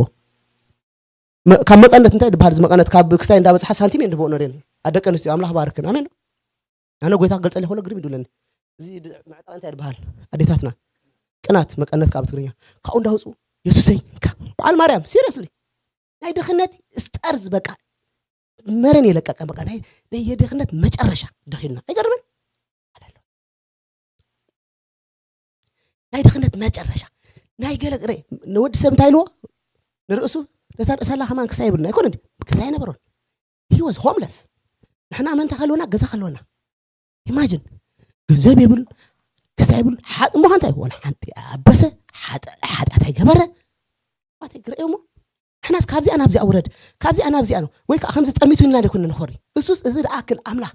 መ- ካብ መቀነት እንታይ ዝበሃል እዚ መቀነት ካብ ክስታይ እንዳበፅሓ ሳንቲም እየ ንድቦ ነሬን ኣደቂ ኣንስትዮ ኣምላኽ ባርክን ኣሜን። ኣነ ጎይታ ክገልፀለይ ከሎ ግርም ይድብለኒ። እዚ ድ- መዕጠቂ እንታይ ዝበሃል ኣዴታትና ቅናት መቀነት ካብ ትግርኛ ካብኡ እንዳውፅኡ የሱሰይ እንካ በዓል ማርያም ሲሪየስሊ ናይ ድኽነት ስጠርዝ በቃ መረን የለቀቀ በቃ ናይ ናይ የድኽነት መጨረሻ ደኺልና ኣይገርምን? ናይ ድኽነት መጨረሻ ናይ ገለ ረ- ንወዲ ሰብ እንታይ ኢልዎ ንርእሱ ነታ ርእሰላ ከማን ክሳይ ይብልና ኣይኮነ ክሳይ ነበሮን he was homeless ንሕና መንታ ከለና ገዛ ከለና ኢማጅን ገንዘብ የብሉን ክሳይ የብሉን ሓ- እሞ ከ እንታይ ወላ ሓንቲ ኣበሰ ሓጢ- ሓጢኣት ኣይገበረ ኣባተይ ክርእዮ እሞ ንሕናስ ካብዚኣ ናብዚኣ ውረድ ካብዚኣ ናብዚኣ ነው ወይ ከዓ ከምዚ ጠሚቱ ኢልና ደይኮነ ንኾሪ እሱስ እዚ ደኣክል ኣምላኽ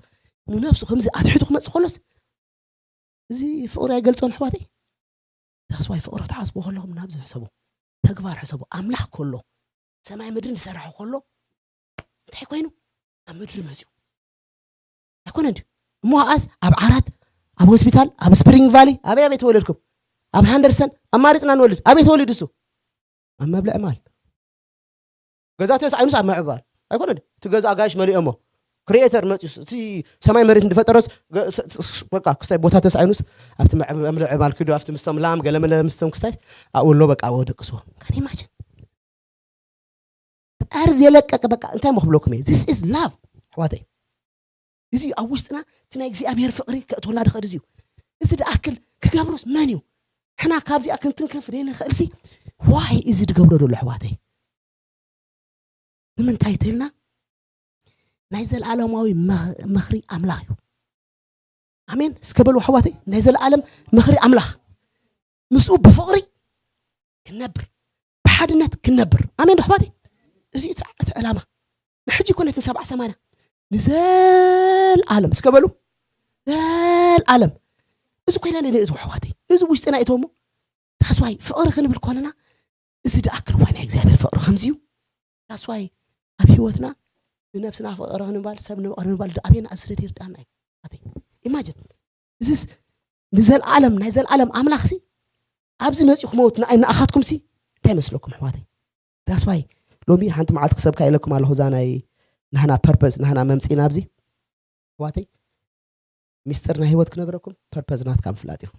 ንነብሱ ከምዚ ኣትሒቱ ክመፅእ ከሎስ እዚ ፍቕሪ ኣይገልፆን ኣሕዋተይ ዳስዋይ ፍቕሪ ትሓስቡ ከለኹም ናብዚ ሕሰቡ ተግባር ሕሰቡ ኣምላኽ ከሎ ሰማይ ምድሪ ዝሰራሑ ከሎ እንታይ ኮይኑ ኣብ ምድሪ መፅኡ ኣይኮነ እንዲ እሞ ኣስ ኣብ ዓራት ኣብ ሆስፒታል ኣብ ስፕሪንግ ቫሊ ኣበይ ኣበይ ተወለድኩም ኣብ ሃንደርሰን ኣማሪፅና ንወልድ ኣበይ ተወሊዱ እሱ ኣብ መብልዒ ማል ገዛ ተስዓይኑስ ኣብ ምዕባል ኣይኮነ እቲ ገዛ ኣጋይሽ መሊኦሞ ክሪኤተር መፅዩስ እቲ ሰማይ መሬት ዝፈጠረስ በቃ ክስታይ ቦታ ተስዓይኑስ ኣብቲ ምዕባል ክዱ ኣብቲ ምስቶም ላም ገለመለ ምስቶም ክስታይ ኣብኡ ኣሎ በቃ ወደቅስዎ ካን ኢማጅን ጠርዝ የለቀቀ በቃ እንታይ መክብለኩም እየ this is love ኣሕዋተይ እዚ ኣብ ውሽጥና እቲ ናይ እግዚኣብሔር ፍቕሪ ከእትወና ድኽእል እዚ እዩ እዚ ድኣክል ክገብሮስ መን እዩ ሕና ካብዚኣ ክንትንከፍ ደይንኽእል ሲ ዋይ እዚ ድገብሮ ደሎ ኣሕዋተይ ንምንታይ ተልና ናይ ዘለኣለማዊ ምኽሪ ኣምላኽ እዩ ኣሜን እስከ በሉ ኣሕዋተይ ናይ ዘለኣለም ምኽሪ ኣምላኽ ምስኡ ብፍቕሪ ክንነብር ብሓድነት ክንነብር ኣሜን ኣሕዋተይ እዚ እቲ ዕላማ ንሕጂ ኮነ እቲ ሰብዓ ሰማንያ ንዘልኣለም እስከ በሉ ዘልኣለም እዚ ኮይና ንእትዎ ኣሕዋተይ እዚ ውሽጥና እትዎ እሞ ታስዋይ ፍቕሪ ክንብል ኮለና እዚ ደኣክል ዋይ ናይ እግዚኣብሔር ፍቕሪ ከምዚ እዩ ታስዋይ ኣብ ህይወትና ንነብስና ፍቕሪ ክንባል ሰብ ንፍቕሪ ንባል ኣበየና እዚ ረድዮ ርዳኣና እዩ ኣተይ ኢማጅን እዚስ ንዘልኣለም ናይ ዘልኣለም ኣምላኽሲ ኣብዚ መፂኡ ክመውት ንኣይ ንኣኻትኩምሲ እንታይ መስለኩም ኣሕዋተይ ዛስዋይ ሎሚ ሓንቲ መዓልቲ ክሰብካ ኢለኩም ኣለኹ እዛ ናይ ናህና ፐርፐስ ናህና መምፅእና ኣብዚ ኣሕዋተይ ሚስጥር ናይ ህይወት ክነግረኩም ፐርፐዝ ናትካ ምፍላጥ እዩ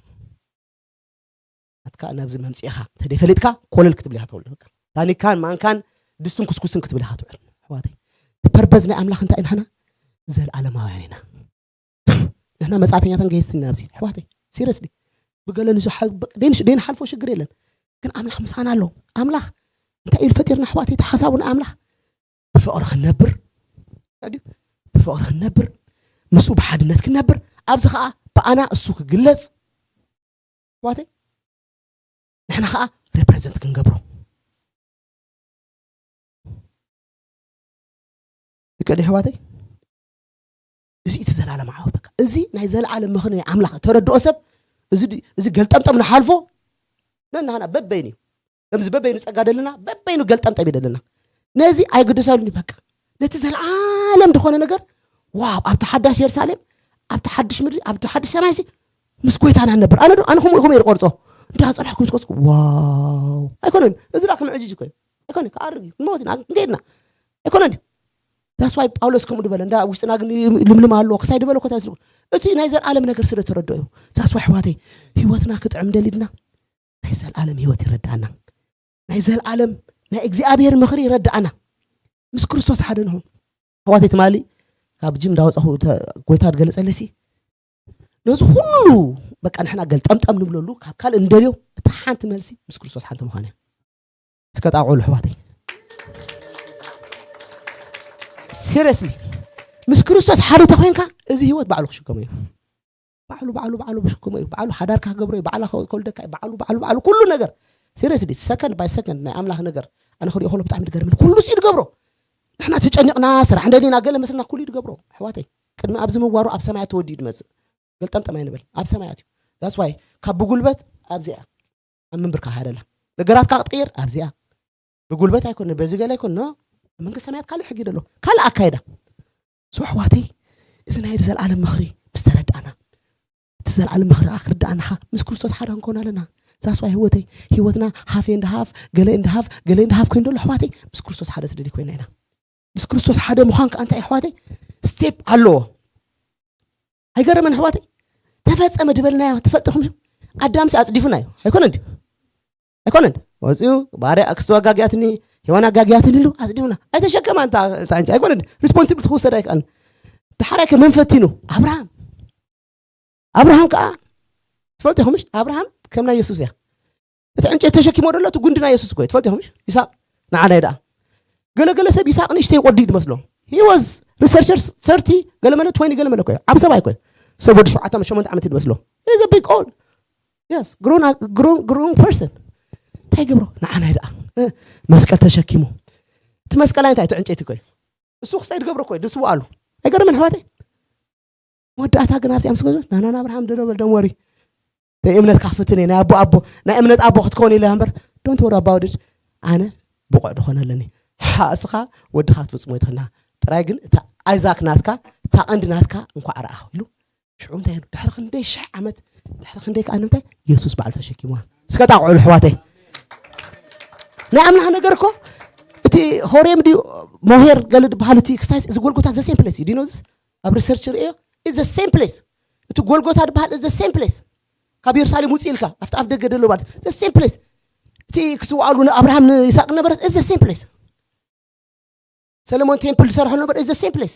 ናትካ ናብዚ መምፅእኻ ተደይ ፈሊጥካ ኮለል ክትብል ኢኻ ትውዕል በቃ ታኒካን ማንካን ድስትን ኩስኩስትን ክትብል ኢኻ ትውዕል ኣሕዋተይ ፐርፐዝ ናይ ኣምላኽ እንታይ ኢና ንሕና ዘለኣለማውያን ኢና ንሕና መፃእተኛታን ገይስትን ኢና ኣብዚ ኣሕዋተይ ሲሪየስሊ ብገለ ንሱ ደይንሓልፎ ሽግር የለን ግን ኣምላኽ ምሳና ኣሎ ኣምላኽ እንታይ ኢሉ ፈጢርና ኣሕዋተይ ተሓሳቡ ንኣምላኽ ብፍቕሪ ክንነብር ድዩ ብፍቕሪ ክንነብር ምስኡ ብሓድነት ክንነብር ኣብዚ ከዓ ብኣና እሱ ክግለፅ ኣሕዋተይ ንሕና ከዓ ሬፕሬዘንት ክንገብሮ ይከዲ ኣሕዋተይ እዚ እቲ ዘላለም ዓወት በቃ እዚ ናይ ዘለዓለም ምኽሪ ናይ ኣምላኽ ተረድኦ ሰብ እዚ ድ- እዚ ገልጠምጠም ንሓልፎ ነናህና በበይን እዩ ከምዚ በበይኑ ጸጋ ደለና፣ በበይኑ ገልጠምጠም ይደለና። ነዚ ኣይግደሰሉን እዩ በቃ። ነቲ ዘለዓለም ዝኾነ ነገር፣ ዋው፣ ኣብቲ ሓዳሽ የሩሳሌም፣ ኣብቲ ሓድሽ ምድሪ፣ ኣብቲ ሓድሽ ሰማይ ሲ ምስ ጎይታና ንነብር። ኣነ ዶ ኣነ ከምኡ ከምኡ እየ ዝቆርጾ። እንዳጸናሕኩ ምስ ቆጽኩ ዋው። ኣይኮነን። እዚ ዳ ከም ዕጅጅ እኮ እዩ። ኣይኮነን። ክኣርግ እዩ። ክንመውት ኢና። ክንከይድና። ኣይኮነን ድዩ? ዛስዋይ ጳውሎስ ከምኡ ድበለ። እንዳ ውሽጥና ግን ልምልም ኣሎ። ክሳይ ድበለ እኮ ታስልኩ። እቲ ናይ ዘለዓለም ነገር ስለ ተረድኦ እዩ። ዛስዋይ ኣሕዋተይ፣ ህይወትና ክጥዕም ደሊድና ናይ ዘለዓለም ህይወት ይረድኣና። ናይ ዘለዓለም ናይ እግዚኣብሔር ምኽሪ ይረድኣና። ምስ ክርስቶስ ሓደ ንኹን። ኣሕዋተይ፣ ትማሊ ካብ ጅም እንዳወፀኹ እተ-፣ ጎይታ ድገለፀለሲ ነዚ ኩሉ በቃ ንሕና ገልጠምጠም ንብለሉ ካብ ካልእ እንደልዮ እታ ሓንቲ መልሲ ምስ ክርስቶስ ሓንቲ ምዃን እያ። እስከ ጣቕዑሉ ኣሕዋተይ። ሲሪየስሊ፣ ምስ ክርስቶስ ሓደ ተኾይንካ እዚ ህይወት ባዕሉ ክሽከሞ እዩ። ባዕሉ ባዕሉ ባዕሉ ክሽከሞ እዩ። ባዕሉ ሓዳርካ ክገብሮ እዩ። ባዕላ ከ-፣ ከውልደካ እዩ። ባዕሉ ባዕሉ ባዕሉ ኩሉ ነገር። ሲሪየስሊ፣ ሰከንድ ባይ ሰከንድ ናይ ኣምላኽ ነገር ኣነ ክሪኦ ከሎ ብጣዕሚ ድገርምን ኩሉ ሲ ድገብሮ። ንሕና ተጨኒቕና ስራሕ እንደሊና ገለ መስልና ኩሉ ድገብሮ። ኣሕዋተይ፣ ቅድሚ ኣብዚ ምዋሩ ኣብ ሰማያት ተወዲኡ ድመጽእ። ገልጠምጠም ኣይንበል። ኣብ ሰማያት እዩ። ዛስ ዋይ ካብ ብጉልበት ኣብዚኣ ኣብ ምንብርካ ሃደላ ነገራትካ ክትቅይር ኣብዚኣ ብጉልበት ኣይኮነ በዚ ገለ ኣይኮነ ኖ። መንግስቲ ሰማያት ካልእ ሕጊ ደሎ፣ ካልእ ኣካይዳ። ሶ ኣሕዋተይ፣ እዚ ናይ ዘለዓለም ምኽሪ ምስ ተረዳእና፣ እቲ ዘለዓለም ምኽሪ ከዓ ክርዳእና ኸዓ ምስ ክርስቶስ ሓደ ክንኮን ኣለና። ዛስ ዋይ ህይወተይ፣ ህይወትና ሃፍ ኤንድ ሃፍ፣ ገለ ኤንድ ሃፍ፣ ገለ ኤንድ ሃፍ ኮይኑ ደሎ ኣሕዋተይ፣ ምስ ክርስቶስ ሓደ ስደዲ ኮይና ኢና። ምስ ክርስቶስ ሓደ ምዃን ከዓ እንታይ ኣሕዋተይ? ስቴፕ ኣለዎ። ኣይገረመን ኣሕዋተይ? ተፈጸመ ድበልናዮ ትፈልጥኹም? ኣዳምሲ ኣጽዲፉና እዩ። ኣይኮነን ድዩ? ኣይኮነን። ወፂኡ ባርያ ኣክስቱ ኣጋጊያትኒ፣ ሔዋን ኣጋጊያትኒ ኢሉ ኣጽዲፉና። ኣይተሸከማ እንታ እንታ እንጂ ኣይኮነን። ሪስፖንሲብል ክውሰድ ኣይከኣልን። ዳሕራይ ከ መን ፈቲኑ? ኣብርሃም። ኣብርሃም ከዓ ትፈልጡ ኢኹም ምሽ? ኣብርሃም ከም ናይ የሱስ እያ። እቲ ዕንጨይቲ ተሸኪሞ ደሎ እቲ ጉንዲ ናይ የሱስ እኮ እዩ። ትፈልጡ ኢኹም ምሽ? ይስሐቅ ንዓናይ ደኣ። ገለ ገለ ሰብ ይስሐቅ ንእሽተይ ወዲ እዩ ዝመስሎ። He was researcher ሰርቲ ገለ መለ ትወኒ ገለ መለ እኮ እዩ። ዓብ ሰብኣይ እኮ እዩ። ሰብ ወዲ ሸውዓተ ዓመት ሸሞንተ ዓመት እዩ ዝመስሎ። He's a big old. Yes, grown grown grown person. እንታይ ይገብሮ? ንዓናይ ደኣ። እ፣ መስቀል ተሸኪሙ። እቲ መስቀል እንታይ እቲ ዕንጨይቲ እኮ እዩ። እሱ ክሳይ ዝገብሮ እኮ እዩ። ድስቡ ኣሉ። ኣይገርምን ኣሕዋተይ? መወዳእታ ግን ኣብዚኣ ምስ ገዙ ናና ናብርሃም ደሎ በል ደም ወሪ ናይ እምነትካ ክፍትን እየ ናይ ኣቦ ኣቦ ናይ እምነት ኣቦ ክትከውን ኢለ እምበር don't worry about it ኣነ ብቑዕ ድኾነ ኣለኒ ሓእስኻ ወድኻ ክትፍጽሞ ይትኽና ጥራይ ግን እታ ኣይዛክ ናትካ እታ ቀንዲ ናትካ እንኳዕ ረኣኹ ኢሉ ሽዑ እንታይ ኢሉ ድሕሪ ክንደይ ሽሕ ዓመት ድሕሪ ክንደይ ከኣ ንምንታይ የሱስ ባዕሉ ተሸኪምዋ እስከ ጣቕዑ ኣሕዋተይ ናይ ኣምላኽ ነገር እኮ እቲ ሆሬም ድዩ ሞሄር ገለ ድበሃል እቲ ክስታይ እዚ ጎልጎታ ዘ ሴም ፕሌስ እዩ ዲኖዝስ ኣብ ሪሰርች ርእዮ is the same place እቲ ጎልጎታ ዝበሃል is the same place ካብ የሩሳሌም ውፅእ ኢልካ ኣብቲ ኣፍ ደገ ደሎ ማለት the same place እቲ ክስውኣሉ ንኣብርሃም ንይስቅ ነበረ is the same place ሰለሞን ቴምፕል ዝሰርሖ ነበር is the same place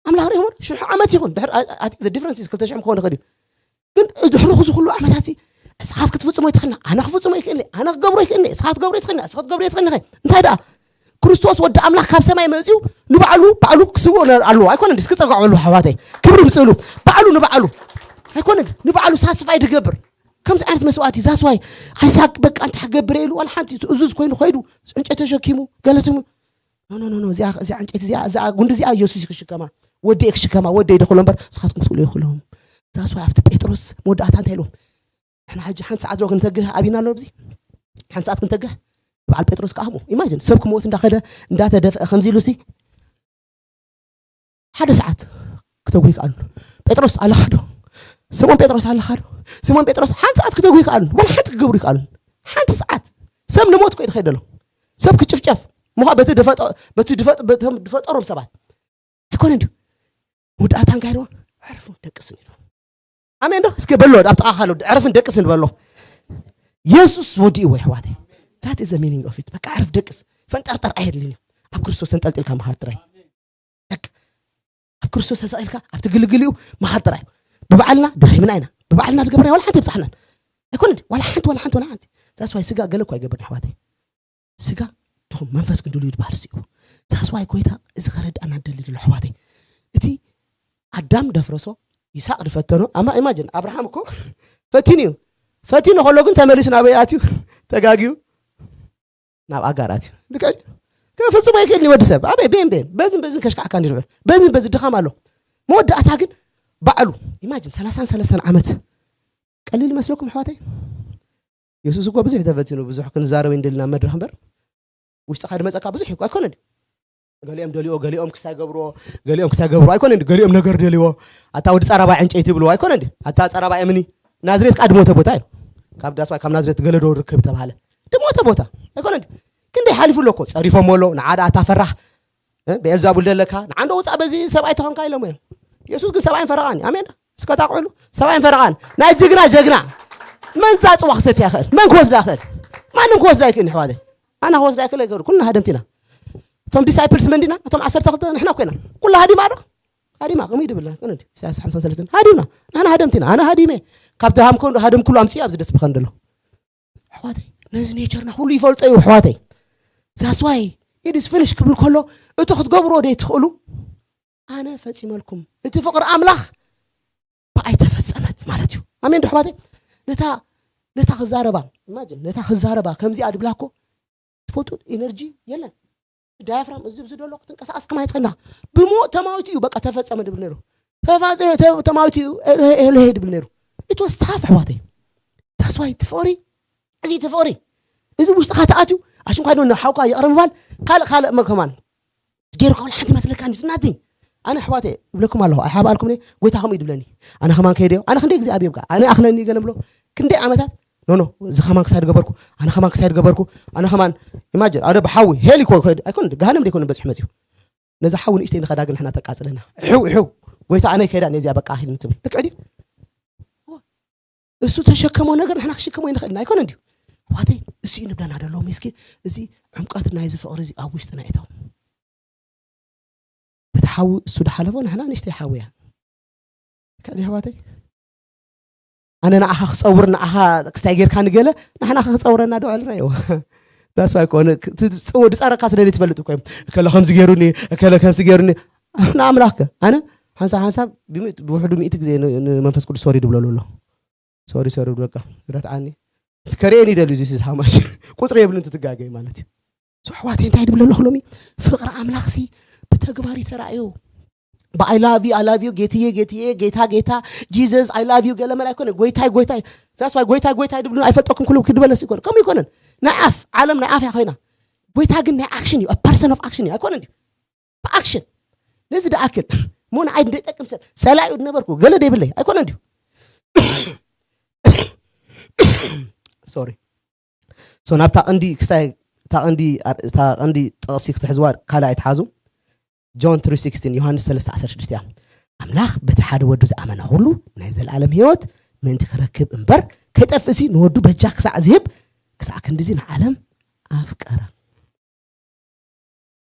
ኣምላኽ ሪእሞ ሽሑ ዓመት ይኹን ድሕር the difference ክልተ ሽሕ ክኸውን ይኽእል እዩ ግን ድሕሪ ክዚ ኩሉ ዓመታት እዚ እስኻስ ክትፍጽሞ ይትኽእልና ኣነ ክፍጽሞ ይኽእልኒ ኣነ ክገብሮ ይኽእልኒ እስኻ ክትገብሮ ይትኽእልና እስኻ ክትገብሮ ይትኽእልኒ እንታይ ደኣ ክርስቶስ ወዲ ኣምላኽ ካብ ሰማይ መጺኡ ንባዕሉ ባዕሉ ክስውኦ ኣለዎ ኣይኮነ ድስ ክጸጋዑ ኣለዎ ኣሕዋተይ ክብሪ ምጽእሉ ባዕሉ ንባዕሉ ኣይኮነ ንባዕሉ ሳስፋይ ድገብር ከምዚ ዓይነት መስዋእቲ ዛስዋይ ኣይሳቅ በቃ እንታይ ክገብር ኢሉ ዋላ ሓንቲ ትእዙዝ ኮይኑ ኸይዱ ዕንጨት ተሸኪሙ ገለትሙ ኖ ኖ ኖ እዚኣ እዚኣ ዕንጨይቲ እዚኣ እዚኣ ጉንዲ እዚኣ ኢየሱስ ክሽከማ ወዲ ክሽከማ ወዲ ይደኽሎ እምበር ንስኻትኩም ትኽእሉ ይኽእሎም ዛስዋይ ኣብቲ ጴጥሮስ መወዳእታ እንታይ ኢልዎም ንሕና ሕጂ ሓንቲ ሰዓት ዶ ክንተግህ ኣቢና ኣሎ ኣብዚ ሓንቲ ሰዓት ክንተግህ በዓል ጴጥሮስ ከዓ ከምኡ ኢማጅን ሰብ ክሞት እንዳኸደ እንዳተደፍአ ከምዚ ኢሉ እስቲ ሓደ ሰዓት ክተጉ ይከኣሉ ጴጥሮስ ኣለኻ ዶ ስሞን ጴጥሮስ ኣለኻ ዶ ስሞን ጴጥሮስ ሓንቲ ሰዓት ክተጉ ይከኣሉ ዋላ ሓንቲ ክገብሩ ይከኣሉ ሓንቲ ሰዓት ሰብ ንሞት ኮ ይድኸይ ደሎ ሰብ ክጭፍጨፍ ምዃ በቲ ድፈጠሮም ሰባት ኣይኮነ ድዩ ውድኣታ እንታይ ኢልዎ ዕርፉን ደቅስን ኢሉ ኣሜን ዶ እስከ በሎ ኣብ ጥቓ ካሎ ዕርፍን ደቅስን በሎ የሱስ ወዲእዎ ይሕዋተይ that is the meaning of it በቃ ዕርፍ ደቅስ ፈንጠርጠር ኣየድልን እዩ ኣብ ክርስቶስ ተንጠልጢልካ ምኻድ ጥራይ በቃ ኣብ ክርስቶስ ተሰቒልካ ኣብቲ ግልግል እዩ ምኻድ ጥራይ ብባዕልና ደኺምና ኢና ብባዕልና ዝገብርና ዋላ ሓንቲ የብፃሕናን ኣይኮነ ዋላ ሓንቲ ዋላ ሓንቲ ዋላ ሓንቲ that's why ስጋ ገለ እኳ ኣይገብርን ኣሕዋተይ ስጋ ድኹም መንፈስ ግን ድልዩ ዝበሃል ስኡ ዛስዋይ ጎይታ እዚ ከረድኣና ደሊ ድሎ ኣሕዋተይ እቲ ኣዳም ደፍረሶ ይስሐቅ ዝፈተኖ ኣማ ኢማጅን ኣብርሃም እኮ ፈቲኑ እዩ ፈቲኑ ከሎ ግን ተመሊሱ ናበይ ኣትዩ ተጋግዩ ናብ ኣጋር ኣትዩ ልክዕ ፍጹም ኣይክእልን ወዲ ሰብ ኣበይ ቤን ቤን በዝን በዝን ከሽካዕካ እንዲ ዝውዕል በዝን በዚ ድኻም ኣሎ መወዳእታ ግን ባዕሉ ኢማጅን ሰላሳን ሰለስተን ዓመት ቀሊል ይመስለኩም ኣሕዋተይ የሱስ እኮ ብዙሕ ተፈቲኑ፣ ብዙሕ ክንዛረብ እንደልና መድረኽ እምበር፣ ውሽጥኻ ድመፀካ ብዙሕ እኮ ኣይኮነን። ገሊኦም ደልዮ፣ ገሊኦም ክስታይ ገብርዎ፣ ገሊኦም ክስታይ ገብርዎ ኣይኮነን። ገሊኦም ነገር ደልዎ። ኣታ ወዲ ፀራባይ ዕንጨይቲ ይብልዎ ኣይኮነን። ኣታ ፀራባይ እምኒ። ናዝሬት ከዓ ድሞተ ቦታ እዩ። ካብ ዳስዋይ ካብ ናዝሬት ገለዶ ርክብ ተባሃለ፣ ድሞተ ቦታ ኣይኮነን። ክንደይ ሓሊፉ ኣሎ እኮ፣ ፀሪፎም ኣሎ። ንዓዳ ኣታ ፈራሕ፣ እ፣ ብኤልዛቡል ደለካ፣ ንዓንዶ ውፃእ በዚ ሰብኣይ ተኾንካ ኢሎም እዮም። የሱስ ግን ሰብኣይን ፈረቓን እዩ። ኣሜን። እስከ ታቕዕሉ። ሰብኣይን ፈረቓን። ናይ ጅግና ጀግና። መን ዛፅዋ ክሰትያ ይኽእል? መን ክወስዳ ይኽእል? ማንም ክወስዳ ኣይክእልን፣ ኣሕዋተይ። ኣና ክወስዳ ኣይክእል ኣይክእል። ኩልና ሃደምቲ ኢና። እቶም ዲሳይፕልስ መን ዲና? እቶም ዓሰርተ ክልተ ንሕና እኮ ኢና። ኩላ ሃዲማ ዶ? ሃዲማ፣ ከምኡ እዩ ድብል። ግን ኢሳያስ ሓምሳን ሰለስተን ሃዲምና። ንሕና ሃደምቲ ኢና። ኣነ ሃዲመ። ካብ ድሃም ከ-፣ ሃደም ኩሉ ኣምፅኡ ኣብዚ ደስ ብኸን ደሎ። ኣሕዋተይ፣ ነዚ ኔቸርና ኩሉ ይፈልጦ እዩ፣ ኣሕዋተይ። That's why it is finished ክብል ከሎ፣ እቲ ክትገብርዎ ደይ ትኽእሉ፣ ኣነ ፈጺመልኩም። እቲ ፍቕሪ ኣምላኽ ብኣይ ተፈጸመት ማለት እዩ። ኣሜን ዶ ኣሕዋተይ? ነታ፣ ነታ ክዛረባ፣ ኢማጂን፣ ነታ ክዛረባ ከምዚኣ ድብላ እኮ ትፈልጡ፣ ኢነርጂ የለን። ዳያፍራም እዚ፣ እዚ ደሎ ክትንቀሳቐስ ከማይ ትኽእልና። ብሞ ተማዊቱ እዩ በቃ ተፈጸመ ድብል ነይሩ። ተፋጸ-፣ ተ-፣ ተማዊቱ እዩ ኤሎሄ፣ ኤሎሄ ድብል ነይሩ። It was tough ኣሕዋተይ። That's why እቲ ፍቕሪ፣ እዚ እቲ ፍቕሪ፣ እዚ ውሽጥኻ ተኣትዩ፣ ኣሽንኳይ ዶ ንሓውካ ይቕረ ምባል፣ ካልእ፣ ካልእ መ-፣ ከማን ጌርካ ወላ ሓንቲ መስለካ እንዲ፣ it's nothing። ኣነ ኣሕዋተይ እብለኩም ኣለኹ፣ ኣይሓባልኩም እኔ፣ ጎይታ ከምኡ እዩ ድብለኒ። ኣነ ከማን ከይደዮ፣ ኣነ ክንደይ ግዜ ኣብዮም ከ፣ ኣነ ኣኽለኒ ገለ ብሎ፣ ክንደይ ዓመታት፣ ኖ፣ ኖ፣ እዚ ከማን ክሳይ ገበርኩ፣ ኣነ ከማን ክሳይ ገበርኩ፣ ኣነ ከማን፣ ኢማጂን፣ ኣነ ብሓዊ፣ ሄል ይኮ-፣ ይኮ-፣ ኣይኮን፣ ገሃነም ደይኮነ በፂሑ መፅዩ። ነዛ ሓዊ ንእሽተይ ንኸዳ ግን ንሕና ተቃፅለና። ሕው፣ ሕው፣ ጎይታ ኣነ ከይዳ ነዚያ በቃ ሂድ እንትብል። ልክዕ ድዩ? እሱ ተሸከሞ ነገር ንሕና ክሽከሞ ይንኽእል ኢና፣ ኣይኮነን ድዩ? ኣሕዋተይ፣ እሱ እዩ ንብለና ደሎ። እስኪ እዚ ዕምቀት ናይዚ ፍቕሪ እዚ ኣብ ውሽጥና እተው። እቲ ሓዊ እሱ ድሓለፎ ንሕና ንእሽተይ ሓዊ እያ። ከዲ ኣሕዋተይ፣ ኣነ ንዓኻ ክፀውር፣ ንዓኻ ክስታይ ጌርካ ንገለ፣ ንሕና ኸ ክፀውረና ዶ ዕልራ እየዎ። ዳስ ዋይ ኮነ፣ ክ-፣ ት-፣ ት-፣ ወዲ ጸረካ ስለ ትፈልጥ እኮ እዮም። እከለ ከምዚ ገይሩኒ፣ እከለ ከምዚ ገይሩኒ። ንኣምላኽ ከ? ኣነ ሓንሳብ ሓንሳብ ብሚእቲ፣ ብውሕዱ ሚእቲ ግዜ ን-፣ ንመንፈስ ቅዱስ ሶሪ ድብለሉ ኣሎ። ሶሪ፣ ሶሪ፣ በቃ፣ ረትዓኒ። ከርእየኒ ይደልዩ፣ this is how much። ቁጽሪ የብሉን፣ ትትጋገይ ማለት እዩ። So፣ ኣሕዋተይ፣ እንታይ ድብለሉ ሎሚ? ፍቕሪ ኣምላኽሲ ብተግባር እዩ ተራእዩ። ብ I love you፣ I love you፣ ጌትዬ፣ ጌትዬ፣ ጌታ፣ ጌታ፣ Jesus፣ I love you፣ ገለ መለ ኣይኮነ፣ ጎይታይ፣ ጎይታይ። That's why ጎይታይ፣ ጎይታይ ድብሉ ኣይፈልጠኩም ክሉ ክድበለስ ይኮነ። ከምኡ ይኮነን። ናይ ኣፍ፣ ዓለም ናይ ኣፍ እያ ኮይና። ጎይታ ግን ናይ ኣክሽን እዩ፣ a person of action እዩ። ኣይኮነን ድዩ? ብኣክሽን። ነዚ ድኣክል። እሞ ንዓይ እንደይጠቅም ሰብ፣ ጸላኢኡ ድነበርኩ፣ ገለ ደይብለይ። ኣይኮነን ድዩ? ሶሪ። So፣ ናብታ ቀንዲ ክሳይ፣ እታ ቀንዲ ኣር-፣ እታ ቀንዲ ጥቕሲ ክትሕዝዋ ካልኣይ ትሓዙ። ጆን ትሪ ሲክስቲን፣ ዮሃንስ ሰለስተ ዓሰርተ ሽዱሽተ እያ። ኣምላኽ በቲ ሓደ ወዱ ዝኣመነ ኩሉ ናይ ዘለኣለም ህይወት ምእንቲ ክረክብ እምበር፣ ከይጠፍእሲ ንወዱ በጃ ክሳዕ ዝህብ፣ ክሳዕ ክንድዚ ንዓለም ኣፍቀረ።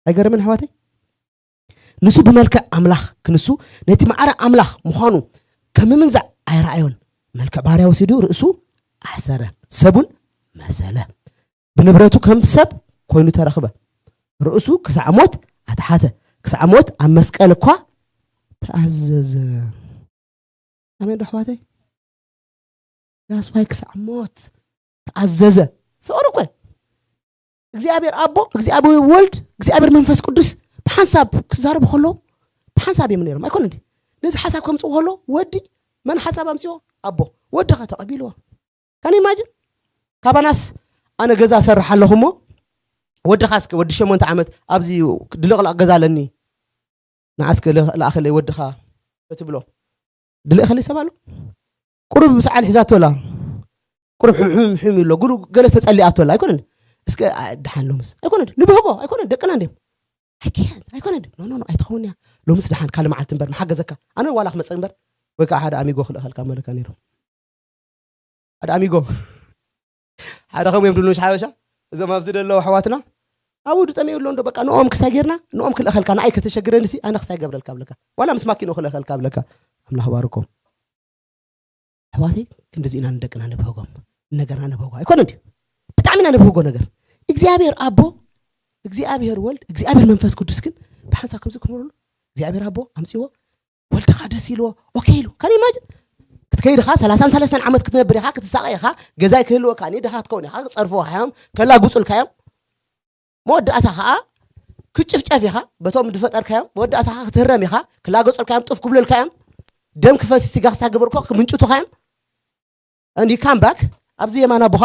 ኣይገርምን ኣሕዋተይ? ንሱ ብመልክዕ ኣምላኽ ክንሱ፣ ነቲ ማዕረ ኣምላኽ ምዃኑ ከም ምምንዛዕ ኣይረኣዮን። መልክዕ ባርያ ወሲዱ ርእሱ ኣሕሰረ፣ ሰቡን መሰለ። ብንብረቱ ከም ሰብ ኮይኑ ተረኽበ። ርእሱ ክሳዕ ሞት ኣትሓተ፣ ክሳዕ ሞት ኣብ መስቀል እኳ ተኣዘዘ። ኣሜን ዶ ኣሕዋተይ? That's why ክሳዕ ሞት ተኣዘዘ። ፍቕሪ እኮ እዩ። እግዚኣብሔር ኣቦ፣ እግዚኣብሔር ወልድ፣ እግዚኣብሔር መንፈስ ቅዱስ ብሓንሳብ ክዛረቡ ከለዉ ብሓንሳብ እዮም ነይሮም። ኣይኮነ እንዲ? ነዚ ሓሳብ ከምፅኡ ከሎ ወዲ መን ሓሳብ ኣምፅዎ? ኣቦ። ወዲ ኸ ተቐቢልዎ? ካን ኢማጅን? ካባናስ ኣነ ገዛ ሰርሕ ኣለኹ እሞ ወድኻ እስከ ወዲ ሸሞንተ ዓመት ኣብዚ ድልቕላቕ ገዛ ኣለኒ። ንዓ እስከ ለ-፣ ለኣኸለይ ወድኻ እትብሎ። ድልእኸለይ ሰብ ኣሎ? ቁሩብ ሰዓል ሒዛቶ ኣላ። ቁሩብ ሕም ሕም ሕም ይብሎ። ጉሩ ገለ ተጸሊኣቶ ኣላ። ኣይኮነን? እስከ፣ ኣ፣ ደሓን ሎምስ። ኣይኮነን? ንብህጎ። ኣይኮነን? ደቅና እንድዮም። I can't። ኣይኮነን? ኖ፣ ኖ፣ ኖ፣ ኣይትኸውን እያ። ሎምስ ደሓን ካልእ መዓልቲ እምበር፣ መሓገዘካ። ኣነ ዋላ ክመጽእ እምበር፣ ወይ ከዓ ሓደ ኣሚጎ ክልእኸልካ መለካ ነይሩ። ሓደ ኣሚጎ። ሓደ ከምኡ እዮም ድብሉ፣ ምሽ ሓበሻ። እዞም ኣብዚ ዘለዉ ኣሕዋትና፣ ኣብኡ ድጠምዩ ኣሎ እንዶ፣ በቃ፣ ንኦም ክሳይ ጌርና፣ ንኦም ክልእኸልካ፣ ንኣይ ከተሸግረንሲ፣ ኣነ ክሳይ ገብረልካ ብለካ። ዋላ ምስ ማኪኖ ክልእኸልካ ብለካ። ኣምላኽ ባርኮም። ኣሕዋተይ፣ ክንድዚ ኢና ንደቅና ንብህጎም። ነገርና ንብህጎ። ኣይኮነን ድዩ? ብጣዕሚ ኢና ንብህጎ ነገር። እግዚኣብሔር ኣቦ፣ እግዚኣብሔር ወልድ፣ እግዚኣብሔር መንፈስ ቅዱስ ግን ብሓንሳብ ከምዚ ክነብረሉ፣ እግዚኣብሔር ኣቦ ኣምፅዎ፣ ወልድኻ ደስ ኢልዎ፣ ኦኬ ኢሉ። ካን ኢማጅን? ክትከይድ ኢኻ፣ ሰላሳን ሰለስተን ዓመት ክትነብር ኢኻ፣ ክትሳቐ ኢኻ፣ ገዛይ ክህልወካ፣ እኔ ድኻ ክትከውን ኢኻ፣ ክጸርፍኻ እዮም፣ ከላጉጹልካ እዮም። መወዳእታ ኸኣ ክትጭፍጨፍ ኢኻ፣ በቶም ዝፈጠርካዮም፣ መወዳእታ ኸኣ ክትህረም ኢኻ፣ ክላገጹልካ እዮም፣ ጡፍ ክብሉልካ እዮም፣ ደም ክፈስስ ኢኻ፣ ክሳግበርኮ ክምንጭቱኻ እዮም። And you come back፣ ኣብዚ የማን ኣቦኻ፣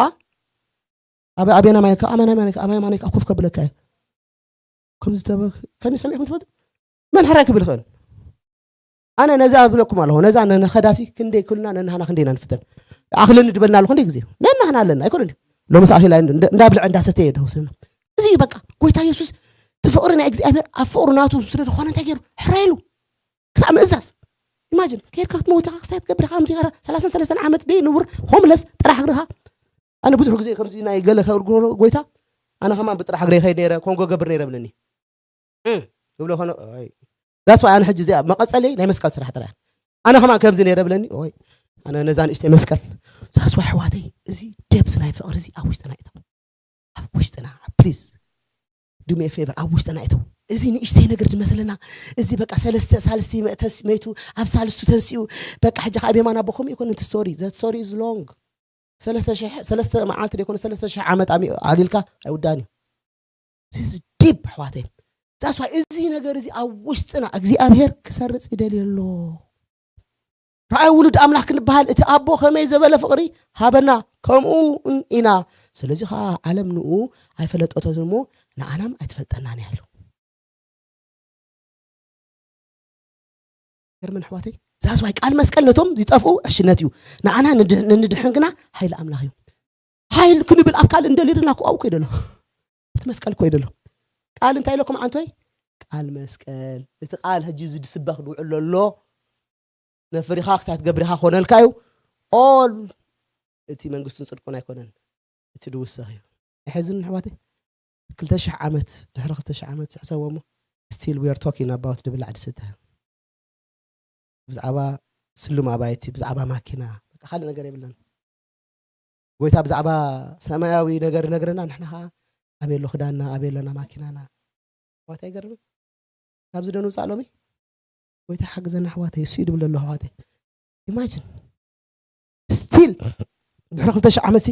ኣብ ኣበና ማይ ኣበና ማይ ኣበና ማይ ኮፍ ከብለካ እዩ። ከምዚ ተበ ከመይ ሰሚዕኩም ትፈልጡ? መን ሕራይ ክብል ይኽእል? ኣነ ነዛ እብለኩም ኣለኹ፣ ነዛ ነኸዳሲ ክንደይ ክልና ነንሃና ክንደይ ኢና ንፍተን። ኣኽለኒ ድበልና ኣለኹ ክንደይ ግዜ ነንሃና ኣለና ኣይኮነ እንዲ ሎምስ ኣኺላ እንዳ ብልዐ እንዳሰተየ ደውስልና። እዚ እዩ በቃ ጎይታ የሱስ እቲ ፍቕሪ ናይ እግዚኣብሔር ኣብ ፍቕሩ ናቱ ስለ ዝኾነ እንታይ ገይሩ? ሕራይ ኢሉ ክሳብ ምእዛዝ። ኢማጅን ኬርካ ክትመውት ኢኻ ክስታይ ትገብር ኢኻ ከምዚ ገራ ሰላሳን ሰለስተን ዓመት ደይ ንቡር ሆምለስ ጥራሕ እግርኻ። ኣነ ብዙሕ ግዜ ከምዚ ናይ ገለ ከርጎ ጎይታ ኣነ ከማን ብጥራሕ እግረ ይኸይድ ነይረ ኮንጎ ገብር ነይረ ብለኒ። እም፣ ይብሎ ኾነ ኦይ። ዳስ ዋይ ኣነ ሕጂ እዚኣ መቐጸለይ ናይ መስቀል ስራሕ ጥራሕ። ኣነ ከማን ከምዚ ነይረ ብለኒ ኦይ። ኣነ ነዛ ንእሽተይ መስቀል ዛስ ዋይ ኣሕዋተይ እዚ ደብስ ናይ ፍቕሪ እዚ ኣብ ውሽጥና ይእተው። ኣብ ውሽጥና ፕሊዝ ዱ ሚ ፌቨር ኣብ ውሽጥና ይእተው። እዚ ንእሽተይ ነገር ዝመስለና እዚ በቃ ሰለስተ ሳልስቲ መእተስ መይቱ ኣብ ሳልስቱ ተንሲኡ በቃ ሕጂ ካብ የማን ኣቦ ከምኡ ይኮን እቲ ስቶሪ ዘ ስቶሪ ኢዝ ሎንግ ሰለስተ ሺሕ ሰለስተ መዓልቲ ደይኮነ ሰለስተ ሺሕ ዓመት ኣሚ- ኣሊልካ ኣይውዳን እዩ። እዚ ዲፕ ኣሕዋተይ ዛስ ዋይ እዚ ነገር እዚ ኣብ ውሽጥና እግዚኣብሔር ክሰርጽ ይደልየ ኣሎ። ረኣይ ውሉድ ኣምላኽ ክንበሃል እቲ ኣቦ ከመይ ዘበለ ፍቕሪ ሃበና ከምኡ እውን ኢና። ስለዚ ከዓ ዓለም ንኡ ኣይፈለጠቶን እሞ ንኣናም ኣይትፈልጠናን እያ ኢሉ። ገርመን ኣሕዋተይ ዛስ ዋይ ቃል መስቀል ነቶም ዝጠፍኡ ዕሽነት እዩ። ንኣና ንድሕን ግና ሓይሊ ኣምላኽ እዩ። ሓይል ክንብል ኣብ ካልእ እንደልድና ክዋው ኮይደሎ እቲ መስቀል ኮይደሎ ቃል እንታይ ኢለኩም ዓንቶይ ቃል መስቀል እቲ ቃል ሕጂ ዝድስበኽ ድውዕል ዘሎ ነፍሪኻ ክሳት ገብሪኻ ኮነልካ እዩ ኦል እቲ መንግስቱን ጽድቁን ኣይኮነን እቲ ድውሰኽ እዩ። ሕዝን ኣሕዋተይ ክልተ ሽሕ ዓመት ድሕሪ ክልተ ሽሕ ዓመት ዝሕሰቦ እሞ still we are talking about ድብላዕ ድስተ ብዛዕባ ስሉም ኣባይቲ ብዛዕባ ማኪና በቃ ካልእ ነገር የብለን። ጎይታ ብዛዕባ ሰማያዊ ነገር ይነግረና ንሕና ከዓ ኣበይ ኣሎ ክዳንና ኣበይ ኣለና ማኪናና። ኣሕዋት ኣይገርምን? ካብዚ ዶ ንውፃእ ሎሚ? ጎይታ ሓግዘና ኣሕዋተይ እሱ እዩ ድብል ኣሎ ኣሕዋተይ። ኢማጅን ስቲል ድሕሪ ክልተ ሽሕ ዓመት ሲ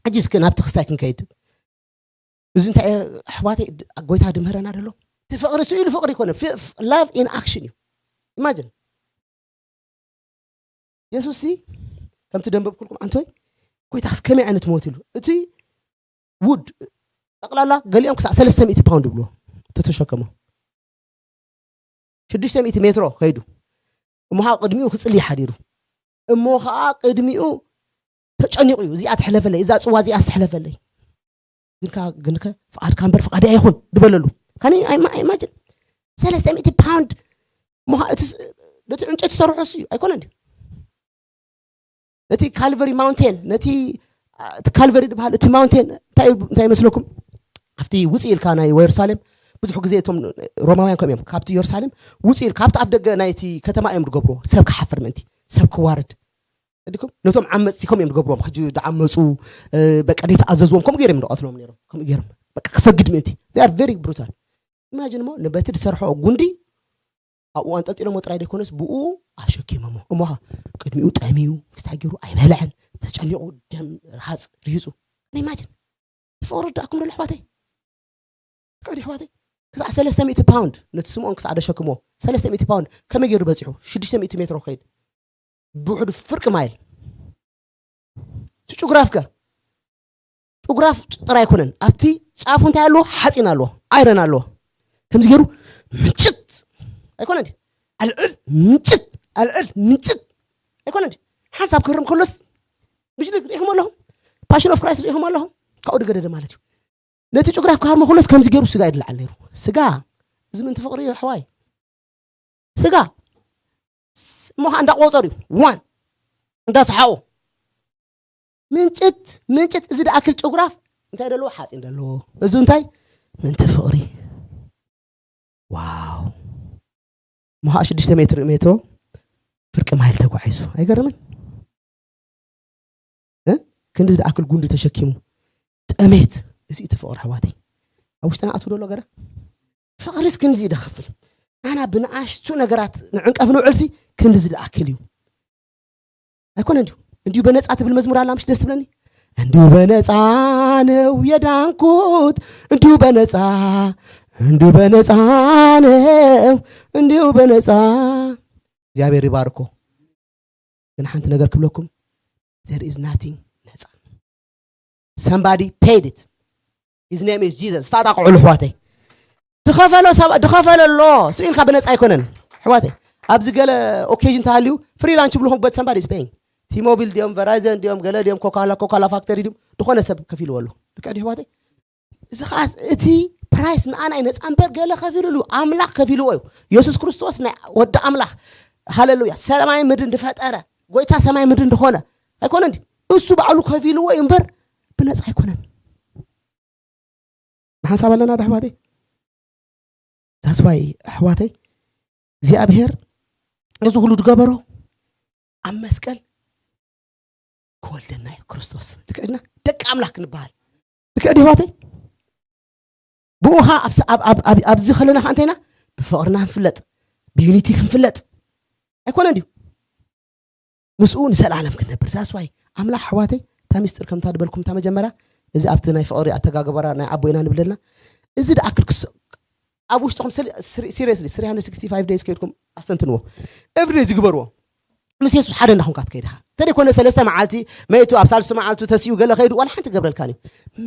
ሕጂ እስኪ ናብቲ ክስታይ ክንከይድ እዚ እንታይ ኣሕዋተይ ጎይታ ድምህረና ደሎ እቲ ፍቕሪ ስኡ ኢሉ ፍቕሪ ይኮነ love in action እዩ። ኢማጅን የሱስ ሲ ከምቲ ደንበብኩልኩም ኣንቶይ ጎይታስ ከመይ ዓይነት ሞት ኢሉ እቲ ውድ ጠቕላላ ገሊኦም ክሳዕ ሰለስተ ሚእቲ ፓውንድ ይብልዎ ተተሸከሞ ሽዱሽተ ሚእቲ ሜትሮ ከይዱ እሞ ከዓ ቅድሚኡ ክፅሊ ሓዲሩ እሞ ከዓ ቅድሚኡ ተጨኒቑ እዩ እዚኣ ትሕለፈለይ እዛ ፅዋ እዚኣ ትሕለፈለይ ግንካ ግንከ ፍቓድካ እምበር ፍቓድ ኣይኹን ድበለሉ ካኒ ኢማጅን ሰለስተ ሚእቲ ፓውንድ እሞ ከዓ እቲ ነቲ ዕንጨይቲ ዝሰርሖ እሱ እዩ ኣይኮነ እንዲ ነቲ ካልቨሪ ማውንቴን ነቲ ካልቨሪ ዝበሃል እቲ ማውንቴን እንታይ ይመስለኩም ኣብቲ ውፅእ ኢልካ ናይ የሩሳሌም ብዙሕ ግዜ እቶም ሮማውያን ከም እዮም ካብቲ የሩሳሌም ውፅእ ኢል ካብቲ ኣፍ ደገ ናይቲ ከተማ እዮም ዝገብርዎ ሰብ ክሓፍር ምእንቲ ሰብ ክዋርድ ዲኩም ነቶም ዓመፅቲ ከም እዮም ዝገብርዎም ሕጂ ዝዓመፁ በቃ ዘይተኣዘዝዎም ከምኡ ገይሮም ዝቐትሎም ነይሮም ከምኡ ገይሮም በቃ ክፈግድ ምእንቲ they are very brutal imagine ሞ በቲ ዝሰርሖ ጉንዲ ኣብኡ ኣንጠልጢሎሞ ጥራይ ዘይኮነስ ብኡ ኣሸኪሞሞ እሞ ቅድሚኡ ጠሚዩ ክስታይ ገይሩ ኣይበልዐን ተጨኒቑ ደም ረሃፅ ርሂፁ ኢማጅን ትፍቕሩ ዳእኩም ደሎ ኣሕዋተይ ፍቅዲ ኣሕዋተይ ክሳዕ ሰለስተ ሚእቲ ፓውንድ ነቲ ስምኦን ክሳዕ ደሸክሞ ሰለስተ ሚእቲ ፓውንድ ከመይ ገይሩ በፂሑ ሽዱሽተ ሚእቲ ሜትሮ ክኸይድ ብውሕዱ ፍርቂ ማይል እቲ ጭጉራፍ ከ ጭጉራፍ ጥራይ ኣይኮነን ኣብቲ ጫፉ እንታይ ኣለዎ ሓፂን ኣለዎ ኣይረን ኣለዎ ከምዚ ገይሩ ምጭት ኣይኮነ እንዲ ኣልዕል ምጭት ኣልዕል ምጭት ኣይኮነ እንዲ ሓንሳብ ክህርም ከሎስ ምጅልግ ሪኢኹም ኣለኹም ፓሽን ኦፍ ክራይስት ሪኢኹም ኣለኹም ካብኡ ድገደደ ማለት እዩ ነቲ ጭጉራፍ ክሃርሞ ከሎስ ከምዚ ገይሩ ስጋ ይድልዓል ነይሩ ስጋ እዚ ምንቲ ፍቅሪ እዩ ኣሕዋይ ስጋ እሞ ከዓ እንዳቆፀሩ እዩ ዋን እንዳሰሓቁ ምንጭት ምንጭት እዚ ደኣክል ጭጉራፍ እንታይ ደለዎ ሓፂን ደለዎ እዚ እንታይ ምንቲ ፍቅሪ ዋው እሞ ከዓ ሽዱሽተ ሜትሮ ሜትሮ ፍርቂ ማይል ተጓዒዙ ኣይገርምን ክንዲ ዝደኣክል ጉንዲ ተሸኪሙ ጠሜት እዚ እቲ ፍቅሪ ኣሕዋተይ ኣብ ውሽጥና ኣቱ ደሎ ገረ ፍቅሪስ ክንዚ ይደኸፍል ኣና ብንኣሽቱ ነገራት ንዕንቀፍ ንውዕልሲ ክንዲ ዝደኣክል እዩ ኣይኮነ እንዲሁ እንዲሁ በነፃ ትብል መዝሙር ኣላ ምሽ ደስ ትብለኒ እንዲሁ በነፃ ነው የዳንኩት እንዲሁ በነፃ እንዲሁ በነፃ ነው እንዲሁ በነፃ እግዚኣብሔር ይባርኮ ግን ሓንቲ ነገር ክብለኩም there is nothing ነፃ Somebody paid it. His name is Jesus. ስታጣቕዑሉ ኣሕዋተይ። ድኸፈሎ ሰብ ድኸፈሎ ኣሎ። ስኢልካ ብነፃ ኣይኮነን ኣሕዋተይ። ኣብዚ ገለ ኦኬዥን ተሃልዩ ፍሪላንስ ብልኹም በት ሰምባዲ ስፔን ቲሞቢል ድዮም ቨራይዘን ድዮም ገለ ድዮም ኮካላ ኮካላ ፋክተሪ ድዮም ዝኾነ ሰብ ከፊልዎ ኣሎ። ልክዕ ድዩ ኣሕዋተይ? እዚ ከዓ እቲ ፕራይስ ንኣና እዩ ነፃ እምበር ገለ ከፊሉሉ ኣምላኽ ከፊልዎ እዩ። የሱስ ክርስቶስ ናይ ወዲ ኣምላኽ ሃለሉያ ሰማይ ምድሪ እንድፈጠረ ጎይታ ሰማይ ምድሪ እንድኾነ ኣይኮነ እንዲ እሱ ባዕሉ ከፊልዎ እዩ እምበር ብነፃ ኣይኮነን። ንሓንሳብ ኣለና ዶ ኣሕዋተይ? ዛስዋይ ኣሕዋተይ እግዚኣብሔር እዚ ሁሉ ዝገበሮ ኣብ መስቀል ክወልደና እዩ ክርስቶስ። ልክዕና ደቂ ኣምላኽ ክንበሃል ልክዕ ዲ ኣሕዋተይ? ብኡኻ ኣብዚ ከለና ከ እንተይና ብፍቕርና ክንፍለጥ ብዩኒቲ ክንፍለጥ ኣይኮነ ድዩ? ምስኡ ንዘለዓለም ክንነብር ዛስዋይ ኣምላኽ ኣሕዋተይ እታ ሚስጥር ከምታ ዝበልኩም እታ መጀመርያ እዚ ኣብቲ ናይ ፍቕሪ ኣተጋግበራ ናይ ኣቦ ኢና ንብለልና እዚ ደኣክል ክስ ኣብ ውሽጥኹም ሲሪየስሊ three hundred sixty five days ከይድኩም ኣስተንትንዎ። ኤቭሪ ዴይ ዝግበርዎ ምስ የሱስ ሓደ እንዳኹንካ ትከይድኻ እንተደይኮነ ሰለስተ መዓልቲ መይቱ ኣብ ሳልስቲ መዓልቱ ተሲኡ ገለ ከይዱ ዋላ ሓንቲ ገብረልካን እዩ።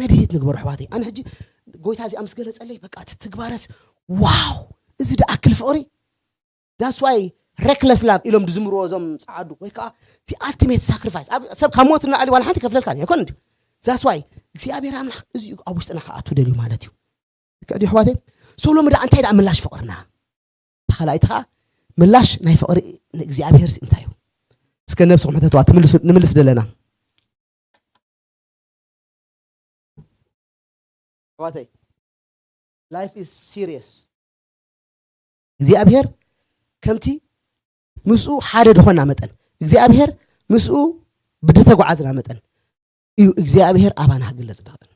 መድሂት ንግበሩ ኣሕዋተይ ኣነ ሕጂ ጎይታ እዚኣ ምስ ገለፀለይ በቃ ትትግባረስ ዋው እዚ ደኣክል ፍቕሪ that's why reckless love ኢሎም ዝዝምርዎ እዞም ፀዓዱ ወይ ከዓ the ultimate sacrifice ሰብ ካብ ሞት እናኣሊ ዋላ ሓንቲ ከፍለልካ ኣይኮን እንዲ that's why እግዚኣብሔር ኣምላኽ እዚ ኣብ ውሽጥና ክኣቱ ደልዩ ማለት እዩ። ልክዕ ድዩ ኣሕዋተይ? ሶ ሎሚ ደኣ እንታይ ደኣ ምላሽ ፍቕርና ተኻላኢቲ ከዓ ምላሽ ናይ ፍቕሪ ንእግዚኣብሔር ሲ እንታይ እዩ? እስከ ነብስኹም ሕተትዋ ትምልሱ- ንምልስ ደለና ኣሕዋተይ life is serious እግዚኣብሔር ከምቲ ምስኡ ሓደ ዝኾና መጠን እግዚኣብሔር ምስኡ ብድተጓዓዝና መጠን እዩ እግዚኣብሔር ኣባና ክግለፅ ድኽእል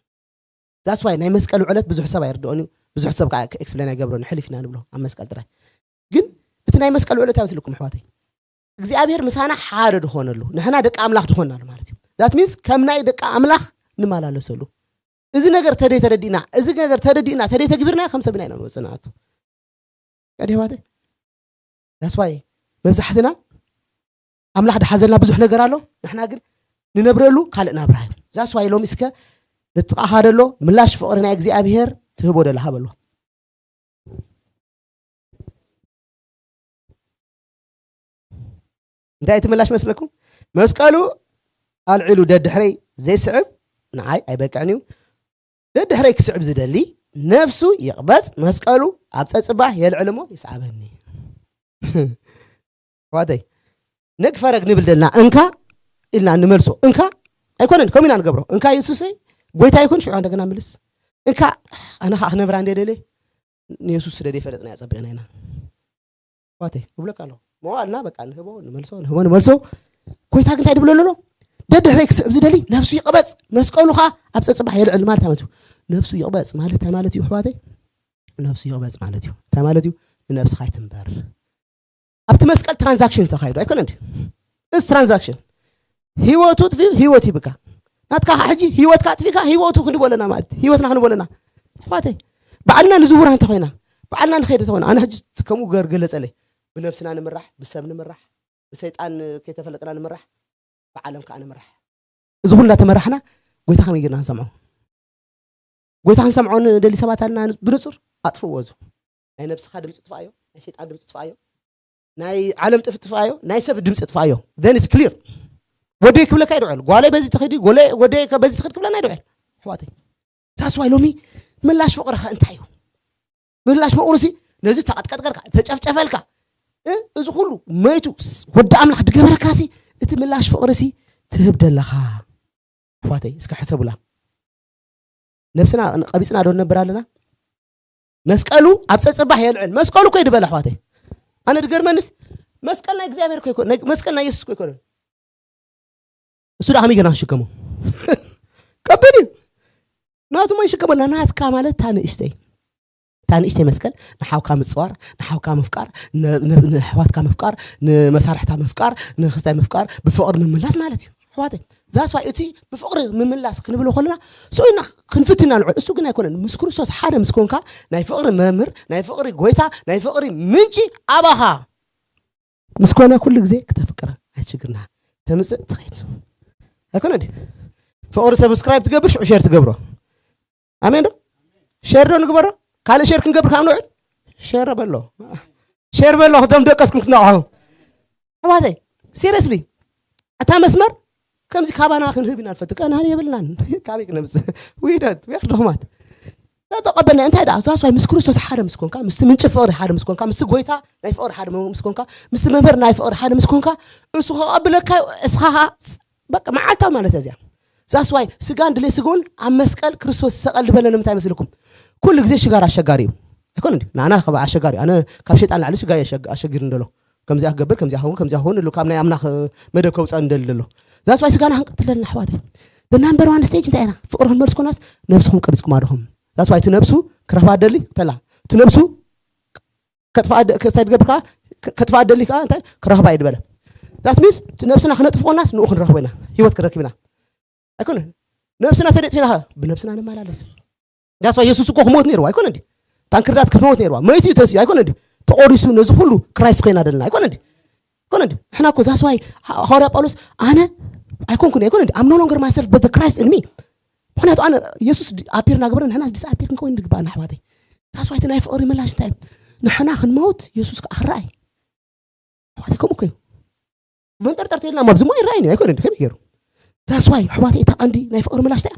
that's why ናይ መስቀል ዕለት ብዙሕ ሰብ ኣይርድኦን እዩ ብዙሕ ሰብ ከዓ ኤክስፕሌን ኣይገብሮን ሕልፍ ኢና ንብሎ ኣብ መስቀል ጥራይ ግን እቲ ናይ መስቀል ዕለት ኣይመስልኩም ኣሕዋተይ እግዚኣብሔር ምሳና ሓደ ድኾነሉ ንሕና ደቂ ኣምላኽ ድኾናሉ ማለት እዩ that means ከም ናይ ደቂ ኣምላኽ ንመላለሰሉ እዚ ነገር ተደይ ተረዲእና እዚ ነገር ተረዲእና ተደይ ተግቢርና ከም ሰብ ኢና ኢና ንወፅእ ንኣቱ ቀዲ ኣሕዋተይ that's why መብዛሕትና ኣምላኽ ድሓዘልና ብዙሕ ነገር ኣሎ ንሕና ግን ንነብረሉ ካልእ ናብራ እዩ that's why ሎሚ እስከ ንጥቓኻ ደሎ ምላሽ ፍቕሪ ናይ እግዚኣብሔር ትህቦ ደላ ሃበሎ እንታይ እቲ ምላሽ መስለኩም መስቀሉ ኣልዒሉ ደድሕረይ ዘይስዕብ ንዓይ ኣይበቅዕን እዩ ደድሕረይ ክስዕብ ዝደሊ ነፍሱ ይቕበጽ መስቀሉ ኣብ ጸጽባ የልዕል እሞ ይስዓበኒ ኣሕዋተይ ነግ ፈረግ ንብል ደልና እንካ ኢልና ንመልሶ እንካ ኣይኮነን ከምኡ ኢና ንገብሮ እንካ የሱሰይ ጎይታ ይኩን ሽዑ እንደገና ምልስ እንካ ኣነ ከዓ ክነብራ እንደ ደልየ ንየሱስ ስለ ዘይፈለጥና እያ ጸቢቕና ኢና ኣሕዋተይ እብለካ ኣለኹ መዋልና በቃ ንህቦ ንመልሶ ንህቦ ንመልሶ ጎይታ ግን እንታይ ድብሎ ኣሎ ደድሕረይ ክስዕብ ዝደሊ ነብሱ ይቕበጽ መስቀሉ ከዓ ኣብ ጸጽባሕ የልዕል ማለት ማለት እዩ ነብሱ ይቕበጽ ማለት እንታይ ማለት እዩ ኣሕዋተይ ነብሱ ይቕበጽ ማለት እዩ እንታይ ማለት እዩ ንነብስኻ ይትንበር ኣብቲ መስቀል ትራንዛክሽን ተኻይዱ ኣይኮነ እንዲ እዚ ትራንዛክሽን ህይወቱ ጥፊኡ ህይወት ሂብካ ናትካ ከዓ ሕጂ ህይወትካ ኣጥፊካ ህይወቱ ክንቦ ኣለና ማለት ህይወትና ክንቦ ኣለና ኣሕዋተይ ባዕልና ንዝውራ እንተኮይና ባዕልና ንኸይድ እንተኮይና ኣነ ሕጂ ከምኡ ገር ገለፀለይ ብነብስና ንምራሕ ብሰብ ንምራሕ ብሰይጣን ከይተፈለጥና ንምራሕ ብዓለም ከዓ ንምራሕ እዚ ኩሉ እናተመራሕና ጎይታ ከመይ ጌርና ክንሰምዖ ጎይታ ክንሰምዖ ንደሊ ሰባት ኣለና ብንፁር ኣጥፍዎ እዚ ናይ ነብስኻ ድምፂ ጥፋኣዮ ናይ ሰይጣን ድምፂ ጥፋኣዮ ናይ ዓለም ጥፍ ጥፋኣዮ ናይ ሰብ ድምፂ ጥፋኣዮ then it's clear ወደይ ክብለካ ይድውዕል ጓለይ በዚ ትኽዲ ጎለይ ወደይ ከ በዚ ትኽድ ክብለና ይድውዕል ኣሕዋተይ that's why ሎሚ ምላሽ ፍቕርኸ እንታይ እዩ ምላሽ ፍቕሩሲ ነዚ ተቐጥቀጥቀልካ ተጨፍጨፈልካ እ? እዚ ኩሉ መይቱ ወዲ ኣምላኽ ድገበረካሲ እቲ ምላሽ ፍቕርሲ ትህብ ደለኻ ኣሕዋተይ እስከ ሕሰቡላ ነብስና ቀቢፅና ዶ ንነብር ኣለና መስቀሉ ኣብ ፀፅባሕ የልዕል መስቀሉ ኮይ ድበል ኣሕዋተይ ኣነ ድገርመንስ መስቀል ናይ እግዚኣብሔር መስቀል ናይ የሱስ ኮ ይኮነን እሱ ዳ ከመይ ገና ክሽከሞ ከቢድ እዩ ናቱ ማይ ሽከመና ናትካ ማለት እታ ንእሽተይ እታ ንእሽተይ መስቀል ንሓውካ ምፅዋር ንሓውካ ምፍቃር ንኣሕዋትካ ምፍቃር ንመሳርሕታ ምፍቃር ንክስታይ ምፍቃር ብፍቕሪ ምምላስ ማለት እዩ ኣሕዋተይ that's why እቲ ብፍቕሪ ምምላስ ክንብሎ ከለና ሰው ኢና ክንፍትና ንዕል እሱ ግን ኣይኮነን ምስ ክርስቶስ ሓደ ምስ ኮንካ ናይ ፍቕሪ መምህር ናይ ፍቕሪ ጎይታ ናይ ፍቕሪ ምንጪ ኣባኻ ምስ ኮነ ኩሉ ግዜ ክተፍቅር ኣይትሽግርና ተምፅእ ትኸይድ ኣይኮነ ድዩ ፍቕሪ ሰብስክራይብ ትገብር ሽዑ ሸር ትገብሮ። ኣሜን ዶ? ሸር ዶ ንግበሮ? ካልእ ሸር ክንገብር ካብ ንውዕል ሸር በሎ። ሸር በሎ ክቶም ደቀስኩም ክትነቕሑ። ኣሕዋተይ ሲሪየስሊ እታ መስመር ከምዚ ካባና ክንህብ ኢና ንፈቱ ቀናን የብልናን። ካበይ ክነምጽእ? ዊደት ዌር ድኹማት ተተቐበልና እንታይ ደኣ ዛስዋይ ምስ ክርስቶስ ሓደ ምስ ኮንካ ምስቲ ምንጭ ፍቕሪ ሓደ ምስ ኮንካ ምስቲ ጎይታ ናይ ፍቕሪ ሓደ ምስ ኮንካ ምስቲ መምህር ናይ ፍቕሪ ሓደ ምስ ኮንካ እሱ ከቐብለካ እስኻ በቃ መዓልታዊ ማለት እዚኣ ዛስዋይ ስጋን ድሌት ስግኡን ኣብ መስቀል ክርስቶስ ዝሰቐል ዝበለ ንምንታይ መስልኩም? ኩሉ ግዜ ሽጋራ ኣሸጋሪ እዩ ኣይኮነ እንዲ ንኣና ካብ ኣሸጋሪ ኣነ ካብ ሸይጣን ላዕሊ ሽጋ ኣሸጊር እንደሎ ከምዚኣ ክገብር ከምዚኣ ክኸውን ከምዚኣ ክኸውን ኢሉ ካብ ናይ ኣምላኽ መደብ ከውፃእ እንደሊ ደሎ ዛስዋይ ስጋና ክንቀትል ኣለና ኣሕዋተይ። The number one stage እንታይ ኢና ፍቕሪ ክንመልስ ኮናስ ነብስኹም ቀቢፅኩም ኣደኹም ዛስዋይ እቲ ነብሱ ክረኽባ ደሊ ተላ እቲ ነብሱ ከጥፋኣ ደ- ክስታይ ድገብር ከዓ ከ- ከጥፋኣ ደሊ ከዓ እንታይ ክረኽባ እዩ ዝበለ that means እቲ ነብስና ክነጥፍቆናስ ንኡ ክንረኽቦ ኢና ህይወት ክንረክብ ኢና ኣይኮነ ነብስና ተደጥፊና ከ ብነብስና ንመላለስ that's why የሱስ እኮ ክሞት ነይርዋ ኣይኮነ እንዲ ታንክርዳት ክሞት ነይርዋ መይቱ እዩ ተስዩ ኣይኮነ እንዲ ተቆሪሱ ነዚ ኩሉ ክራይስት ኮይና ደለና ኣይኮነ እንዲ ኣይኮነ እንዲ ንሕና እኮ that's why ሃዋርያ ጳውሎስ ኣነ ኣይኮንኩን ኣይኮነ እንዲ I'm no longer myself but Christ in me ምክንያቱ ኣነ የሱስ ኣፒር እናገበረ ንሕና ዲስኣፒር ክንከውን ድግባኣና ኣሕዋተይ that's why እቲ ናይ ፍቕሪ ምላሽ እንታይ እዩ ንሕና ክንመውት የሱስ ከዓ ክረኣይ ኣሕዋተይ ከምኡ እኮ እዩ መንጠርጠር ተይልና ኣብዚ ሞ ይረኣይኒ ኣይኮነ ከመይ ገይሩ that's why ኣሕዋተይ እታ ቀንዲ ናይ ፍቕሪ ምላሽ እንታይ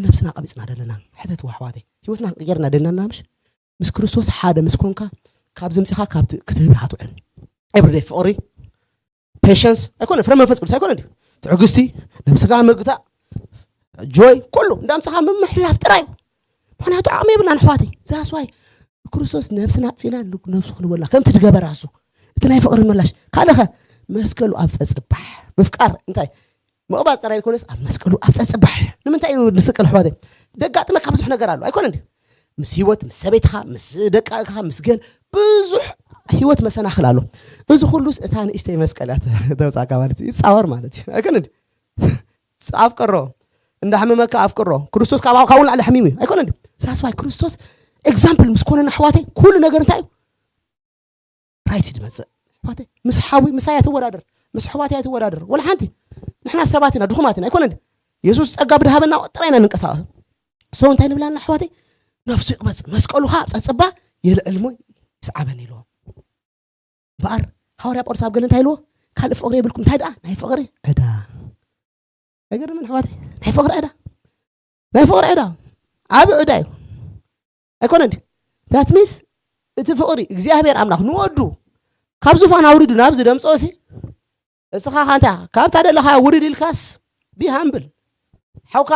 ነብስና ቀቢፅና ደለና ሕተትዋ ኣሕዋተይ ህይወትና ቀየርና ደለና ምሽ ምስ ክርስቶስ ሓደ ምስ ኮንካ ካብ ዝምፅኻ ካብ ክትህብ ኢኻ ትውዕል everyday ፍቕሪ patience ኣይኮነ ፍረ መንፈስ ቅዱስ ኣይኮነ ድዩ ትዕግስቲ ነብስኻ ምግታእ joy ኩሉ እንዳምፅኻ ምምሕልላፍ ጥራይ እዩ ምክንያቱ ዓቕሚ የብላን ኣሕዋተይ that's why ክርስቶስ ነብስና ኣጥፊና ነብሱ ክንበላ ከምቲ ድገበራ እሱ እቲ ናይ ፍቕሪ ምላሽ ካልእኸ መስቀሉ ኣብ ፀፅባሕ ምፍቃር እንታይ ምቕባፅ ጥራይ ኮነስ ኣብ መስቀሉ ኣብ ፀፅባሕ ንምንታይ እዩ ንስቅል ኣሕዋተይ ደጋጥመካ ብዙሕ ነገር ኣሎ ኣይኮነ እንዲ ምስ ህይወት ምስ ሰበይትኻ ምስ ደቃቅኻ ምስ ገል ብዙሕ ህይወት መሰናኽል ኣሎ እዚ ኩሉስ እታ ንእሽተይ መስቀል እያ ተውፃእካ ማለት እዩ ይፃወር ማለት እዩ ኣይኮነ እንዲ ኣፍቅሮ እንዳሕመመካ ኣፍቅሮ ክርስቶስ ካብ ካብኡ ላዕሊ ሕሚም እዩ ኣይኮነ እንዲ that's why ክርስቶስ example ምስ ኮነና ኣሕዋተይ ኩሉ ነገር እንታይ እዩ right ድመፅእ ኣሕዋተይ ምስ ሓዊ ምሳይ ኣይትወዳደር ምስ ኣሕዋተይ ኣይትወዳደር ወላ ሓንቲ ንሕና ሰባት ኢና ድኹማት ኢና ኣይኮነ እንዲ የሱስ ፀጋ ብድሃበና ጥራይ ኢና ንንቀሳቐስ so እንታይ ንብላና ኣሕዋተይ ነፍሱ ይቕበፅ መስቀሉ ከዓ ኣብ ፀፅባ የልዕል ሞ ይስዓበኒ ኢልዎ እምበኣር ሃዋርያ ጳውሎስ ኣብ ገለ እንታይ ኢልዎ ካልእ ፍቕሪ የብልኩም እንታይ ደኣ ናይ ፍቕሪ ዕዳ ኣይገርምን ኣሕዋተይ ናይ ፍቕሪ ዕዳ ናይ ፍቕሪ ዕዳ ዓብ ዕዳ እዩ ኣይኮነ እንዲ that means እቲ ፍቕሪ እግዚኣብሔር ኣምላኽ ንወዱ ካብ ዙፋን ኣውሪዱ ናብዚ ደምፅኦ ሲ እስኻ ኻንታ ካብታ ደለኻ ውርድ ኢልካስ be humble ሓውካ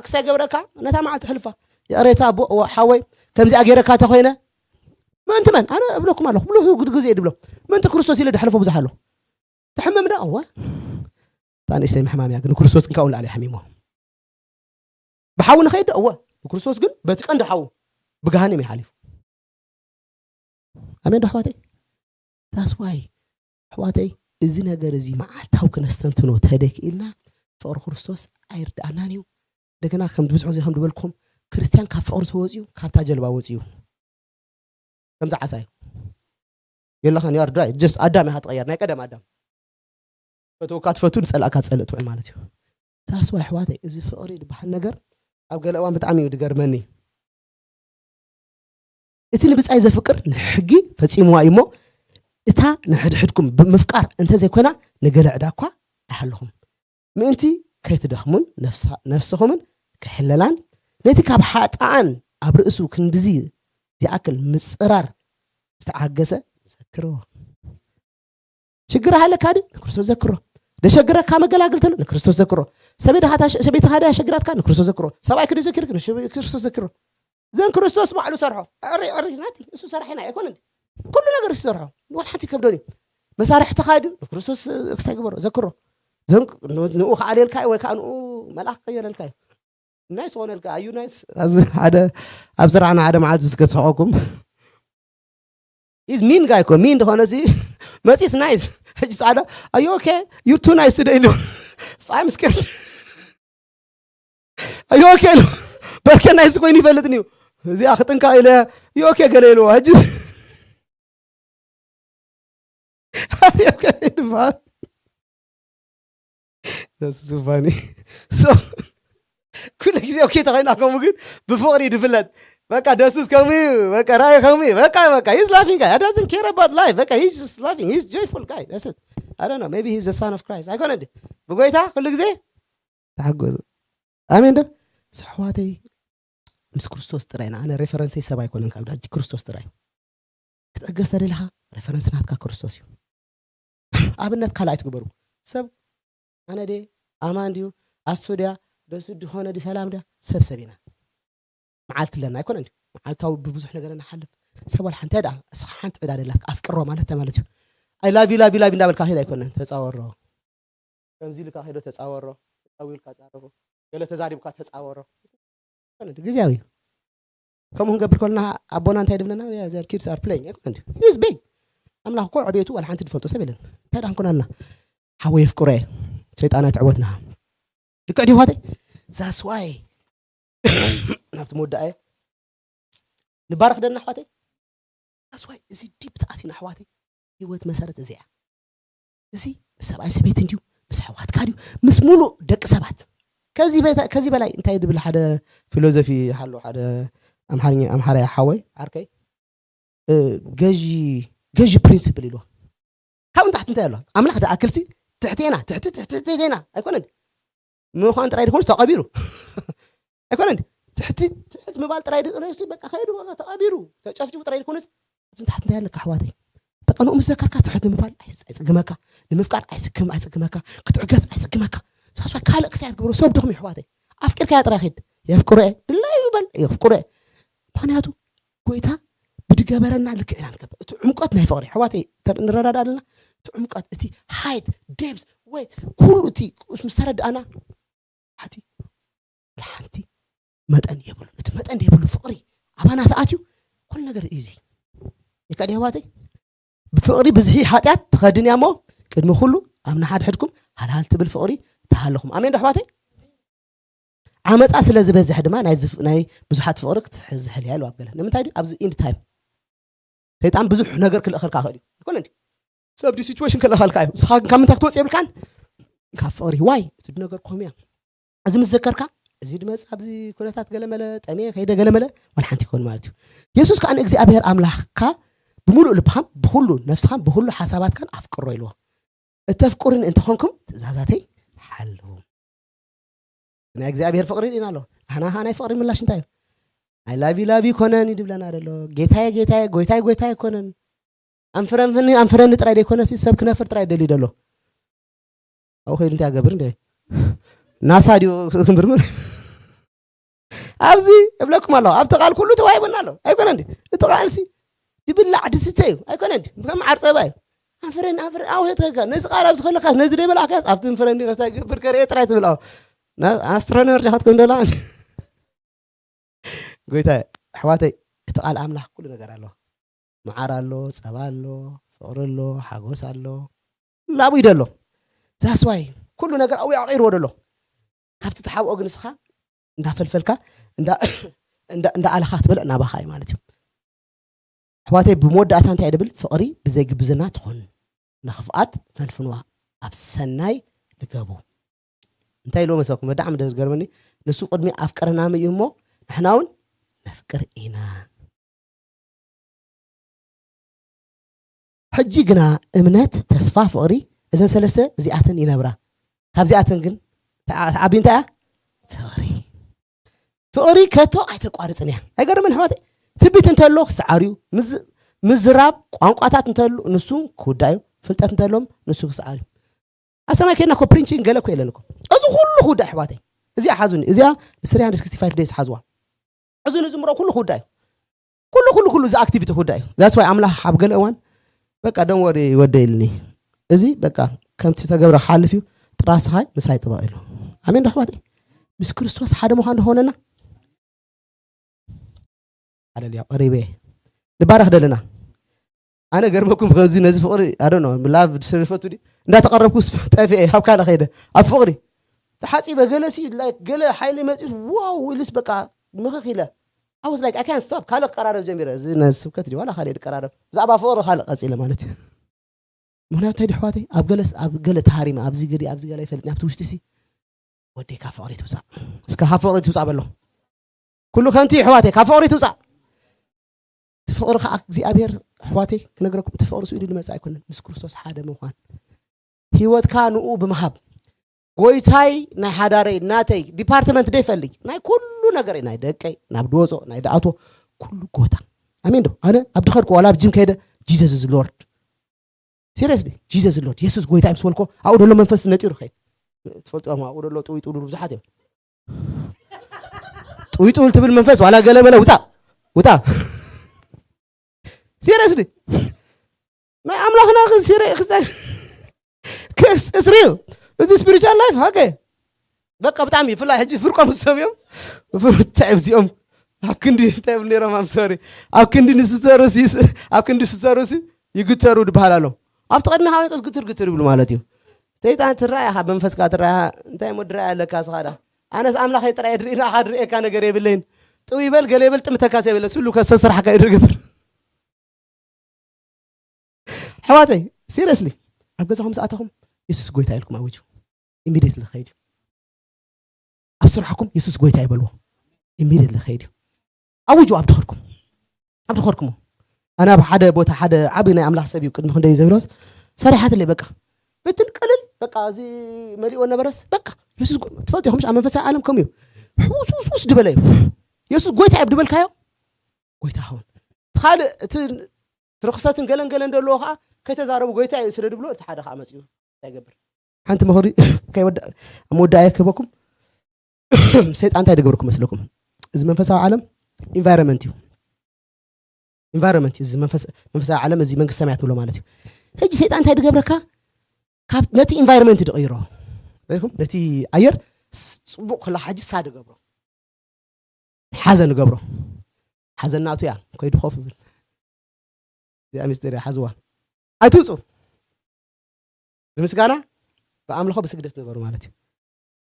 ክሳይ ገብረካ ነታ መዓልቲ ሕልፋ ይቕሬታ ኣቦ ሓወይ ከምዚኣ ገይረካ ተኾይነ ምእንቲ መን ኣነ እብለኩም ኣለኹ ብሉ ግዜ ድብሎ ምእንቲ ክርስቶስ ኢለ ድሕልፎ ብዙሕ ኣሎ ትሕምም ዶ እወ እታ ንእሽተይ ምሕማም እያ ግን ክርስቶስ ግን ካብኡ ንላዕሊ ይሓሚሞ ብሓዊ ንኸይድ ዶ እወ ንክርስቶስ ግን በቲ ቀንዲ ሓዊ ብገሃንም እዩ ሓሊፉ ኣሜን ዶ ኣሕዋተይ that's why ኣሕዋተይ እዚ ነገር እዚ መዓልታዊ ክነስተንትኖ ተደክኢልና ፍቕሪ ክርስቶስ ኣይርድኣናን እዩ እንደገና ከም ብዙሕ ግዜ ከም ዝበልኩም ክርስትያን ካብ ፍቕሪ ተወፅዩ ካብታ ጀልባ ወፅዩ ከምዚ ዓሳ እዩ የለኻን you are dry just ኣዳም ኢኻ ትቐየር ናይ ቀደም ኣዳም ፈተውካ ትፈቱ ንፀላእካ ትፀልእ ትውዕል ማለት እዩ that's why ኣሕዋተይ እዚ ፍቕሪ ዝበሃል ነገር ኣብ ገለ እዋን ብጣዕሚ እዩ ድገርመኒ እቲ ንብፃይ ዘፍቅር ንሕጊ ፈፂምዋ እዩ እሞ እታ ንሕድሕድኩም ብምፍቃር እንተዘይኮይና ንገለ ዕዳ እኳ ኣይሃለኹም ምእንቲ ከይትደኽሙን ነፍስኹምን ክሕለላን ነቲ ካብ ሓጥኣን ኣብ ርእሱ ክንድዚ ዝኣክል ምፅራር ዝተዓገሰ ዘክርዎ ሽግር ሃለካ ድዩ ንክርስቶስ ዘክሮ ደሸግረካ መገላግል ተሎ ንክርስቶስ ዘክሮ ሰበይትኻ ድያ ሸግራትካ ንክርስቶስ ዘክሮ ሰብኣይ ክዲ ዘኪርክ ንክርስቶስ ዘክሮ ዘን ክርስቶስ ባዕሉ ሰርሖ ዕሪ ዕሪ ናቲ እሱ ሰራሒና ኣይኮነ ኩሉ ነገር እሱ ሰርሖ ወላ ሓንቲ ከብዶን እዩ መሳርሕትኻ ድዩ ንክርስቶስ ክስታይ ግበሮ ዘክሮ ንኡ ከኣልየልካ ወይ ከዓ ንኡ መልኣኽ ክቀየረልካ እዩ ናይ ዝኾነልካ ኣዩ ናይስ ሓደ ኣብ ስራሕና ሓደ መዓልቲ ዝከስሐቆኩም is mean guy እኮ mean ዝኾነ ሲ መፂስ nice ሕጂ ፃዕዳ are you okay you're too nice today ኢሉ I'm scared are you okay ኢሉ በርከ nice ኮይኑ ይፈልጥን እዩ እዚኣ ክጥንቀቕ ኢለ you okay ገለ ኢልዎ ሕጂ are you okay ይበሃል that's so funny so ኩሉ ግዜ ኦኬ ተኾይና ከምኡ ግን ብፍቕሪ እዩ ዝፍለጥ። በቃ ደሱስ ከምኡ እዩ። በቃ ራእይ ከምኡ እዩ። በቃ በቃ he's laughing guy. He doesn't care about life. በቃ he's just laughing. He's joyful guy. That's it. I don't know. Maybe he's the son of Christ. ኣይኮነ እንዴ? ብጎይታ ኩሉ ግዜ ተሓጎሱ። ኣሜን ዶ? ኣሕዋተይ ምስ ክርስቶስ ጥራይ ኢና። ኣነ ሬፈረንሰይ ሰብ ኣይኮነን ካብ ዳጂ ክርስቶስ ጥራይ። ክትዕገስ ተደሊኻ ሬፈረንስ ናትካ ክርስቶስ እዩ። ኣብነት ካልኣይ ትግበሩ። ሰብ ኣነ ድየ ኣማን ድዩ ኣስቱ ድያ ደሱ ድኾነ ድዩ ሰላም ድያ ሰብ ሰብ ኢና። መዓልቲ ኣለና ኣይኮነ እንዲ መዓልታዊ ብብዙሕ ነገር ንሓልፍ። ሰብ ዋላ ሓንቲ ደኣ እስኻ ሓንቲ ዕዳ ደላትካ ኣፍቅሮ ማለት እንታይ ማለት እዩ? ኣይ ላቪ ላቪ ላቪ እንዳበልካ ሄድ ኣይኮነን ተጻወሮ። ከምዚ ኢልካ ሄዶ ተጻወሮ። ተጻዊልካ ጻረፎ። ገለ ተዛሪብካ ተጻወሮ። ግዜያዊ እዩ። ከምኡ ክንገብር ከለና ኣቦና እንታይ ድብለና? Their kids are playing ኣይኮነ እንዲ he's big ኣምላኽ እኮ ዕቤቱ ዋላ ሓንቲ ዝፈልጦ ሰብ የለን። እንታይ ደኣ ክንኮን ኣለና? ሓወይ የፍቅሮ እየ። ሰይጣን ኣይትዕወትና። ልክዕ ድዩ ኣሕዋተይ? That's why ናብቲ መወዳእ እየ ንባረኽ ደና ኣሕዋተይ። That's why እዚ ዲፕ ተኣቲና ኣሕዋተይ። ህይወት መሰረት እዚ እያ። እዚ ምስ ሰብኣይ ሰበይትን ድዩ ምስ ኣሕዋትካ ድዩ ምስ ሙሉእ ደቂ ሰባት ከዚ በታ- ከዚ በላይ እንታይ ድብል ሓደ ፊሎዞፊ ሓሎ ሓደ ኣምሓርኛ ኣምሓራይ ሓወይ ዓርከይ እ፣ ገዢ ገዢ ፕሪንሲፕል ኢልዎ ካብ ንታሕቲ እንታይ ኣሎ ኣምላኽ ደኣክልሲ ትሕቴና ትሕቲ ትሕቴና ኣይኮነን ምዃን ጥራይ ድኮንስ ተቐቢሩ ኣይኮነን ትሕቲ ትሕት ምባል ጥራይ ድኮንስ በቃ ከይዱ በቃ ተቐቢሩ ተጨፍጭፉ ጥራይ ድኮንስ ኣብዚ ንታሕቲ እንታይ ኣለካ ኣሕዋተይ በቃ ንኡ ምስ ዘከርካ ትሕት ንምባል ኣይ- ኣይጽግመካ ንምፍቃር ኣይጽግም ኣይጽግመካ ክትዕገስ ኣይጽግመካ ሳስባ ካልእ ክሳይ ትገብሮ ሰብ ድኹም ኣሕዋተይ ኣፍቂርካያ ጥራይ ኺድ የፍቅሮ እየ ድላዩ ይበል የፍቅሮ እየ ምኽንያቱ ጎይታ ብድገበረና ልክዕ ኢና ንገብር እቲ ዕምቆት ናይ ፍቕሪ ኣሕዋተይ ተር- ንረዳዳ ኣለና እቲ ዕምቆት እቲ ሃይት ዴፕስ ወይት ኩሉ እቲ ምስ ተረዳእና ሓቲ ሓንቲ መጠን የብሉ እቲ መጠን የብሉ ፍቕሪ ኣባና ተኣትዩ ኩሉ ነገር ኢዚ ይካ ኣሕዋተይ ብፍቕሪ ብዝሒ ሓጢኣት ትኸድን እያ እሞ ቅድሚ ኩሉ ኣብ ንሓድሕድኩም ሃልሃል ትብል ፍቕሪ ተሃለኹም ኣሜን ዶ ኣሕዋተይ ዓመፃ ስለ ዝበዝሕ ድማ ናይ ዝፍ- ናይ ብዙሓት ፍቕሪ ክትሕዝ ህልያ ኢሉ ኣብ ገለ ንምንታይ ድዩ ኣብዚ ኢንድ ታይም ሰይጣን ብዙሕ ነገር ክልእኸልካ ክእል እዩ ኣይኮነ እንዲ ሰብ ድዩ ሲቹዌሽን ክልእኸልካ እዩ ንስኻ ግን ካብ ምንታይ ክትወፅ የብልካን ካብ ፍቕሪ ዋይ እቲ ነገር ኮምያ እዚ ምስ ዘከርካ እዚ ድመፅ ኣብዚ ኩነታት ገለመለ ጠሜ ከይደ ገለመለ ዋላ ሓንቲ ይኮን ማለት እዩ የሱስ ከዓ ንእግዚኣብሔር ኣምላኽካ ብምሉእ ልብኻን ብኩሉ ነፍስኻን ብኩሉ ሓሳባትካን ኣፍቅሮ ኢልዎ እተፍቅሩኒ እንተኾንኩም ትእዛዛተይ ሓልዉ ናይ እግዚኣብሔር ፍቅሪ ርኢና ኣሎ ኣሕና ኸዓ ናይ ፍቅሪ ምላሽ እንታይ እዩ ናይ ላቪ ላቪ ይኮነን እዩ ድብለና ደሎ ጌታየ ጌታየ ጎይታይ ጎይታይ ኣይኮነን ኣንፍረንፍኒ ኣንፍረኒ ጥራይ ዘይኮነሲ ሰብ ክነፍር ጥራይ ደልዩ ደሎ ኣብኡ ከይዱ እንታይ ኣገብር እንደ ናሳ ድዩ ክምርምር ኣብዚ እብለኩም ኣለኹ ኣብቲ ቃል ኩሉ ተዋሂቡና ኣሎ ኣይኮነ እንዲ እቲ ቃልሲ ድብላዕ ድስተ እዩ ኣይኮነ እንዲ ከም ዓርፀባ እዩ ኣንፍረኒ ኣንፍረኒ ኣውሄትካ ነዚ ቃል ኣብዚ ከለካ ነዚ ደይበላዕካስ ኣብቲ እንፍረኒ ከስታይ ግብር ከርእየ ጥራይ ትብል ኣስትሮኖመር ጃኻትኩም ደላ ጎይታ ኣሕዋተይ እቲ ቃል ኣምላኽ ኩሉ ነገር ኣሎ መዓር ኣሎ ጸባ ኣሎ ፍቕሪ ኣሎ ሓጎስ ኣሎ ላቡ ይደሎ ዛስዋይ ኩሉ ነገር ኣብኡ ኣቂርዎ ደሎ ካብቲ ተሓብኦ ግን እስኻ እንዳፈልፈልካ እንዳኣለኻ ትበልዕ ናባኻ እዩ ማለት እዩ ኣሕዋተይ ብመወዳእታ እንታይ ድብል ፍቕሪ ብዘይግብዝና ትኾን ንኽፍኣት ፈንፍንዋ ኣብ ሰናይ ልገቡ እንታይ ኢልዎ መሰኩም ብጣዕሚ ደስ ዝገርመኒ ንሱ ቅድሚ ኣፍቀረና ምእዩ እሞ ንሕና እውን ነፍቅር ኢና ሕጂ ግና እምነት ተስፋ ፍቕሪ እዘን ሰለስተ እዚኣተን ይነብራ ካብዚኣተን ግን ተዓቢ እንታይ እያ ፍቕሪ ፍቕሪ ከቶ ኣይተቋርፅን እያ ኣይገርምን ኣሕዋተይ ትቢት እንተሎ ክሰዓር እዩ ምዝራብ ቋንቋታት እንተሉ ንሱ ክውዳእ እዩ ፍልጠት እንተሎም ንሱ ክሰዓር እዩ ኣብ ሰማይ ከይድና ኮ ፕሪንቺን ገለ ኮ የለን ኮ እዚ ኩሉ ክውዳእ ኣሕዋተይ እዚኣ ሓዙኒ እዚኣ ን365 ዴይስ ሓዝዋ እዚ ንዝምሮ ኩሉ ክውዳእ እዩ ኩሉ ኩሉ ኩሉ እዚ ኣክቲቪቲ ክውዳእ እዩ that's why ኣምላኽ ኣብ ገለ እዋን በቃ don't worry ወደ ኢልኒ እዚ በቃ ከምቲ ተገብረ ክሓልፍ እዩ ጥራስኻይ ምሳይ ጥበቕ ኢሉ ኣሜን ዶ ኣሕዋተይ ምስ ክርስቶስ ሓደ ምዃን ዝኾነና ሃለሉያ ቀሪበ ንባረኽ ደለና ኣነ ገርመኩም ከዚ ነዚ ፍቕሪ ኣዶ ላቭ ስለዝፈቱ ድዩ እንዳተቐረብኩስ ጠፊኤ ካብ ካልእ ከይደ ኣብ ፍቕሪ ተሓፂበ ገለ ሲ ላይክ ገለ ሓይሊ መፂኡ ዋው ኢሉስ በቃ ምኽኽ ኢለ ኣውስ ላይክ ኣካን ስቶፕ ካልእ ክቀራረብ ጀሚረ እዚ ነዚ ስብከት ድዩ ዋላ ካልእ ድቀራረብ ብዛዕባ ፍቕሪ ካልእ ቀፂለ ማለት እዩ ምክንያቱ እንታይ ድሕዋተይ ኣብ ገለስ ኣብ ገለ ተሃሪመ ኣብዚ ግዲ ኣብዚ ገለ ይፈልጥ ናብቲ ውሽጢ ሲ ወደይ ካብ ፍቕሪ ትውፃእ። እስከ ካብ ፍቕሪ ትውፃእ በሎ። ኩሉ ከንቱ እዩ ኣሕዋተይ፣ ካብ ፍቕሪ ትውፃእ። እቲ ፍቕሪ ከዓ እግዚኣብሔር ኣሕዋተይ ክነግረኩም፣ እቲ ፍቕሪ ስኢሉ ዝመፅእ ኣይኮነን፣ ምስ ክርስቶስ ሓደ ምዃን፣ ህይወትካ ንኡ ብምሃብ። ጎይታይ ናይ ሓዳረይ፣ ናተይ ዲፓርትመንት ደይፈልግ፣ ናይ ኩሉ ነገረይ፣ ናይ ደቀይ ናብ ድወፆ ናይ ድኣትዎ ኩሉ ጎታ። ኣሜን ዶ? ኣነ ኣብ ድኸድኩ ዋላ ኣብ ጅም ከይደ Jesus is Lord። ሲሪየስሊ፣ Jesus is Lord፣ የሱስ ጎይታ ምስ በልኮ ኣብኡ ደሎ መንፈስ ነጢሩ ኸይድ። ትፈልጥዎም ኣብኡ ደሎ ጥውይ ጥውሉ ብዙሓት እዮም። ጥውይ ጥውል ትብል መንፈስ ዋላ ገለ በለ ውፃ ውፃ። ሲሪየስሊ፣ ናይ ኣምላኽና ክስ እስሪል። እዚ ስፒሪቹዋል ላይፍ ሃገ በቃ ብጣዕሚ ይፍላይ። ሕጂ ፍርቆም ሰብ እዮም። እንታይ እዮም እዚኦም? ኣብ ክንዲ እንታይ ይብሉ ነይሮም? ኣም ሶሪ፣ ኣብ ክንዲ ንስተሩሲ፣ ኣብ ክንዲ ስተሩሲ ይግተሩ ድበሃል ኣሎ። ኣብቲ ቅድሚ ሃወንጦስ ግትር ግትር ይብሉ ማለት እዩ። ሰይጣን ትረኣያ ካብ መንፈስካ ትረኣያ። እንታይ እሞ ድረኣያ ኣለካ ስኻ ዳ? ኣነስ ኣምላኸይ ጥራይ ድርኢ፣ ንኣኻ ድርእየካ ነገር የብለይን። ጥው ይበል፣ ገለ ይበል፣ ጥምተካስ የብለ፣ ስሉ ከሰስራሕካ እዩ ድገብር። ኣሕዋተይ፣ ሲሪየስሊ፣ ኣብ ገዛኹም ዝኣተኹም የሱስ ጎይታ ኢልኩም ኣውጁ። ኢሚዲየትሊ ክኸይድ እዩ። ኣብ ስራሕኩም የሱስ ጎይታ ይበልዎ። ኢሚዲየትሊ ክኸይድ እዩ። ኣውጁ ኣብ ድኸድኩም፣ ኣብ ድኸድኩም። ኣነ ኣብ ሓደ ቦታ ሓደ ዓቢ ናይ ኣምላኽ ሰብ እዩ ቅድሚ ክንደይ ዘብሎስ ሰሪሓትለይ በቃ። በትን ቀልል በቃ፣ እዚ መሊኦ ነበረስ በቃ፣ የሱስ ጎ-፣ ትፈልጡ ኢኹም፣ ኣብ መንፈሳዊ ዓለም ከምኡ እዩ። ሕውስ ውስ ውስ ድበለ እዩ። የሱስ ጎይታ እዩ ድበልካዮ፣ ጎይታ ኸውን። እቲ ካልእ እቲ ርኽሰትን ገለን ገለን ዘለዎ ኸዓ ከይተዛረቡ ጎይታ እዩ ስለ ድብሎ፣ እቲ ሓደ ኸዓ መፂኡ እንታይ ይገብር? ሓንቲ ምኽሪ ከይወዳ-፣ ኣብ መወዳእያ ክህበኩም፣ ሰይጣን እንታይ ድገብርኩም መስለኩም? እዚ መንፈሳዊ ዓለም ኢንቫይሮንመንት እዩ። ኢንቫይሮንመንት እዩ። እዚ መንፈስ-፣ መንፈሳዊ ዓለም፣ እዚ መንግስቲ ሰማያት ንብሎ ማለት እዩ። ሕጂ ሰይጣን እንታይ ድገብረካ? ካብ ነቲ ኢንቫይሮንመንት ድቕይሮ። ርኢኹም? ነቲ ኣየር ስ-፣ ጽቡቕ ከላ ሕጂ ሳድ ገብሮ። ሓዘን ገብሮ። ሓዘን ናቱ እያ። ከይዱ ኮፍ ይብል። እዚኣ ሚስጢር እያ፣ ሓዝዋ። ኣይትውጹ። ብምስጋና፣ ብኣምልኾ፣ ብስግደት ንበሩ ማለት እዩ።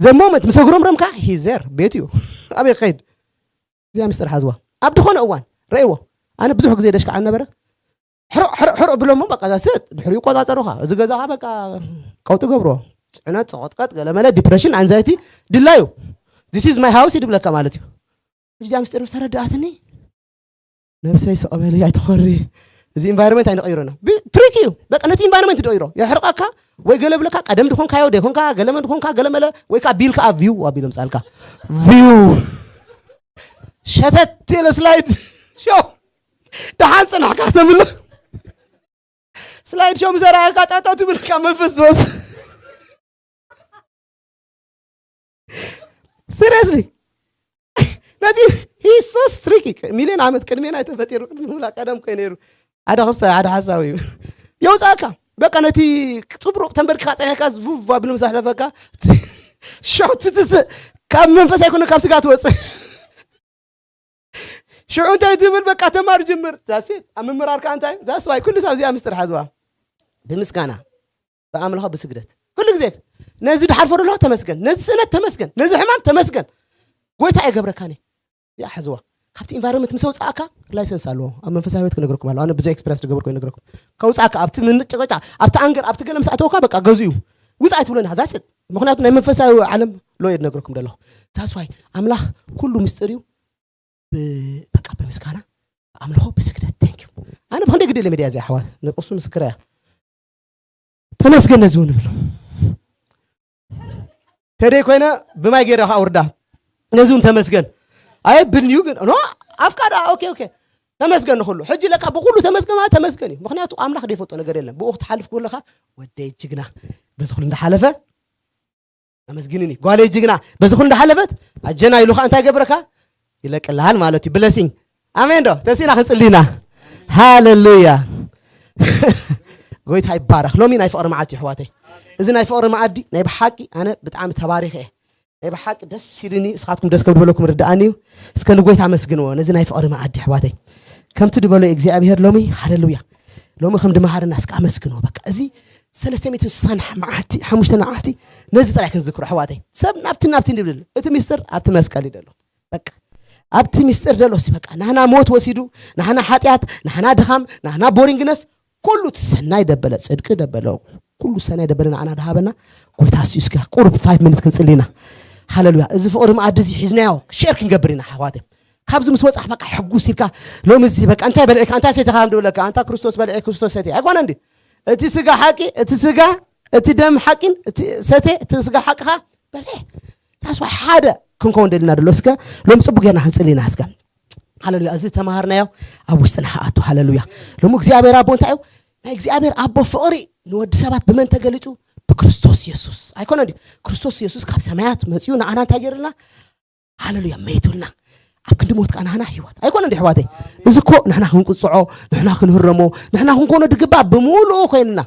ዘሞመንት ምስ ኣጉረምረምካ፣ ሂዘር፣ ቤት እዩ። ኣበይ ክኸይድ? እዚኣ ሚስጢር ሓዝዋ። ኣብ ድኾነ እዋን፣ ረእይዎ። ኣነ ብዙሕ ግዜ ደሽካዓ ነበረ። ሕርቕ፣ ሕርቕ፣ ሕርቕ ብሎሞ፣ በቃ፣ that's it። ድሕሪኡ ይቆጻጸሩኻ። እዚ ገዛኻ፣ በቃ፣ ቀውጢ ገብርዎ። ጽዕነት፣ ጸቐጥቀጥ፣ ገለመለ፣ ዲፕረሽን፣ ኣንዛይቲ፣ ድላዩ። This is my house ይድብለካ ማለት እዩ። እዚኣ ምስጢር ምስ ተረድኣትኒ፣ ነብሰይ ስቕ በሊ፣ ኣይትኾሪ። እዚ ኢንቫይሮንመንት ኣይንቐይሮና። ብ-፣ ትሪክ እዩ። በቃ፣ ነቲ ኢንቫይሮንመንት ድቐይሮ። የሕርቐካ ወይ ገለ ብለካ፣ ቀደም ድኾንካዮ፣ ደይኮንካ፣ ገለመ ድኾንካ፣ ገለመለ፣ ወይ ከዓ ቢል ከዓ ቪው ኣቢሉ ምጻልካ። ቪው። ሸተት ኢለ ስላይድ ሾው። ደሓን ጽናሕካ ተምልኽ። ስላይድ ሾው ምስ ኣርኣየካ ጠጠው ትብል ካብ መንፈስ ዝወጽእ። ሲሪየስሊ። ነቲ ሂሱስ ትሪኪ ሚልዮን ዓመት ቅድሜና ኣይተፈጢሩ፣ ቅድሚ ምውላድ ቀደም ኮይ ነይሩ። ሓደ ክስተ፣ ሓደ ሓሳዊ እዩ። የውጻእካ። በቃ ነቲ ጽብሩቕ ተንበርኪኻ ጸኒሕካ ዝቡብ ኣቢሉ ምስ ኣሕለፈካ፣ ሾው ትትስእ። ካብ መንፈስ ኣይኮነ፣ ካብ ስጋ ትወጽእ። ሽዑ እንታይ ትብል? በቃ ተማር ጅምር። ዛሴት ኣብ ምምራርካ እንታይ? ዛስባይ ኩሉ ሳብ እዚኣ ምስጢር ሓዝዋ። ብምስጋና፣ ብኣምልኾ፣ ብስግደት። ኩሉ ግዜ ነዚ ድሓልፎ ደሎ ተመስገን፣ ነዚ ስእነት ተመስገን፣ ነዚ ሕማም ተመስገን። ጎይታ እየ ገብረካኒ። እዚኣ ሓዝዋ። ካብቲ ኢንቫይሮንመንት ምስ ኣውፅኣካ ላይሰንስ ኣለዎ። ኣብ መንፈሳዊ ህይወት ክነግረኩም ኣለዎ። ኣነ ብዙሕ ኤክስፐሪንስ ዝገበርኩ ይነግረኩም። ከውፅኣካ ኣብቲ ምንጭቕጫ፣ ኣብቲ ኣንገር፣ ኣብቲ ገለ ምስ ኣተወካ በቃ ገዙ እዩ። ውፃእ ኣይትብሎን ኢኻ። ዛስት ምኽንያቱ ናይ መንፈሳዊ ዓለም ሎ እየ ዝነግረኩም ደለኹ። ዛስዋይ ኣምላኽ ኩሉ ምስጢር እዩ። ብ-፣ በቃ ብምስጋና፣ ብኣምልኾ፣ ብስግደት። Thank you። ኣነ ብኽንደይ ግዲ ኢለ ሚድያ እዚኣ ኣሕዋት፣ ንቅሱ ምስክር እያ። ተመስገን ነዚ እውን እብሎ። ተደይ ኮይነ ብማይ ገይረ ከዓ ውርዳ። ነዚ እውን ተመስገን። ኣይ ብልዩ ግን፣ ኖ፣ ኣፍቃዳ፣ ኦኬ፣ ኦኬ። ተመስገን ንኹሉ። ሕጂ ለካ ብኹሉ ተመስገን ማለት ተመስገን እዩ። ምኽንያቱ ኣምላኽ ዘይፈልጦ ነገር የለን። ብኡ ክትሓልፍ ከለኻ፣ ወደይ ጅግና፣ በዚ ኩሉ እንዳሓለፈ፣ ኣመስግንኒ። ጓለይ ጅግና፣ በዚ ኩሉ እንዳሓለፈት፣ ኣጀና ኢሉ ኸዓ እንታይ ገብረካ? ይለቅልሃል ማለት እዩ። ብለሲንግ። ኣሜን ዶ? ተሲና ክንጽሊ ኢና። ሃሌሉያ። ጎይታ ይባረኽ። ሎሚ ናይ ፍቕሪ መዓልቲ እዩ፣ ኣሕዋተይ። እዚ ናይ ፍቕሪ መኣዲ፣ ናይ ብሓቂ ኣነ ብጣዕሚ ተባሪኸ እየ። ናይ ብሓቂ ደስ ኢሉኒ፣ እስኻትኩም ደስ ከም ዝበለኩም ርድኣኒ እዩ። እስከ ንጎይታ ኣመስግንዎ፣ ነዚ ናይ ፍቕሪ መኣዲ፣ ኣሕዋተይ። ከምቲ ዝበሎ እግዚኣብሔር ሎሚ፣ ሃሌሉያ። ሎሚ ከም ድመሃረና እስከ ኣመስግንዎ። በቃ፣ እዚ ሰለስተ ሚእትን ስሳን መዓልቲ፣ ሓሙሽተ መዓልቲ፣ ነዚ ጥራይ ክንዝክሮ፣ ኣሕዋተይ። ሰብ ናብቲ፣ ናብቲ እንድብል፣ እቲ ሚስጥር ኣብቲ መስቀል እዩ ዘሎ። በቃ፣ ኣብቲ ሚስጥር ዘሎ፣ እሲ በቃ፣ ናህና ሞት ወሲዱ፣ ናህና ሓጢኣት፣ ናህና ድኻም፣ ናህና ቦሪንግነስ፣ ኩሉ እቲ ሰናይ ደበለ፣ ጽድቂ ደበለ፣ ኩሉ ሰናይ ደበለ ንዓና ድሃበና ጎይታ እሱ እስከ ቁሩብ ፋይቭ ሚኒት ክንጽሊ ኢና። ሃለሉያ። እዚ ፍቕሪ መኣዲ እዚ ሒዝናዮ ሼር ክንገብር ኢና ኣሕዋተይ። ካብዚ ምስ ወጻሕ በቃ ሕጉስ ኢልካ ሎሚ እዚ በቃ እንታይ በልዕካ እንታይ ሰቲኻ ከም ድብለካ ኣንታ ክርስቶስ በልዒ ክርስቶስ ሰቲ ኣይኮነ እንዲ እቲ ስጋ ሓቂ እቲ ስጋ እቲ ደም ሓቂን እቲ ሰተ እቲ ስጋ ሓቅኻ በልዒ ታስዋ ሓደ ክንከውን ደልና ደሎ እስከ ሎም ጽቡቅ ጌርና ክንጽሊ ኢና እስከ ሃለሉያ። እዚ ተማሃርናዮ ኣብ ውሽጥና ክኣቱ ሃለሉያ። ሎም እግዚኣብሔር ኣቦ እንታይ እዩ ናይ እግዚኣብሔር ኣቦ ፍቕሪ ንወዲ ሰባት ብመን ተገሊጹ ብክርስቶስ የሱስ ኣይኮነ እንዲ ክርስቶስ የሱስ ካብ ሰማያት መጺኡ ንዓና እንታይ ገይርልና ሃለሉያ መይቱልና ኣብ ክንዲ ሞት ከዓ ናህና ህይወት ኣይኮነ እንዲ ኣሕዋተይ። እዚ እኮ ንሕና ክንቅፅዖ ንሕና ክንህረሞ ንሕና ክንኮኖ ድግባእ ብምሉኡ ኮይንና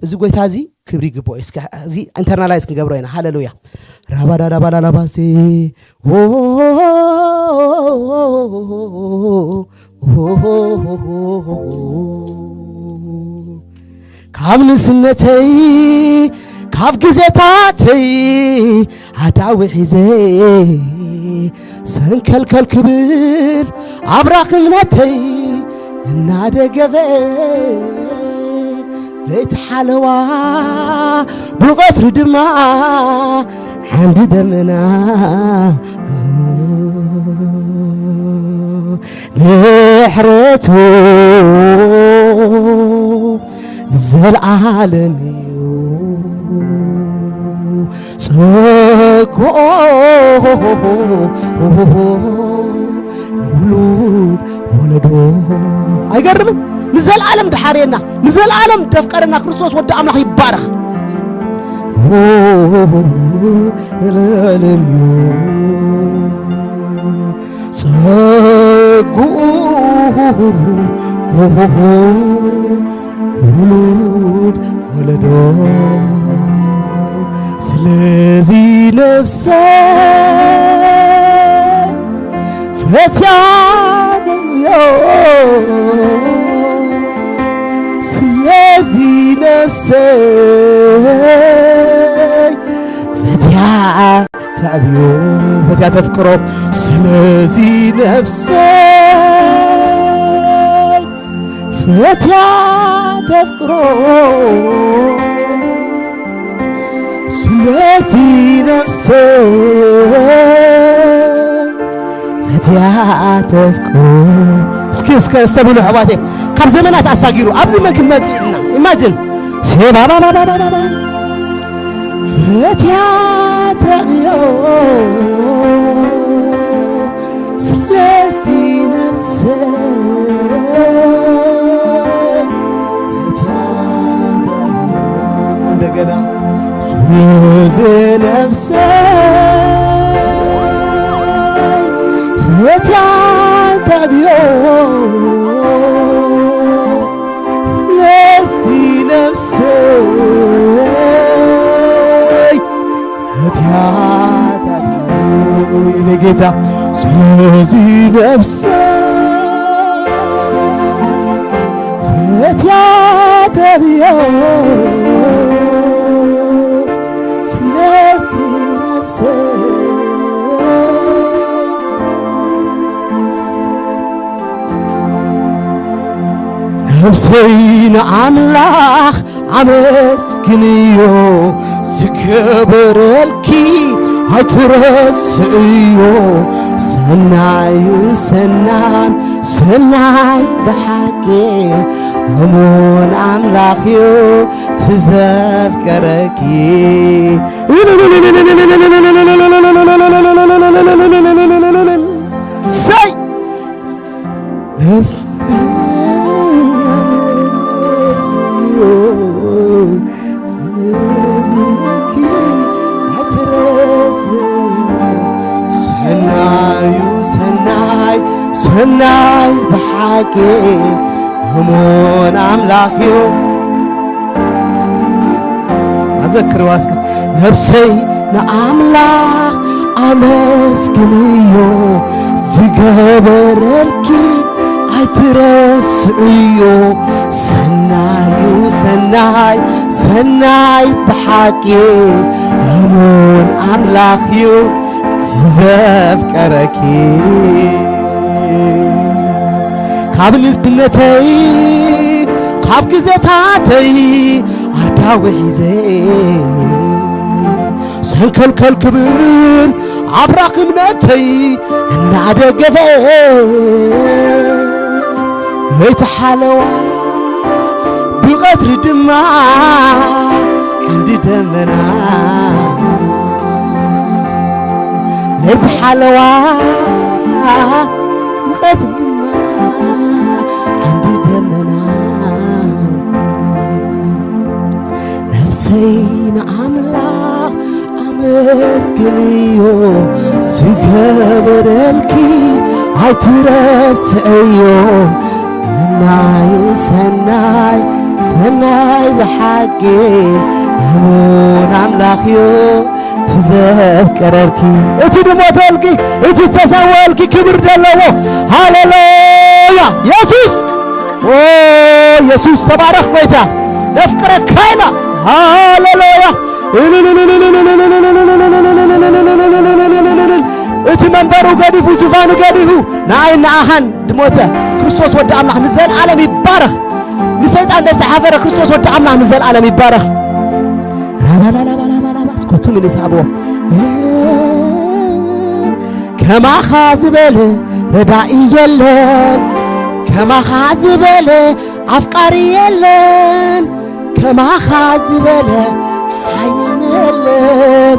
እዚ ጎይታ እዚ ክብሪ ይግብኦ እዩ። እስከ እዚ ኢንተርናላይዝ ክንገብሮ ኢና። ሃለሉያ ራባዳዳባላላባሴ ካብ ንስነተይ ካብ ግዜታተይ ኣዳዊ ሒዘ ሰንከልከል ክብል ኣብራኽ እምነተይ እናደገፈ ለይቲ ሓለዋ ብቐትሪ ድማ ሓንዲ ደመና ምሕረቱ ንዘለዓለም እዩ ጸግኦ ንውሉድ ወለዶ። ኣይገርምን? ንዘለዓለም ድሓርየና ንዘለዓለም ደፍቀረና ክርስቶስ ወዲ ኣምላኽ ይባረኽ። ዘለዓለም እዩ ጸግኡ ውሉድ ወለዶ። ስለዚ ነፍሰ ፈትያ ደውዮ ስለዚ ነፍሰይ ፈትያ ተዕብዮ ፈትያ ተፍቅሮ ስለዚ ነፍሰይ ፈትያ ተፍቅሮ ስለዚ ነፍሰይ ፈትያ ተፍቅሮ እስኪ እስከ እስተብሉ ኣሕዋተይ ካብ ዘመናት ኣሳጊሩ ኣብዚ መን ክንመፅእ ኢልና ኢማጅን ሴባባባባባባ ፈትያ ተብዮ ስለዚ ነፍሰ ፈትያ ተብዮ እንደገና ስለዚ ነፍሰ ፈትያ ተብዮ ስለዚ ነፍሰይ ፈትያ ተብዮ የኔ ጌታ ስለዚ ነፍሰይ ፈትያ ተብዮ ስለዚ ነፍሰይ ነፍሰይ ንኣምላኽ ኣመስግንዮ ዝከበረልኪ ኣይትረስእዮ ሰናዩ ሰናይ ሰናይ ብሓቂ እሙን ኣምላኽዮ ትዘፍቀረኪ ሰይ ነፍስ ሰናይ ብሓቂ እሙን ኣምላኽ እዩ ኣዘክርዋ እስከ ነፍሰይ ንኣምላኽ ኣመስግንዮ ዝገበረልኪ ኣይትረስእዮ ሰናዩ ሰናይ ሰናይ ብሓቂ እሙን ኣምላኽ እዩ ዘፍቀረኪ ካብ ንስነተይ ካብ ግዘታተይ ኣዳዊሒዘ እንከልከል ክብል ኣብራኽ እምነተይ እናደገፈ፣ ለይቲ ሓለዋ ብቐትሪ ድማ ዓንዲ ደመና፣ ለይቲ ሓለዋ ብቐትሪ ድማ ዓንዲ ደመና። ነፍሰይ ንኣምላኽ ኣመስግንዮ፣ ዝገበረልኪ ኣይትረስዕዮ። ሰናዩ ሰናይ፣ ሰናይ ብሓቂ እሙን ኣምላኽዮ፣ ትዘፍቀረልኪ። እቲ ድሞተልኪ፣ እቲ ተሰወልኪ ክብር ደለዎ። ሃሌሉያ! የሱስ! ኦ የሱስ ተባረኽ ጎይታ፣ ነፍቅረካ ኢና። ሃሌሉያ! እቲ መንበሩ ገዲፉ፣ ዙፋኑ ገዲፉ፣ ንኣይ ንኣኻን ድሞተ፣ ክርስቶስ ወዲ ኣምላኽ ንዘለኣለም ይባረኽ። ንሰይጣን ዘስተሓፈረ ክርስቶስ ወዲ ኣምላኽ ንዘለኣለም ይባረኽ። ራባላላባላባላባ፣ እስኮ ቱምን ይስሓብዎ። ከማኻ ዝበለ ረዳኢ የለን፣ ከማኻ ዝበለ ኣፍቃሪ የለን፣ ከማኻ ዝበለ ሓያል የለን፣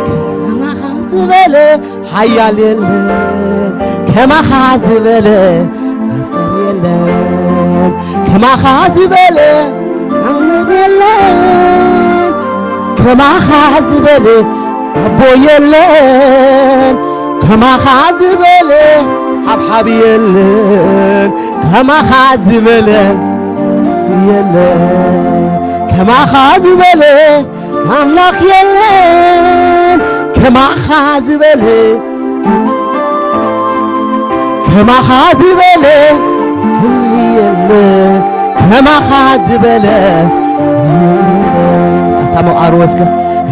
ከማኻ ዝበለ ሓያል የለን፣ ከማኻ ዝበለ ኣፍቃሪ የለን፣ ከማኻ ዝበለ ኣምላኽ የለን፣ ከማኻ ዝበለ ኣቦ የለን፣ ከማኻ ዝበለ ሓብሓብ የለን፣ ከማኻ ዝበለ የለን፣ ከማኻ ዝበለ ኣምላኽ የለን፣ ከማኻ ዝበለ፣ ከማኻ ዝበለ የለ፣ ከማኻ ዝበለ። ኣስታመቃሩ ወስከ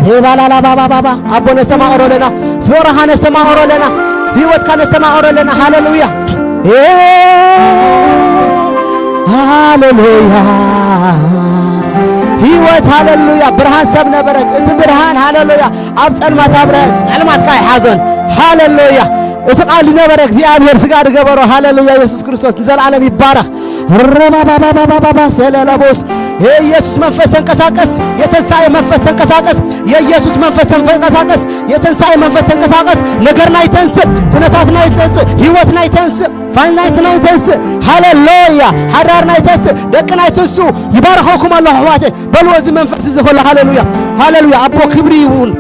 ሬባላላ ባባ ባባ፣ ኣቦ ነስተማቅሮ ኣለና፣ ፍቅርኻ ነስተማቅሮ ኣለና፣ ህይወትካ ነስተማቅሮ ኣለና። ሃሌሉያ፣ ሃሌሉያ፣ ህይወት ሃሌሉያ፣ ብርሃን ሰብ ነበረት። እቲ ብርሃን ሃሌሉያ ኣብ ጸልማት ኣብረ፣ ጸልማትካ ኣይሓዞን። ሃሌሉያ። እቲ ቃል ዝነበረ እግዚኣብሔር ስጋ ዝገበሮ፣ ሃሌሉያ፣ ኢየሱስ ክርስቶስ ንዘለዓለም ይባረኽ። ረባባባባባባ ሰለለቦስ። የኢየሱስ መንፈስ ተንቀሳቀስ፣ የተንሳኤ መንፈስ ተንቀሳቀስ፣ የኢየሱስ መንፈስ ተንቀሳቀስ፣ የተንሳኤ መንፈስ ተንቀሳቀስ። ነገርና ይተንስእ፣ ኩነታትና ይተንስእ፣ ህይወትና ይተንስእ፣ ፋይናንስና ይተንስእ። ሃሌሉያ። ሓዳርና ይተንስእ፣ ደቅና ይተንስኡ። ይባርኸኩም ኣለኹ ኣሕዋተ። በልዎ እዚ መንፈስ እዚ ከሎ፣ ሃሌሉያ፣ ሃሌሉያ። ኣቦ ክብሪ ይሁን።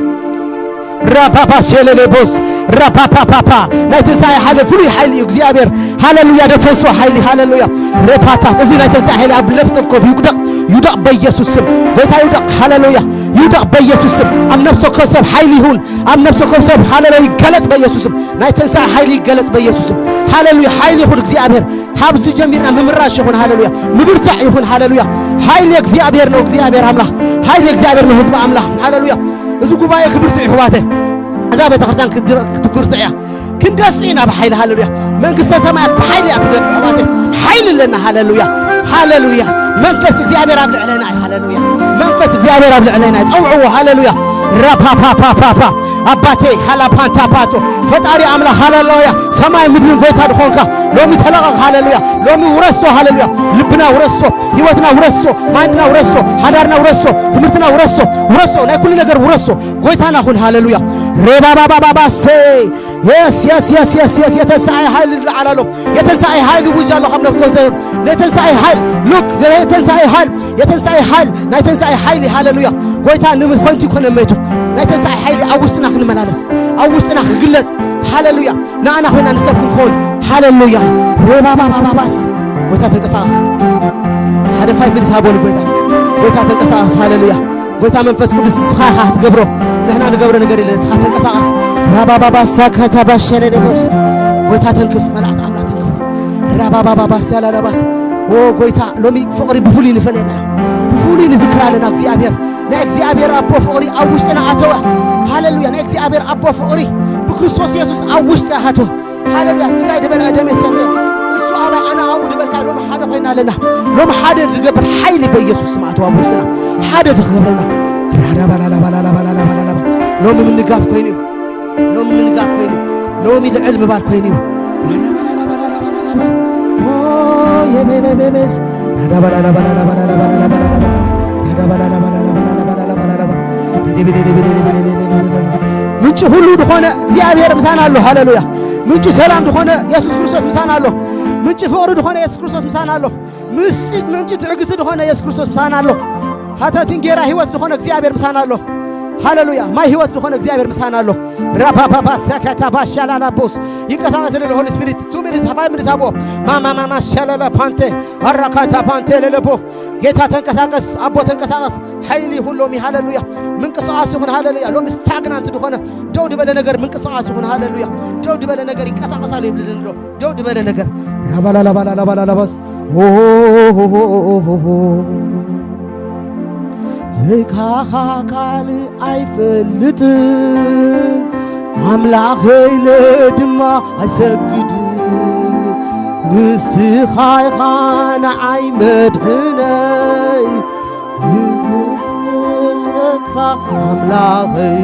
ራፓፓ ሸለሌቦስ ራፓፓፓፓ። ናይ ትንሳኤ ሓይሊ ፍሉይ ሓይሊ እዩ እግዚኣብሔር። ሃሌሉያ። ደተንሶ ሓይሊ፣ ሃሌሉያ። ሬፓታት፣ እዚ ናይ ትንሳኤ ሓይሊ ኣብ ነብሲ ኮፍ ይውደቕ፣ ይውደቕ በኢየሱስ ስም። ጎይታ ይውደቕ፣ ሃሌሉያ። ይውደቕ በኢየሱስ ስም። ኣብ ነብሲ ኮፍ ሰብ ሓይሊ ይሁን። ኣብ ነብሲ ኮፍ ሰብ ሃሌሉያ ይገለጽ በኢየሱስ ስም። ናይ ትንሳኤ ሓይሊ ይገለጽ በኢየሱስ ስም። ሃሌሉያ። ሓይሊ ይኹን እግዚኣብሔር። ካብዚ ጀሚርና ምምራሽ ይኹን፣ ሃሌሉያ። ምብርታዕ ይኹን፣ ሃሌሉያ። ሓይሊ እግዚኣብሔር ነው፣ እግዚኣብሔር ኣምላኽ። ሓይሊ እግዚኣብሔር ነው፣ ህዝቢ ኣምላኽ፣ ሃሌሉያ። እዚ ጉባኤ ክብርትዕ እዩ፣ ኣሕዋተ። እዛ ቤተክርስትያን ክትግ-፣ ክትብርትዕ እያ። ክንደፍእ ኢና ብሓይሊ፣ ሃሌሉያ። መንግስተ ሰማያት ብሓይሊ እያ ትደፍእ፣ ኣሕዋተ። ሓይሊ ኣለና፣ ሃሌሉያ፣ ሃሌሉያ። መንፈስ እግዚኣብሔር ኣብ ልዕለና እዩ፣ ሃሌሉያ። መንፈስ እግዚኣብሔር ኣብ ልዕለና እዩ። ጸውዕዎ፣ ሃሌሉያ። ራፓፓፓፓፓ። ኣባቴ፣ ሃላፓንታፓቶ፣ ፈጣሪ ኣምላኽ፣ ሃሌሉያ። ሰማይ ምድርን ጎይታ ዝኾንካ፣ ሎሚ ተለቐቕ፣ ሃሌሉያ። ሎሚ ውረሶ፣ ሃሌሉያ። ልብና ውረሶ፣ ህይወትና ውረሶ፣ ማይንድና ውረሶ፣ ሓዳርና ውረሶ፣ ትምህርትና ውረሶ፣ ውረሶ፣ ናይ ኩሉ ነገር ውረሶ። ጎይታና ኩን፣ ሃሌሉያ። ሬባባባባባሴ። የስ፣ የስ፣ የስ፣ የስ፣ የስ። የተንሳኤ ኃይል ይለዓል ኣሎ። የተንሳኤ ኃይል ይውጅ ኣሎ። ካብ ነፍኮ ሰብ የተንሳኤ ኃይል፣ ሉክ፣ የተንሳኤ ኃይል፣ የተንሳኤ ኃይል፣ ናይ ተንሳኤ ኃይል፣ ሃሌሉያ። ጎይታ ንምስ-፣ ኮንቱ ይኮነ መይቱ። ናይ ተንሳኤ ኃይል ኣብ ውስጥና ክንመላለስ፣ ኣብ ውስጥና ክግለጽ፣ ሃሌሉያ። ንኣና ኮይና ንሰብ ክንኮን፣ ሃሌሉያ። ሬባባባባባስ፣ ጎይታ ተንቀሳቐስ። ሓደ ፋይቭ ሚኒትስ ሃቦ ንጎይታ። ጎይታ ተንቀሳቐስ፣ ሃሌሉያ። ጎይታ መንፈስ ቅዱስ ንስኻ ኢኻ ክትገብሮ፣ ንሕና ንገብሮ ነገር የለን። ንስኻ ተንቀሳቐስ። ራባባባሳ ካታባሸነ ደቦስ። ጎይታ ተንክፍ፣ መላእክት ኣምላኽ ተንክፍ። ራባባባባስ ያላላባስ። ኦ ጎይታ፣ ሎሚ ፍቕሪ ብፍሉይ ንፈልየና። ብፍሉይ ንዝክር ኣለና እግዚኣብሔር። ናይ እግዚኣብሔር ኣቦ ፍቕሪ ኣብ ውሽጥና ኣተወ። ሃሌሉያ። ናይ እግዚኣብሔር ኣቦ ፍቕሪ ብክርስቶስ የሱስ ኣብ ውሽጢ ኣተወ። ሃሌሉያ። ስጋይ ድበልዐ ደመይ ሰትየ፣ እሱ ኣባይ ኣነ ኣብኡ ድበልካ፣ ሎሚ ሓደ ኮይና ኣለና። ሎሚ ሓደ ድገብር ሓይሊ በኢየሱስ ስም ኣተዋ ኣብ ውሽጥና። ሓደ ድኽገብረና። ራዳባላላባላላባላላባላላባ። ሎሚ ምንጋፍ ኮይኑ እዩ። ሎሚ ምንጋፍ ኮይኑ እዩ። ሎሚ ልዕል ምባል ኮይኑ እዩ። ኦ፣ የቤቤቤቤስ። ምንጪ ሁሉ ዝኾነ እግዚኣብሔር ምሳና ኣሎ። ሃሌሉያ። ምንጪ ሰላም ዝኾነ የሱስ ክርስቶስ ምሳና ኣሎ። ምንጪ ፍቕሪ ዝኾነ የሱስ ክርስቶስ ምሳና ኣሎ። ምስጢት ምንጪ ትዕግስቲ ዝኾነ የሱስ ክርስቶስ ምሳና ኣሎ። ሃተት እንጌራ ህይወት ዝኾነ እግዚኣብሔር ምሳና ኣሎ። ሃሌሉያ። ማይ ህይወት ዝኾነ እግዚኣብሔር ምሳና ኣሎ። ራባባባ ሰካታ ባሻላላ ቦስ። ይንቀሳቀስ ለለ ሆሊ ስፒሪት። ቱ ሚኒትስ፣ ፋይቭ ሚኒትስ ኣቦ። ማማማማ ሻላላ ፓንቴ። ኣራካታ ፓንቴ ለለቦ። ጌታ ተንቀሳቀስ፣ ኣቦ ተንቀሳቀስ። ሓይሊ ይኹን ሎሚ። ሃሌሉያ። ምንቅስቃስ ይኹን። ሃሌሉያ። ሎሚ ስታግናንት ዝኾነ ደው ዝበለ ነገር ምንቅስቃስ ይኹን። ሃሌሉያ። ደው ዝበለ ነገር ይንቀሳቀሳሉ ይብልን ኣሎ። ደው ዝበለ ነገር። ራባላላባላላባላላባስ። ኦሆሆሆሆሆ። ዘይካኻ ካልእ ኣይፈልጥን፣ ኣምላኸይ ኢለ ድማ ኣይሰግድን። ንስኻ ኢኻ ንዓይ መድሕነይ፣ ይፍቕረካ ኣምላኸይ፣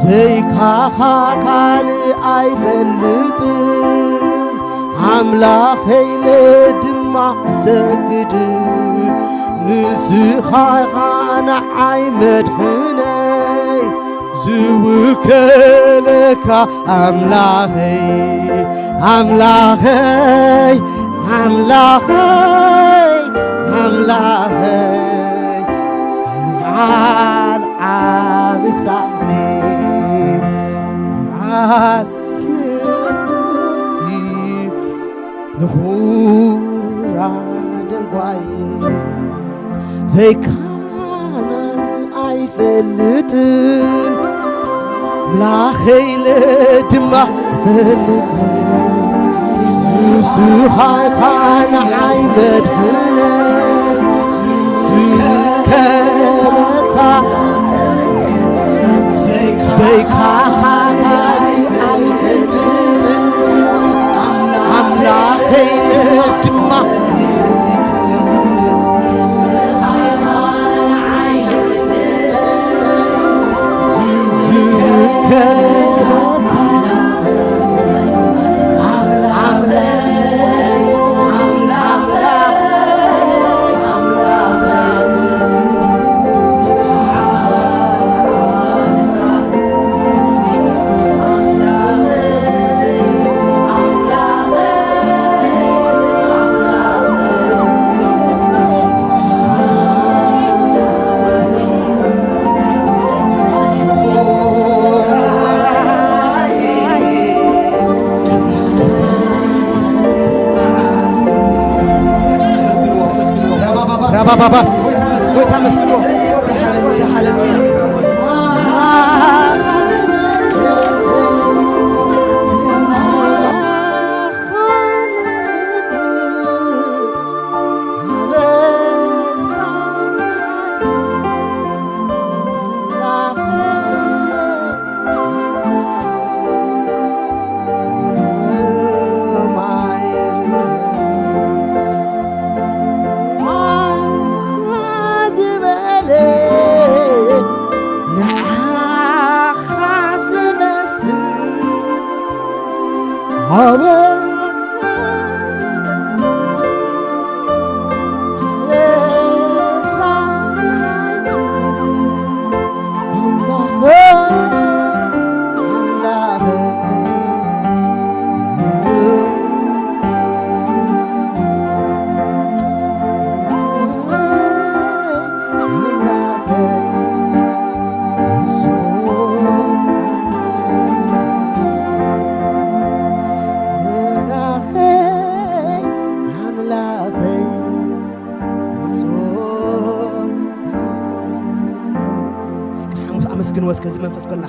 ዘይካኻ ካልእ ኣይፈልጥን። ኣምላኸይ ኢለ ድማ እሰግድን፣ ንስኻ ኢኻ ንዓይ መድሕነይ፣ ዝውከለካ ኣምላኸይ፣ ኣምላኸይ፣ ኣምላኸይ፣ ኣምላኸይ፣ በዓል ዓቢ ሳዕቤን፣ በዓል ትእቲ፣ ንኹራ ደንጓይ፣ ዘይካናት ኣይፈልጥን፣ ኣምላኸይ ኢለ ድማ ኣይፈልጥን። ንስኻ ኢኻ ንዓይ መድሕነይ፣ ዝከለካ፣ ዘይካኻ ካልእ ኣይፈልጥን። ኣምላኸይ ኢለ ድማ ራባባባስ፣ ጎይታ መስግኖ። ሃሌሉያ። እስኪ ሓሙስ ኣመስግንዎ እስከ፣ እዚ መንፈስ ኮና።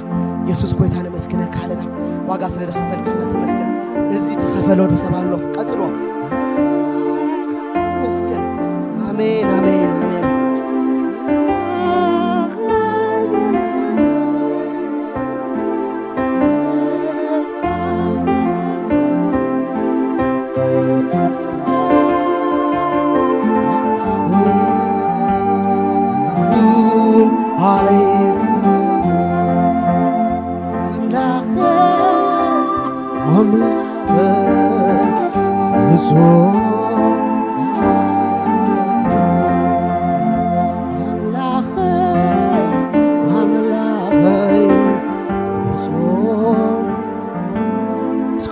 የሱስ ጎይታ ነመስግነካ ኣለና። ዋጋ ስለ ዝኸፈልካልና ተመስገን። እዚ ዝኸፈሎ ዶ ሰብ ኣሎ? ቀጽሎ። ነመስግን። ኣሜን፣ ኣሜን፣ ኣሜን።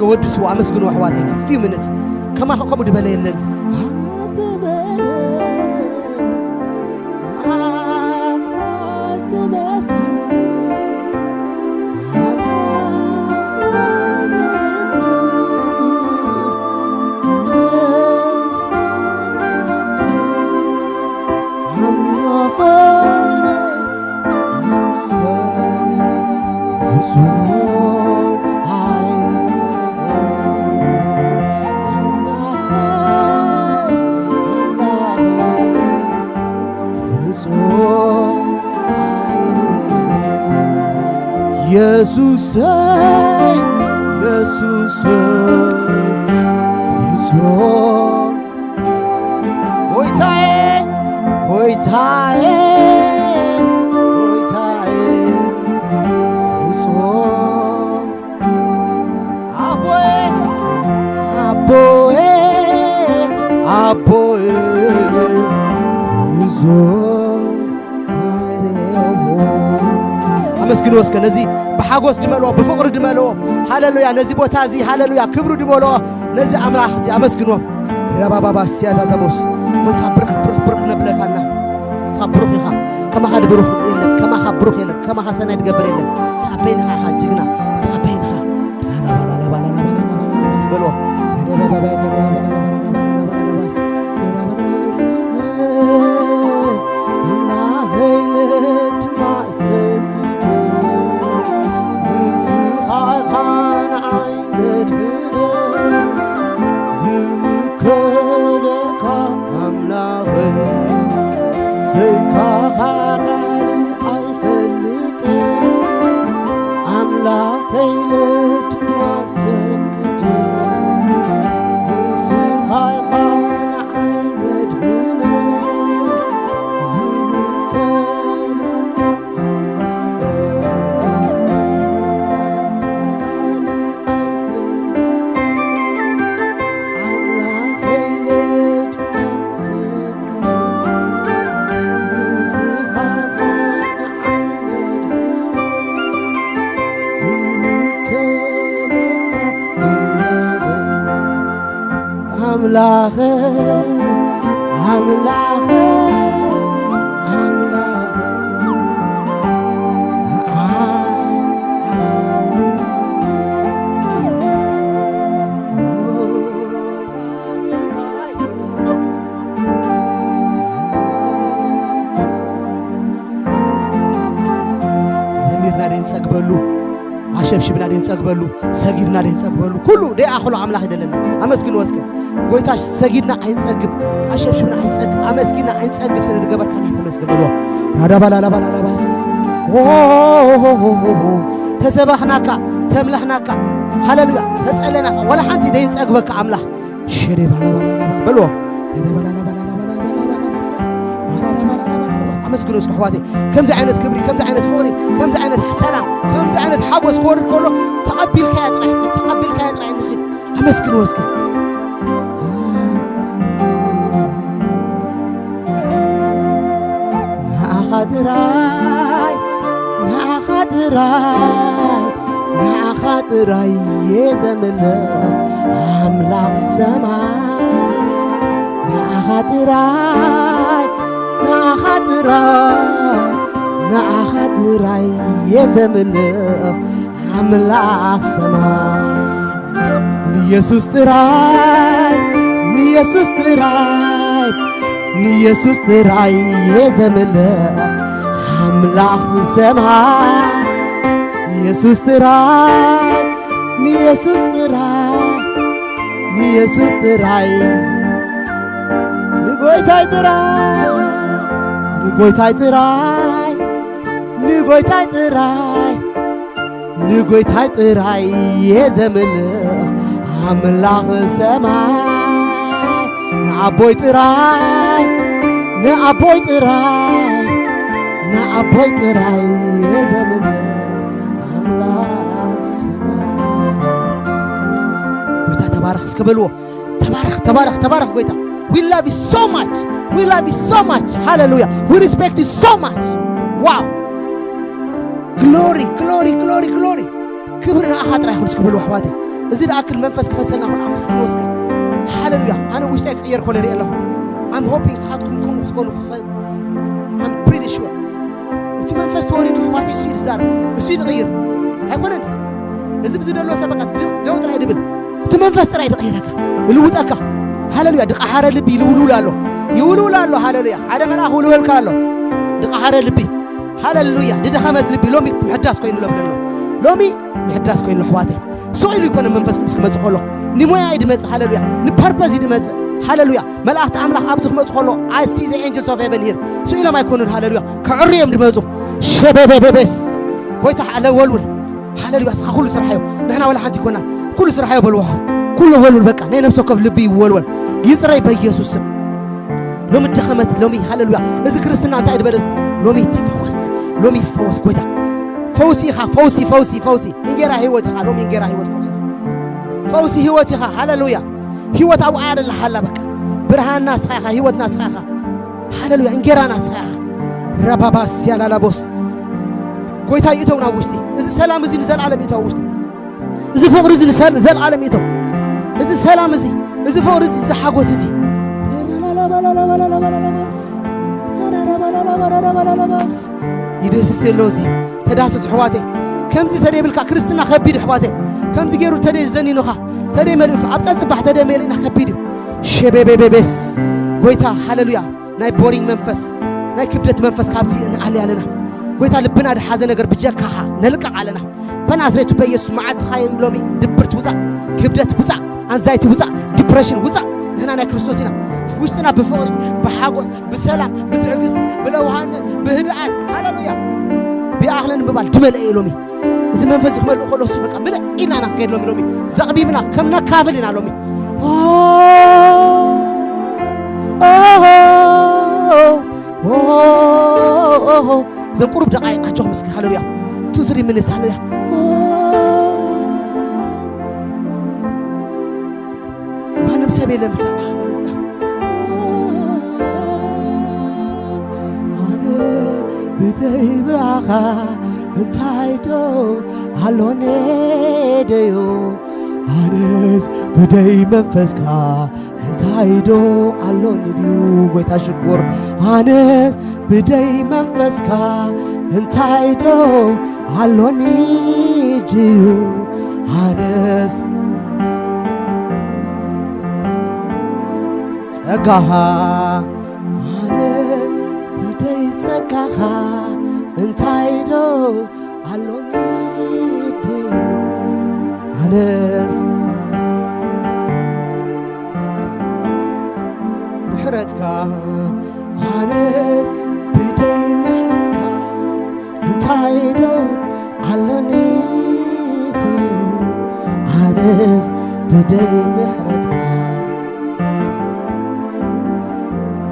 ወድስዎ፣ ኣመስግንዎ ኣሕዋተይ። Few minutes። ከማኻ ከምኡ ዝበለ የለን። ኢየሱሰይ፣ ኢየሱሰይ፣ ፍጹም ጎይታዬ፣ ጎይታዬ፣ ጎይታዬ፣ ፍጹም ኣቦዬ፣ ኣቦዬ፣ ኣቦዬ፣ ፍጹም ኣመስግንዎ እስከ፣ ነዚ ብሓጎስ ድመልኦ፣ ብፍቕሪ ድመልኦ። ሃሌሉያ፣ ነዚ ቦታ እዚ፣ ሃሌሉያ፣ ክብሩ ድመልኦ። ነዚ ኣምላኽ እዚ ኣመስግንዎ። ረባባባ ሲያታ ተቦስ። ጎይታ ብርኽ፣ ብርኽ፣ ብርኽ ነብለካና። ንስኻ ብሩኽ ኢኻ። ከማኻ ድብሩኽ የለን፣ ከማኻ ብሩኽ የለን፣ ከማኻ ሰናይ ድገብር የለን። ንስኻ በይንኻ ኢኻ ጅግና፣ ንስኻ በይንኻ። ላላባላባላባላባላባላባስ በልዎ። ኣምላኸይ ንድማ እሰግድ፣ ንስኻ ኢኻ ንዓይ መድህነይ፣ ዝውከለካ ኣምላኸይ፣ ዘይካኻ ካልእ ኣይፈልጥን። ኣምላኸይ ንድማ እሰግድ፣ ንስኻ ኢኻ ንዓይ መድህነይ፣ ዝውከለካ ኣምላኸ፣ ኣምላኸ፣ ኣምላኸ፣ ዘሚርና ደንጸግበሉ፣ ኣሸብሽብና ደንጸግበሉ፣ ሰጊድና ደንጸግበሉ። ኩሉ ደይኣኽሎ ኣምላኽ ይደለና። ኣመስግንዎ እስከ። ጎይታ ሰጊድና ኣይንጸግብ፣ ኣሸብሽብና ኣይንጸግብ፣ ኣመስጊና ኣይንጸግብ ስለ ዝገበርካና ተመስገን በልዎ። ራዳባላላባላላባስ። ኦ፣ ተሰባኽናካ፣ ተምለኽናካ፣ ሃሌሉያ፣ ተጸለናካ፣ ወላ ሓንቲ ደይንጸግበካ ኣምላኽ። ሸደባላባላላባ በልዎ። ሸደባላላባላላባላባላባላባላባላባስ። ኣመስግኑ እስኪ ኣሕዋተይ። ከምዚ ዓይነት ክብሪ፣ ከምዚ ዓይነት ፍቕሪ፣ ከምዚ ዓይነት ሰላም፣ ከምዚ ዓይነት ሓጎስ ክወርድ ከሎ ተቐቢልካዮ ጥራይ፣ ተቐቢልካዮ ጥራይ ንኺድ። ኣመስግንዎ እስኪ። ንዓኻ ጥራይ፣ ንዓኻ ጥራይ፣ ንዓኻ ጥራይ እየ ዘምልኽ ኣምላኽ ሰማይ። ንዓኻ ጥራይ፣ ንዓኻ ጥራይ፣ ንዓኻ ጥራይ እየ ዘምልኽ ኣምላኽ ሰማይ። ንየሱስ ጥራይ፣ ንየሱስ ጥራይ፣ ንየሱስ ጥራይ እየ ዘምልኽ ኣምላኽ ሰማይ። ንየሱስ ጥራይ፣ ንየሱስ ጥራይ፣ ንየሱስ ጥራይ፣ ንጎይታይ ጥራይ፣ ንጎይታይ ጥራይ፣ ንጎይታይ ጥራይ፣ ንጎይታይ ጥራይ እየ ዘምልኽ ኣምላኽ ሰማይ። ንኣቦይ ጥራይ፣ ንኣቦይ ጥራይ፣ ንኣቦይ ጥራይ እየ ዘምልኽ ኣምላኽ ሰማይ። ጎይታ ተባረኽ እስከ በልዎ። ተባረኽ፣ ተባረኽ፣ ተባረኽ ጎይታ። We love you so much. We love you so much. ሃሌሉያ። We respect you so much. ዋው። ግሎሪ፣ ግሎሪ፣ ግሎሪ፣ ግሎሪ። ክብሪ ንኣኻ ጥራይ ይኹን እስኪ በሉ ኣሕዋተይ። እዚ ደኣክል መንፈስ ክፈሰልና ኩን ኣመስግን ወስከ። ሃሌሉያ። ኣነ ውሽጣይ ክቕየር ኮለ ርኢ ኣለኹ። I'm hoping ንስኻትኩም ከምኡ ክትኮኑ ክፈ-፣ I'm pretty sure። እቲ መንፈስ ተወሪዱ ኣሕዋተይ እሱ እዩ ዝዛረብ፣ እሱ እዩ ዝቕይር። ኣይኮነን። እዚ ብዚ ዘሎ ሰብ በቃ ደው፣ ደው ጥራይ ድብል። እቲ መንፈስ ጥራይ ድቕይረካ፣ ይልውጠካ። ሃሌሉያ። ድቃሓረ ልቢ ይውልውል ኣሎ፣ ይውልውል ኣሎ። ሃሌሉያ። ሓደ መልኣኽ ውልወልካ ኣሎ። ድቃሓረ ልቢ። ሃሌሉያ። ድደኸመት ልቢ ሎሚ ምሕዳስ ኮይኑ ኣሎ ብለና። ሎሚ ምሕዳስ ኮይኑ ኣሎ ኣሕዋተይ። ስቕ ኢሉ ይኮነ መንፈስ ቅዱስ ክመጽእ ከሎ። ንሞያ እዩ ድመጽእ። ሃሌሉያ። ንፐርፐዝ እዩ ድመጽእ። ሃሌሉያ። መላእኽቲ ኣምላኽ ኣብዚ ክመጽእ ከሎ፣ I see the angels of heaven here። ስቕ ኢሎም ኣይኮኑን። ሃሌሉያ። ከዕሩ እዮም ድመጹ። ሸበበበበስ። ጎይታ ኣለ ወልውል። ሃሌሉያ። እስኻ ኩሉ ስራሕ እዩ። ንሕና ወላ ሓንቲ ይኮና። ኩሉ ስራሕ እዩ በልዎ። ኩሉ ወልውል በቃ። ናይ ነፍሲ ወከፍ ልቢ ይወልወል። ይጽረይ በኢየሱስ ስም። ሎሚ ደኸመት፣ ሎሚ ሃሌሉያ። እዚ ክርስትና እንታይ ዝበለ? ሎሚ ትፈወስ። ሎሚ ይፈወስ ጎይታ። ፈውሲ ኢኻ፣ ፈውሲ፣ ፈውሲ፣ ፈውሲ። እንጌራ ህይወት ኢኻ፣ ሎሚ እንጌራ ህይወት ኮነና። ፈውሲ ህይወት ኢኻ፣ ሃሌሉያ። ህይወት ኣብኡ ኣያ ደላ ሓላ በቃ። ብርሃንና እስኻ ኢኻ፣ ህይወትና እስኻ ኢኻ። ሃሌሉያ፣ እንጌራና እስኻ ኢኻ። ረባባስ ያላላቦስ። ጎይታ ይእተው ናብ ውሽጢ። እዚ ሰላም እዚ ንዘለዓለም ይእተው ኣብ ውሽጢ። እዚ ፍቕሪ እዚ ንሰል-፣ ንዘለዓለም ይእተው። እዚ ሰላም እዚ፣ እዚ ፍቕሪ እዚ፣ እዚ ሓጎስ እዚ። ይደስስ የሎ እዚ። ተዳስስ ኣሕዋተይ። ከምዚ ተደይብልካ ክርስትና ከቢድ ኣሕዋተይ። ከምዚ ገይሩ ተደይ ዘኒኑኻ፣ ተደይ መሊኡካ፣ ኣብ ጸጽባሕ ተደይ መሊእና ከቢድ እዩ። ሸቤቤቤቤስ። ጎይታ፣ ሃሌሉያ። ናይ ቦሪንግ መንፈስ፣ ናይ ክብደት መንፈስ ካብዚ ንኣሊ ኣለና። ጎይታ፣ ልብና ድሓዘ ነገር ብጀካኻ ነልቅቕ ኣለና። በናዝሬቱ በኢየሱስ መዓልትኻ እዩ ሎሚ። ድብርት ውጻእ፣ ክብደት ውጻእ፣ ኣንዛይቲ ውጻእ፣ ዲፕሬሽን ውጻእ። ንሕና ናይ ክርስቶስ ኢና። ውስጥና ብፍቕሪ፣ ብሓጎስ፣ ብሰላም፣ ብትዕግስቲ፣ ብለውሃነት፣ ብህድኣት፣ ሃሌሉያ፣ ብኣኽለን ምባል ድመልአ እዩ ሎሚ። እዚ መንፈስ ክመልእ ከሎ እሱ በቃ ምልእ ኢልና ኢና ክንከይድ ሎሚ፣ ሎሚ ዘቕቢብና ከም ነካፍል ኢና ሎሚ። ኦ፣ ኦ፣ ኦ፣ ኦ፣ ኦ፣ ኦ። እዘን ቁሩብ ደቃይቕ ኣጆኹም እስኪ፣ ሃሌሉያ። ቱ ትሪ ሚኒትስ፣ ሃሌሉያ። ማንም ሰብ የለን ብዛዕባ ሃበሉና። ኣነ ብደይ ብኣኻ እንታይ ዶ ኣሎኒ ደዩ? ኣነስ ብደይ መንፈስካ እንታይ ዶ ኣሎኒ ድዩ? ጎይታ ሽኩር። ኣነስ ብደይ መንፈስካ እንታይ ዶ ኣሎኒ ድዩ? ኣነስ ጸጋኻ፣ ኣነ ብደይ ጸጋኻ እንታይ ዶ ኣሎኒ ድዩ? ኣነስ ምሕረትካ፣ ኣነስ ብደይ ምሕረትካ እንታይ ዶ ኣሎኒ ድዩ? ኣነስ ብደይ ምሕረትካ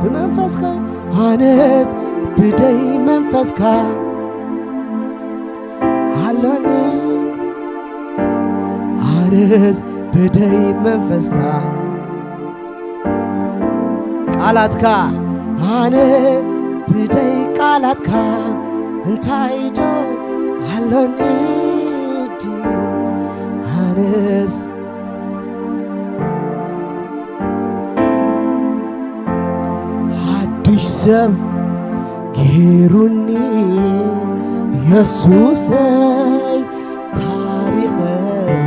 ብመንፈስካ፣ ኣነስ ብደይ መንፈስካ ኣሎኒ። ኣነስ ብደይ መንፈስካ ቃላትካ፣ ኣነ ብደይ ቃላትካ እንታይ ዶ ኣሎኒ ድዩ? ኣነስ ሓድሽ ሰብ ገይሩኒ የሱሰይ፣ ታሪኸይ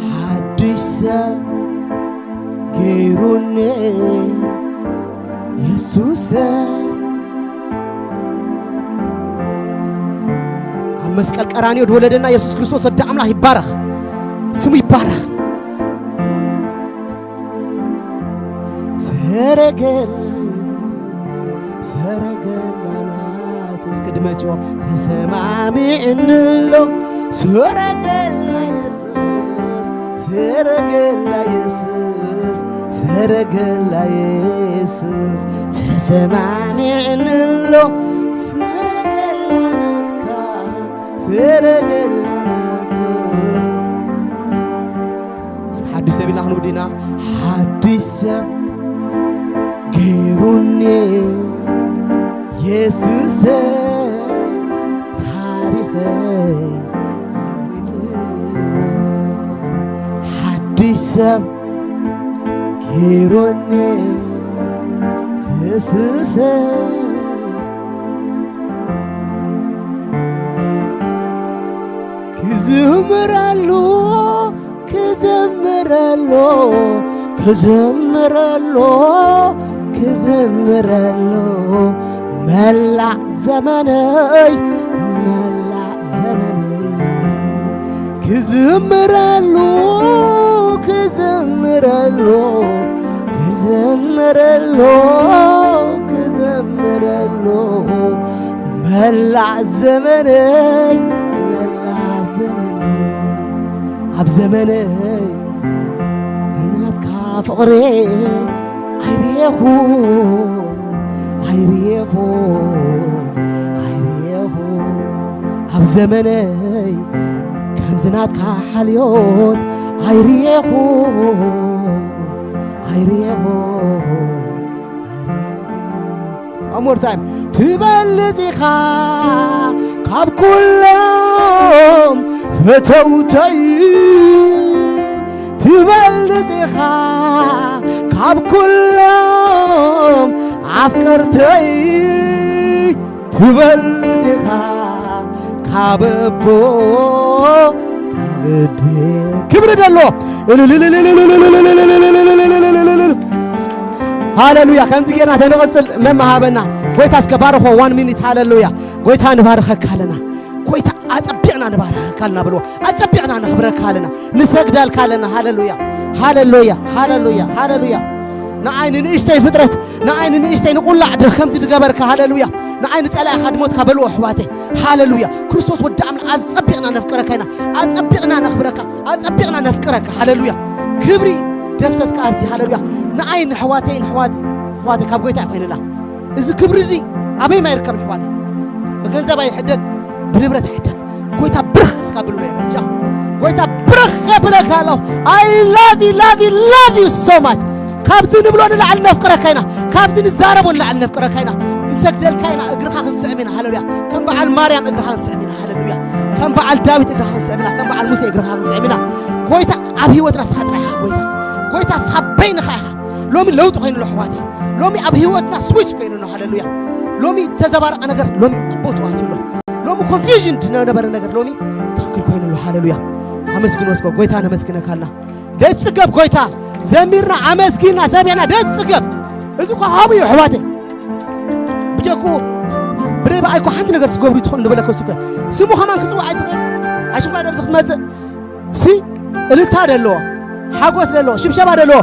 ሓድሽ ሰብ ገይሩኒ የሱሰይ። ኣብ መስቀል ቀራንዮ ዝወለደና የሱስ ክርስቶስ ወዲ ኣምላኽ ይባረኽ፣ ስሙ ይባረኽ። ሰረገላ፣ ሰረገላ ናቱ እስኪ ድመጭዎ ተሰማሚዕንሎ። ሰረገላ የሱስ፣ ሰረገላ የሱስ፣ ሰረገላ የሱስ ተሰማሚዕንሎ። ሰረገላ ናትካ፣ ሰረገላ ናቱ። እስኪ ሓድሽ ሰብ ኢልና ክንውድእና። ሓድሽ ሰብ ገይሩኒ የሱሰ፣ ታሪኸይ ሰብ ጌሮኒ ትስሰ ክዝምረሉ ክዝምረሉ ክዝምረሉ ክዝምረሉ መላእ ዘመነይ መላእ ዘመነይ ክዝምረሉ ክዝምረሉ ክዝምረሉ ክዝምረሉ መላእ ዘመነይ መላእ ዘመነይ ኣብ ዘመነይ ናትካ ፍቕሪ ኣይርየኹን ኣይርየኹን ኣይርየኹን ኣብ ዘመነይ ከምዚ ናትካ ሓልዮት ኣይርየኹን ኣይርየኹን One more time ትበልጽ ኢኻ ካብ ኩሎም ፈተውተይ ትበልጽ ኢኻ ካብ ኩሎም ኣፍቀርተይ ትበልጽ ኢኻ ካብ ኣቦ ካብ ኣደ ክብሪ ደሎ ሃሌሉያ ከምዚ ጌርና ተንቕጽል መመሃበና ጎይታ እስከ ባርኾ one minute ሃሌሉያ ጎይታ ንባርኸካ ኣለና ጎይታ ኣጸቢቕና ንባርኸካ ኣለና በልዎ ኣጸቢቕና ነኽብረካ ኣለና ንሰግደልካ ኣለና ሃሌሉያ ሃሌሉያ ሃሌሉያ ሃሌሉያ ንዓይ ንንእሽተይ ፍጥረት ንዓይ ንንእሽተይ ንቁላዕ ድር ከምዚ ዝገበርካ ሃሌሉያ ንዓይ ንጸላኢኻ ድሞትካ በልዎ ኣሕዋተይ ሃሌሉያ ክርስቶስ ወዲ ኣምላኽ ኣጸቢቕና ነፍቅረካ ኢና ኣጸቢቕና ነኽብረካ ኣጸቢቕና ነፍቅረካ ሃሌሉያ ክብሪ ደምሰስካ ኣብዚ ሃሌሉያ ንዓይ ንሕዋተይ ንሕዋት ኣሕዋተይ ካብ ጎይታ ኮይንና እዚ ክብሪ እዚ ኣበይ ማይርከብ ኣሕዋተይ ብገንዘብ ኣይሕደግ ብንብረት ኣይሕደግ ጎይታ ብርኽ እስካ ብልሎ የበጃ ጎይታ ብርኽ የብለካ ኣለኹ I love you love you love you so much ካብዚ ንብሎ ንላዕሊ ነፍቅረካ ኢና ካብዚ ንዛረቦ ንላዕሊ ነፍቅረካ ኢና ክንሰግደልካ ኢና እግርኻ ክንስዕም ኢና ሃሌሉያ ከም በዓል ማርያም እግርኻ ክንስዕም ኢና ሃሌሉያ ከም በዓል ዳዊት እግርኻ ክንስዕም ኢና ከም በዓል ሙሴ እግርኻ ክንስዕም ኢና ጎይታ ኣብ ህይወትና ንስኻ ጥራይ ኢኻ ጎይታ ጎይታ ንስኻ በይንኻ ኢኻ ሎሚ ለውጢ ኮይኑ ኣሎ ኣሕዋተይ ሎሚ ኣብ ህይወትና ስዊች ኮይኑ ኣሎ ሃሌሉያ ሎሚ ተዘባረቐ ነገር ሎሚ ኣብ ቦትኡ ኣትዩ ኣሎ ሎሚ ኮንፊውዥን ዝነበረ ነገር ሎሚ ትኽክል ኮይኑ ኣሎ ሃሌሉያ ኣመስግን ወስኮ ጎይታ ነመስግነካ ኣለና ደይትጽገብ ጎይታ ዘሚርና ኣመስጊና ሰሚዕና ደይትጽገብ እዚ እኮ ሃቡ እዩ ኣሕዋተይ ብጀኩ ብደይ ብኣይ እኮ ሓንቲ ነገር ትገብሩ ትኽእሉ ንበለከ እሱ እኮ ስሙ ከማን ክጽዋዕ ኣይትኽእል ኣሽንኳ ደምዚ ክትመጽእ ሲ እልልታ ደለዎ ሓጎስ ደለዎ ሽብሸባ ደለዎ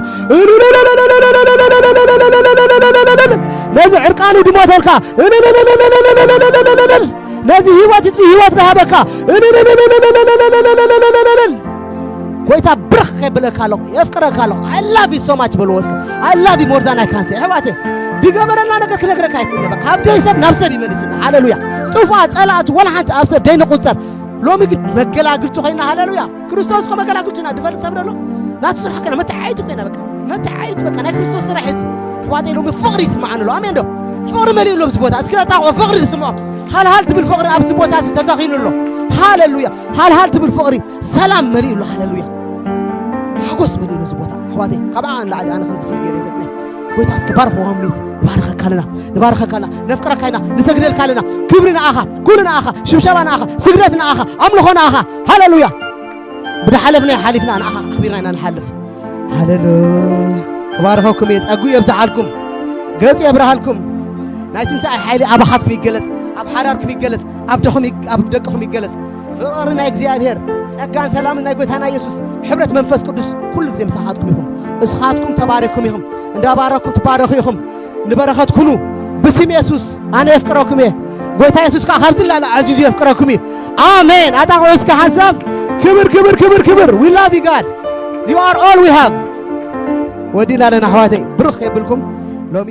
ነዚ ዕርቃኑ ድሞተልካ ነዚ ህይወት ይጥፊ ህይወት ዝሃበካ ጎይታ ብርኽ ከብለካ ኣለኹ የፍቅረካ ኣለኹ I love you so much በልዎ እስከ I love you more than I can say ኣሕዋተይ ድገበረልና ነገር ክነግረካ ኣይክእል ነበር ካብ ደይ ሰብ ናብ ሰብ ይመልስና ሃሌሉያ ጥፉኣ ጸላእቱ ወላ ሓንቲ ኣብ ሰብ ደይንቁጸር ሎሚ ግን መገላግልቱ ኮይና ሃሌሉያ ክርስቶስ እኮ መገላግልቱ ኢና ድፈልጥ ሰብ ደሎ ናቱ ስራሕ ከና መተዓይቱ ኮይና በቃ መተዓይቱ በቃ ናይ ክርስቶስ ስራሕ እዚ ኣሕዋተይ ሎሚ ፍቕሪ ይስምዓኒ ኣሎ ኣሜን ዶ ፍቕሪ መሊኡ ኣሎ ኣብዚ ቦታ እስኪ ኣጣቕዖ ፍቕሪ ዝስምዖ ሃልሃል ትብል ፍቕሪ ኣብዚ ቦታ እዚ ተተኺሉ ኣሎ ሃሌሉያ ሃልሃል ትብል ፍቕሪ ሰላም መሊኡ ኣሎ ሃሌሉያ ሓጎስ መሊኡ ኣሎ እዚ ቦታ ኣሕዋተይ ካብ ኣኻ ንላዕሊ ኣነ ከም ዝፈልጥ ገይረ ይፈጥነ ጎይታ እስኪ ባርኽ ዋምኒት ንባርኸካ ኣለና ንባርኸካ ኣለና ነፍቅረካ ኢና ንሰግደልካ ኣለና ክብሪ ንኣኻ ኩሉ ንኣኻ ሽብሸባ ንኣኻ ስግደት ንኣኻ ኣምልኾ ንኣኻ ሃሌሉያ ብድሓለፍና ሓሊፍና ንኣኻ ኣኽቢርና ኢና ንሓልፍ ሃሌሉያ እባርኸኩም እየ ጸጉ የብዝሓልኩም ገጹ የብርሃልኩም ናይ ትንሳኤ ሓይሊ ኣባኻትኩም ይገለጽ ኣብ ሓዳርኩም ይገለጽ ኣብ ደኹም ይግ- ኣብ ደቅኹም ይገለጽ ፍቕሪ ናይ እግዚኣብሔር ጸጋን ሰላምን ናይ ጎይታና ኢየሱስ ሕብረት መንፈስ ቅዱስ ኩሉ ግዜ ምሳኻትኩም ይኹም እስኻትኩም ተባረኩም ኢኹም እንዳባረኩም ትባረኹ ኢኹም ንበረኸት ኩኑ ብስም የሱስ ኣነ የፍቅረኩም እየ ጎይታ የሱስ ከዓ ካብዚ ላለ ኣዚዙ የፍቅረኩም እዩ ኣሜን ኣጣቕዑ እስከ ሓንሳብ ክብር ክብር ክብር ክብር we love you God you are all we have ወዲና ኣለና ኣሕዋተይ ብሩኽ የብልኩም ሎሚ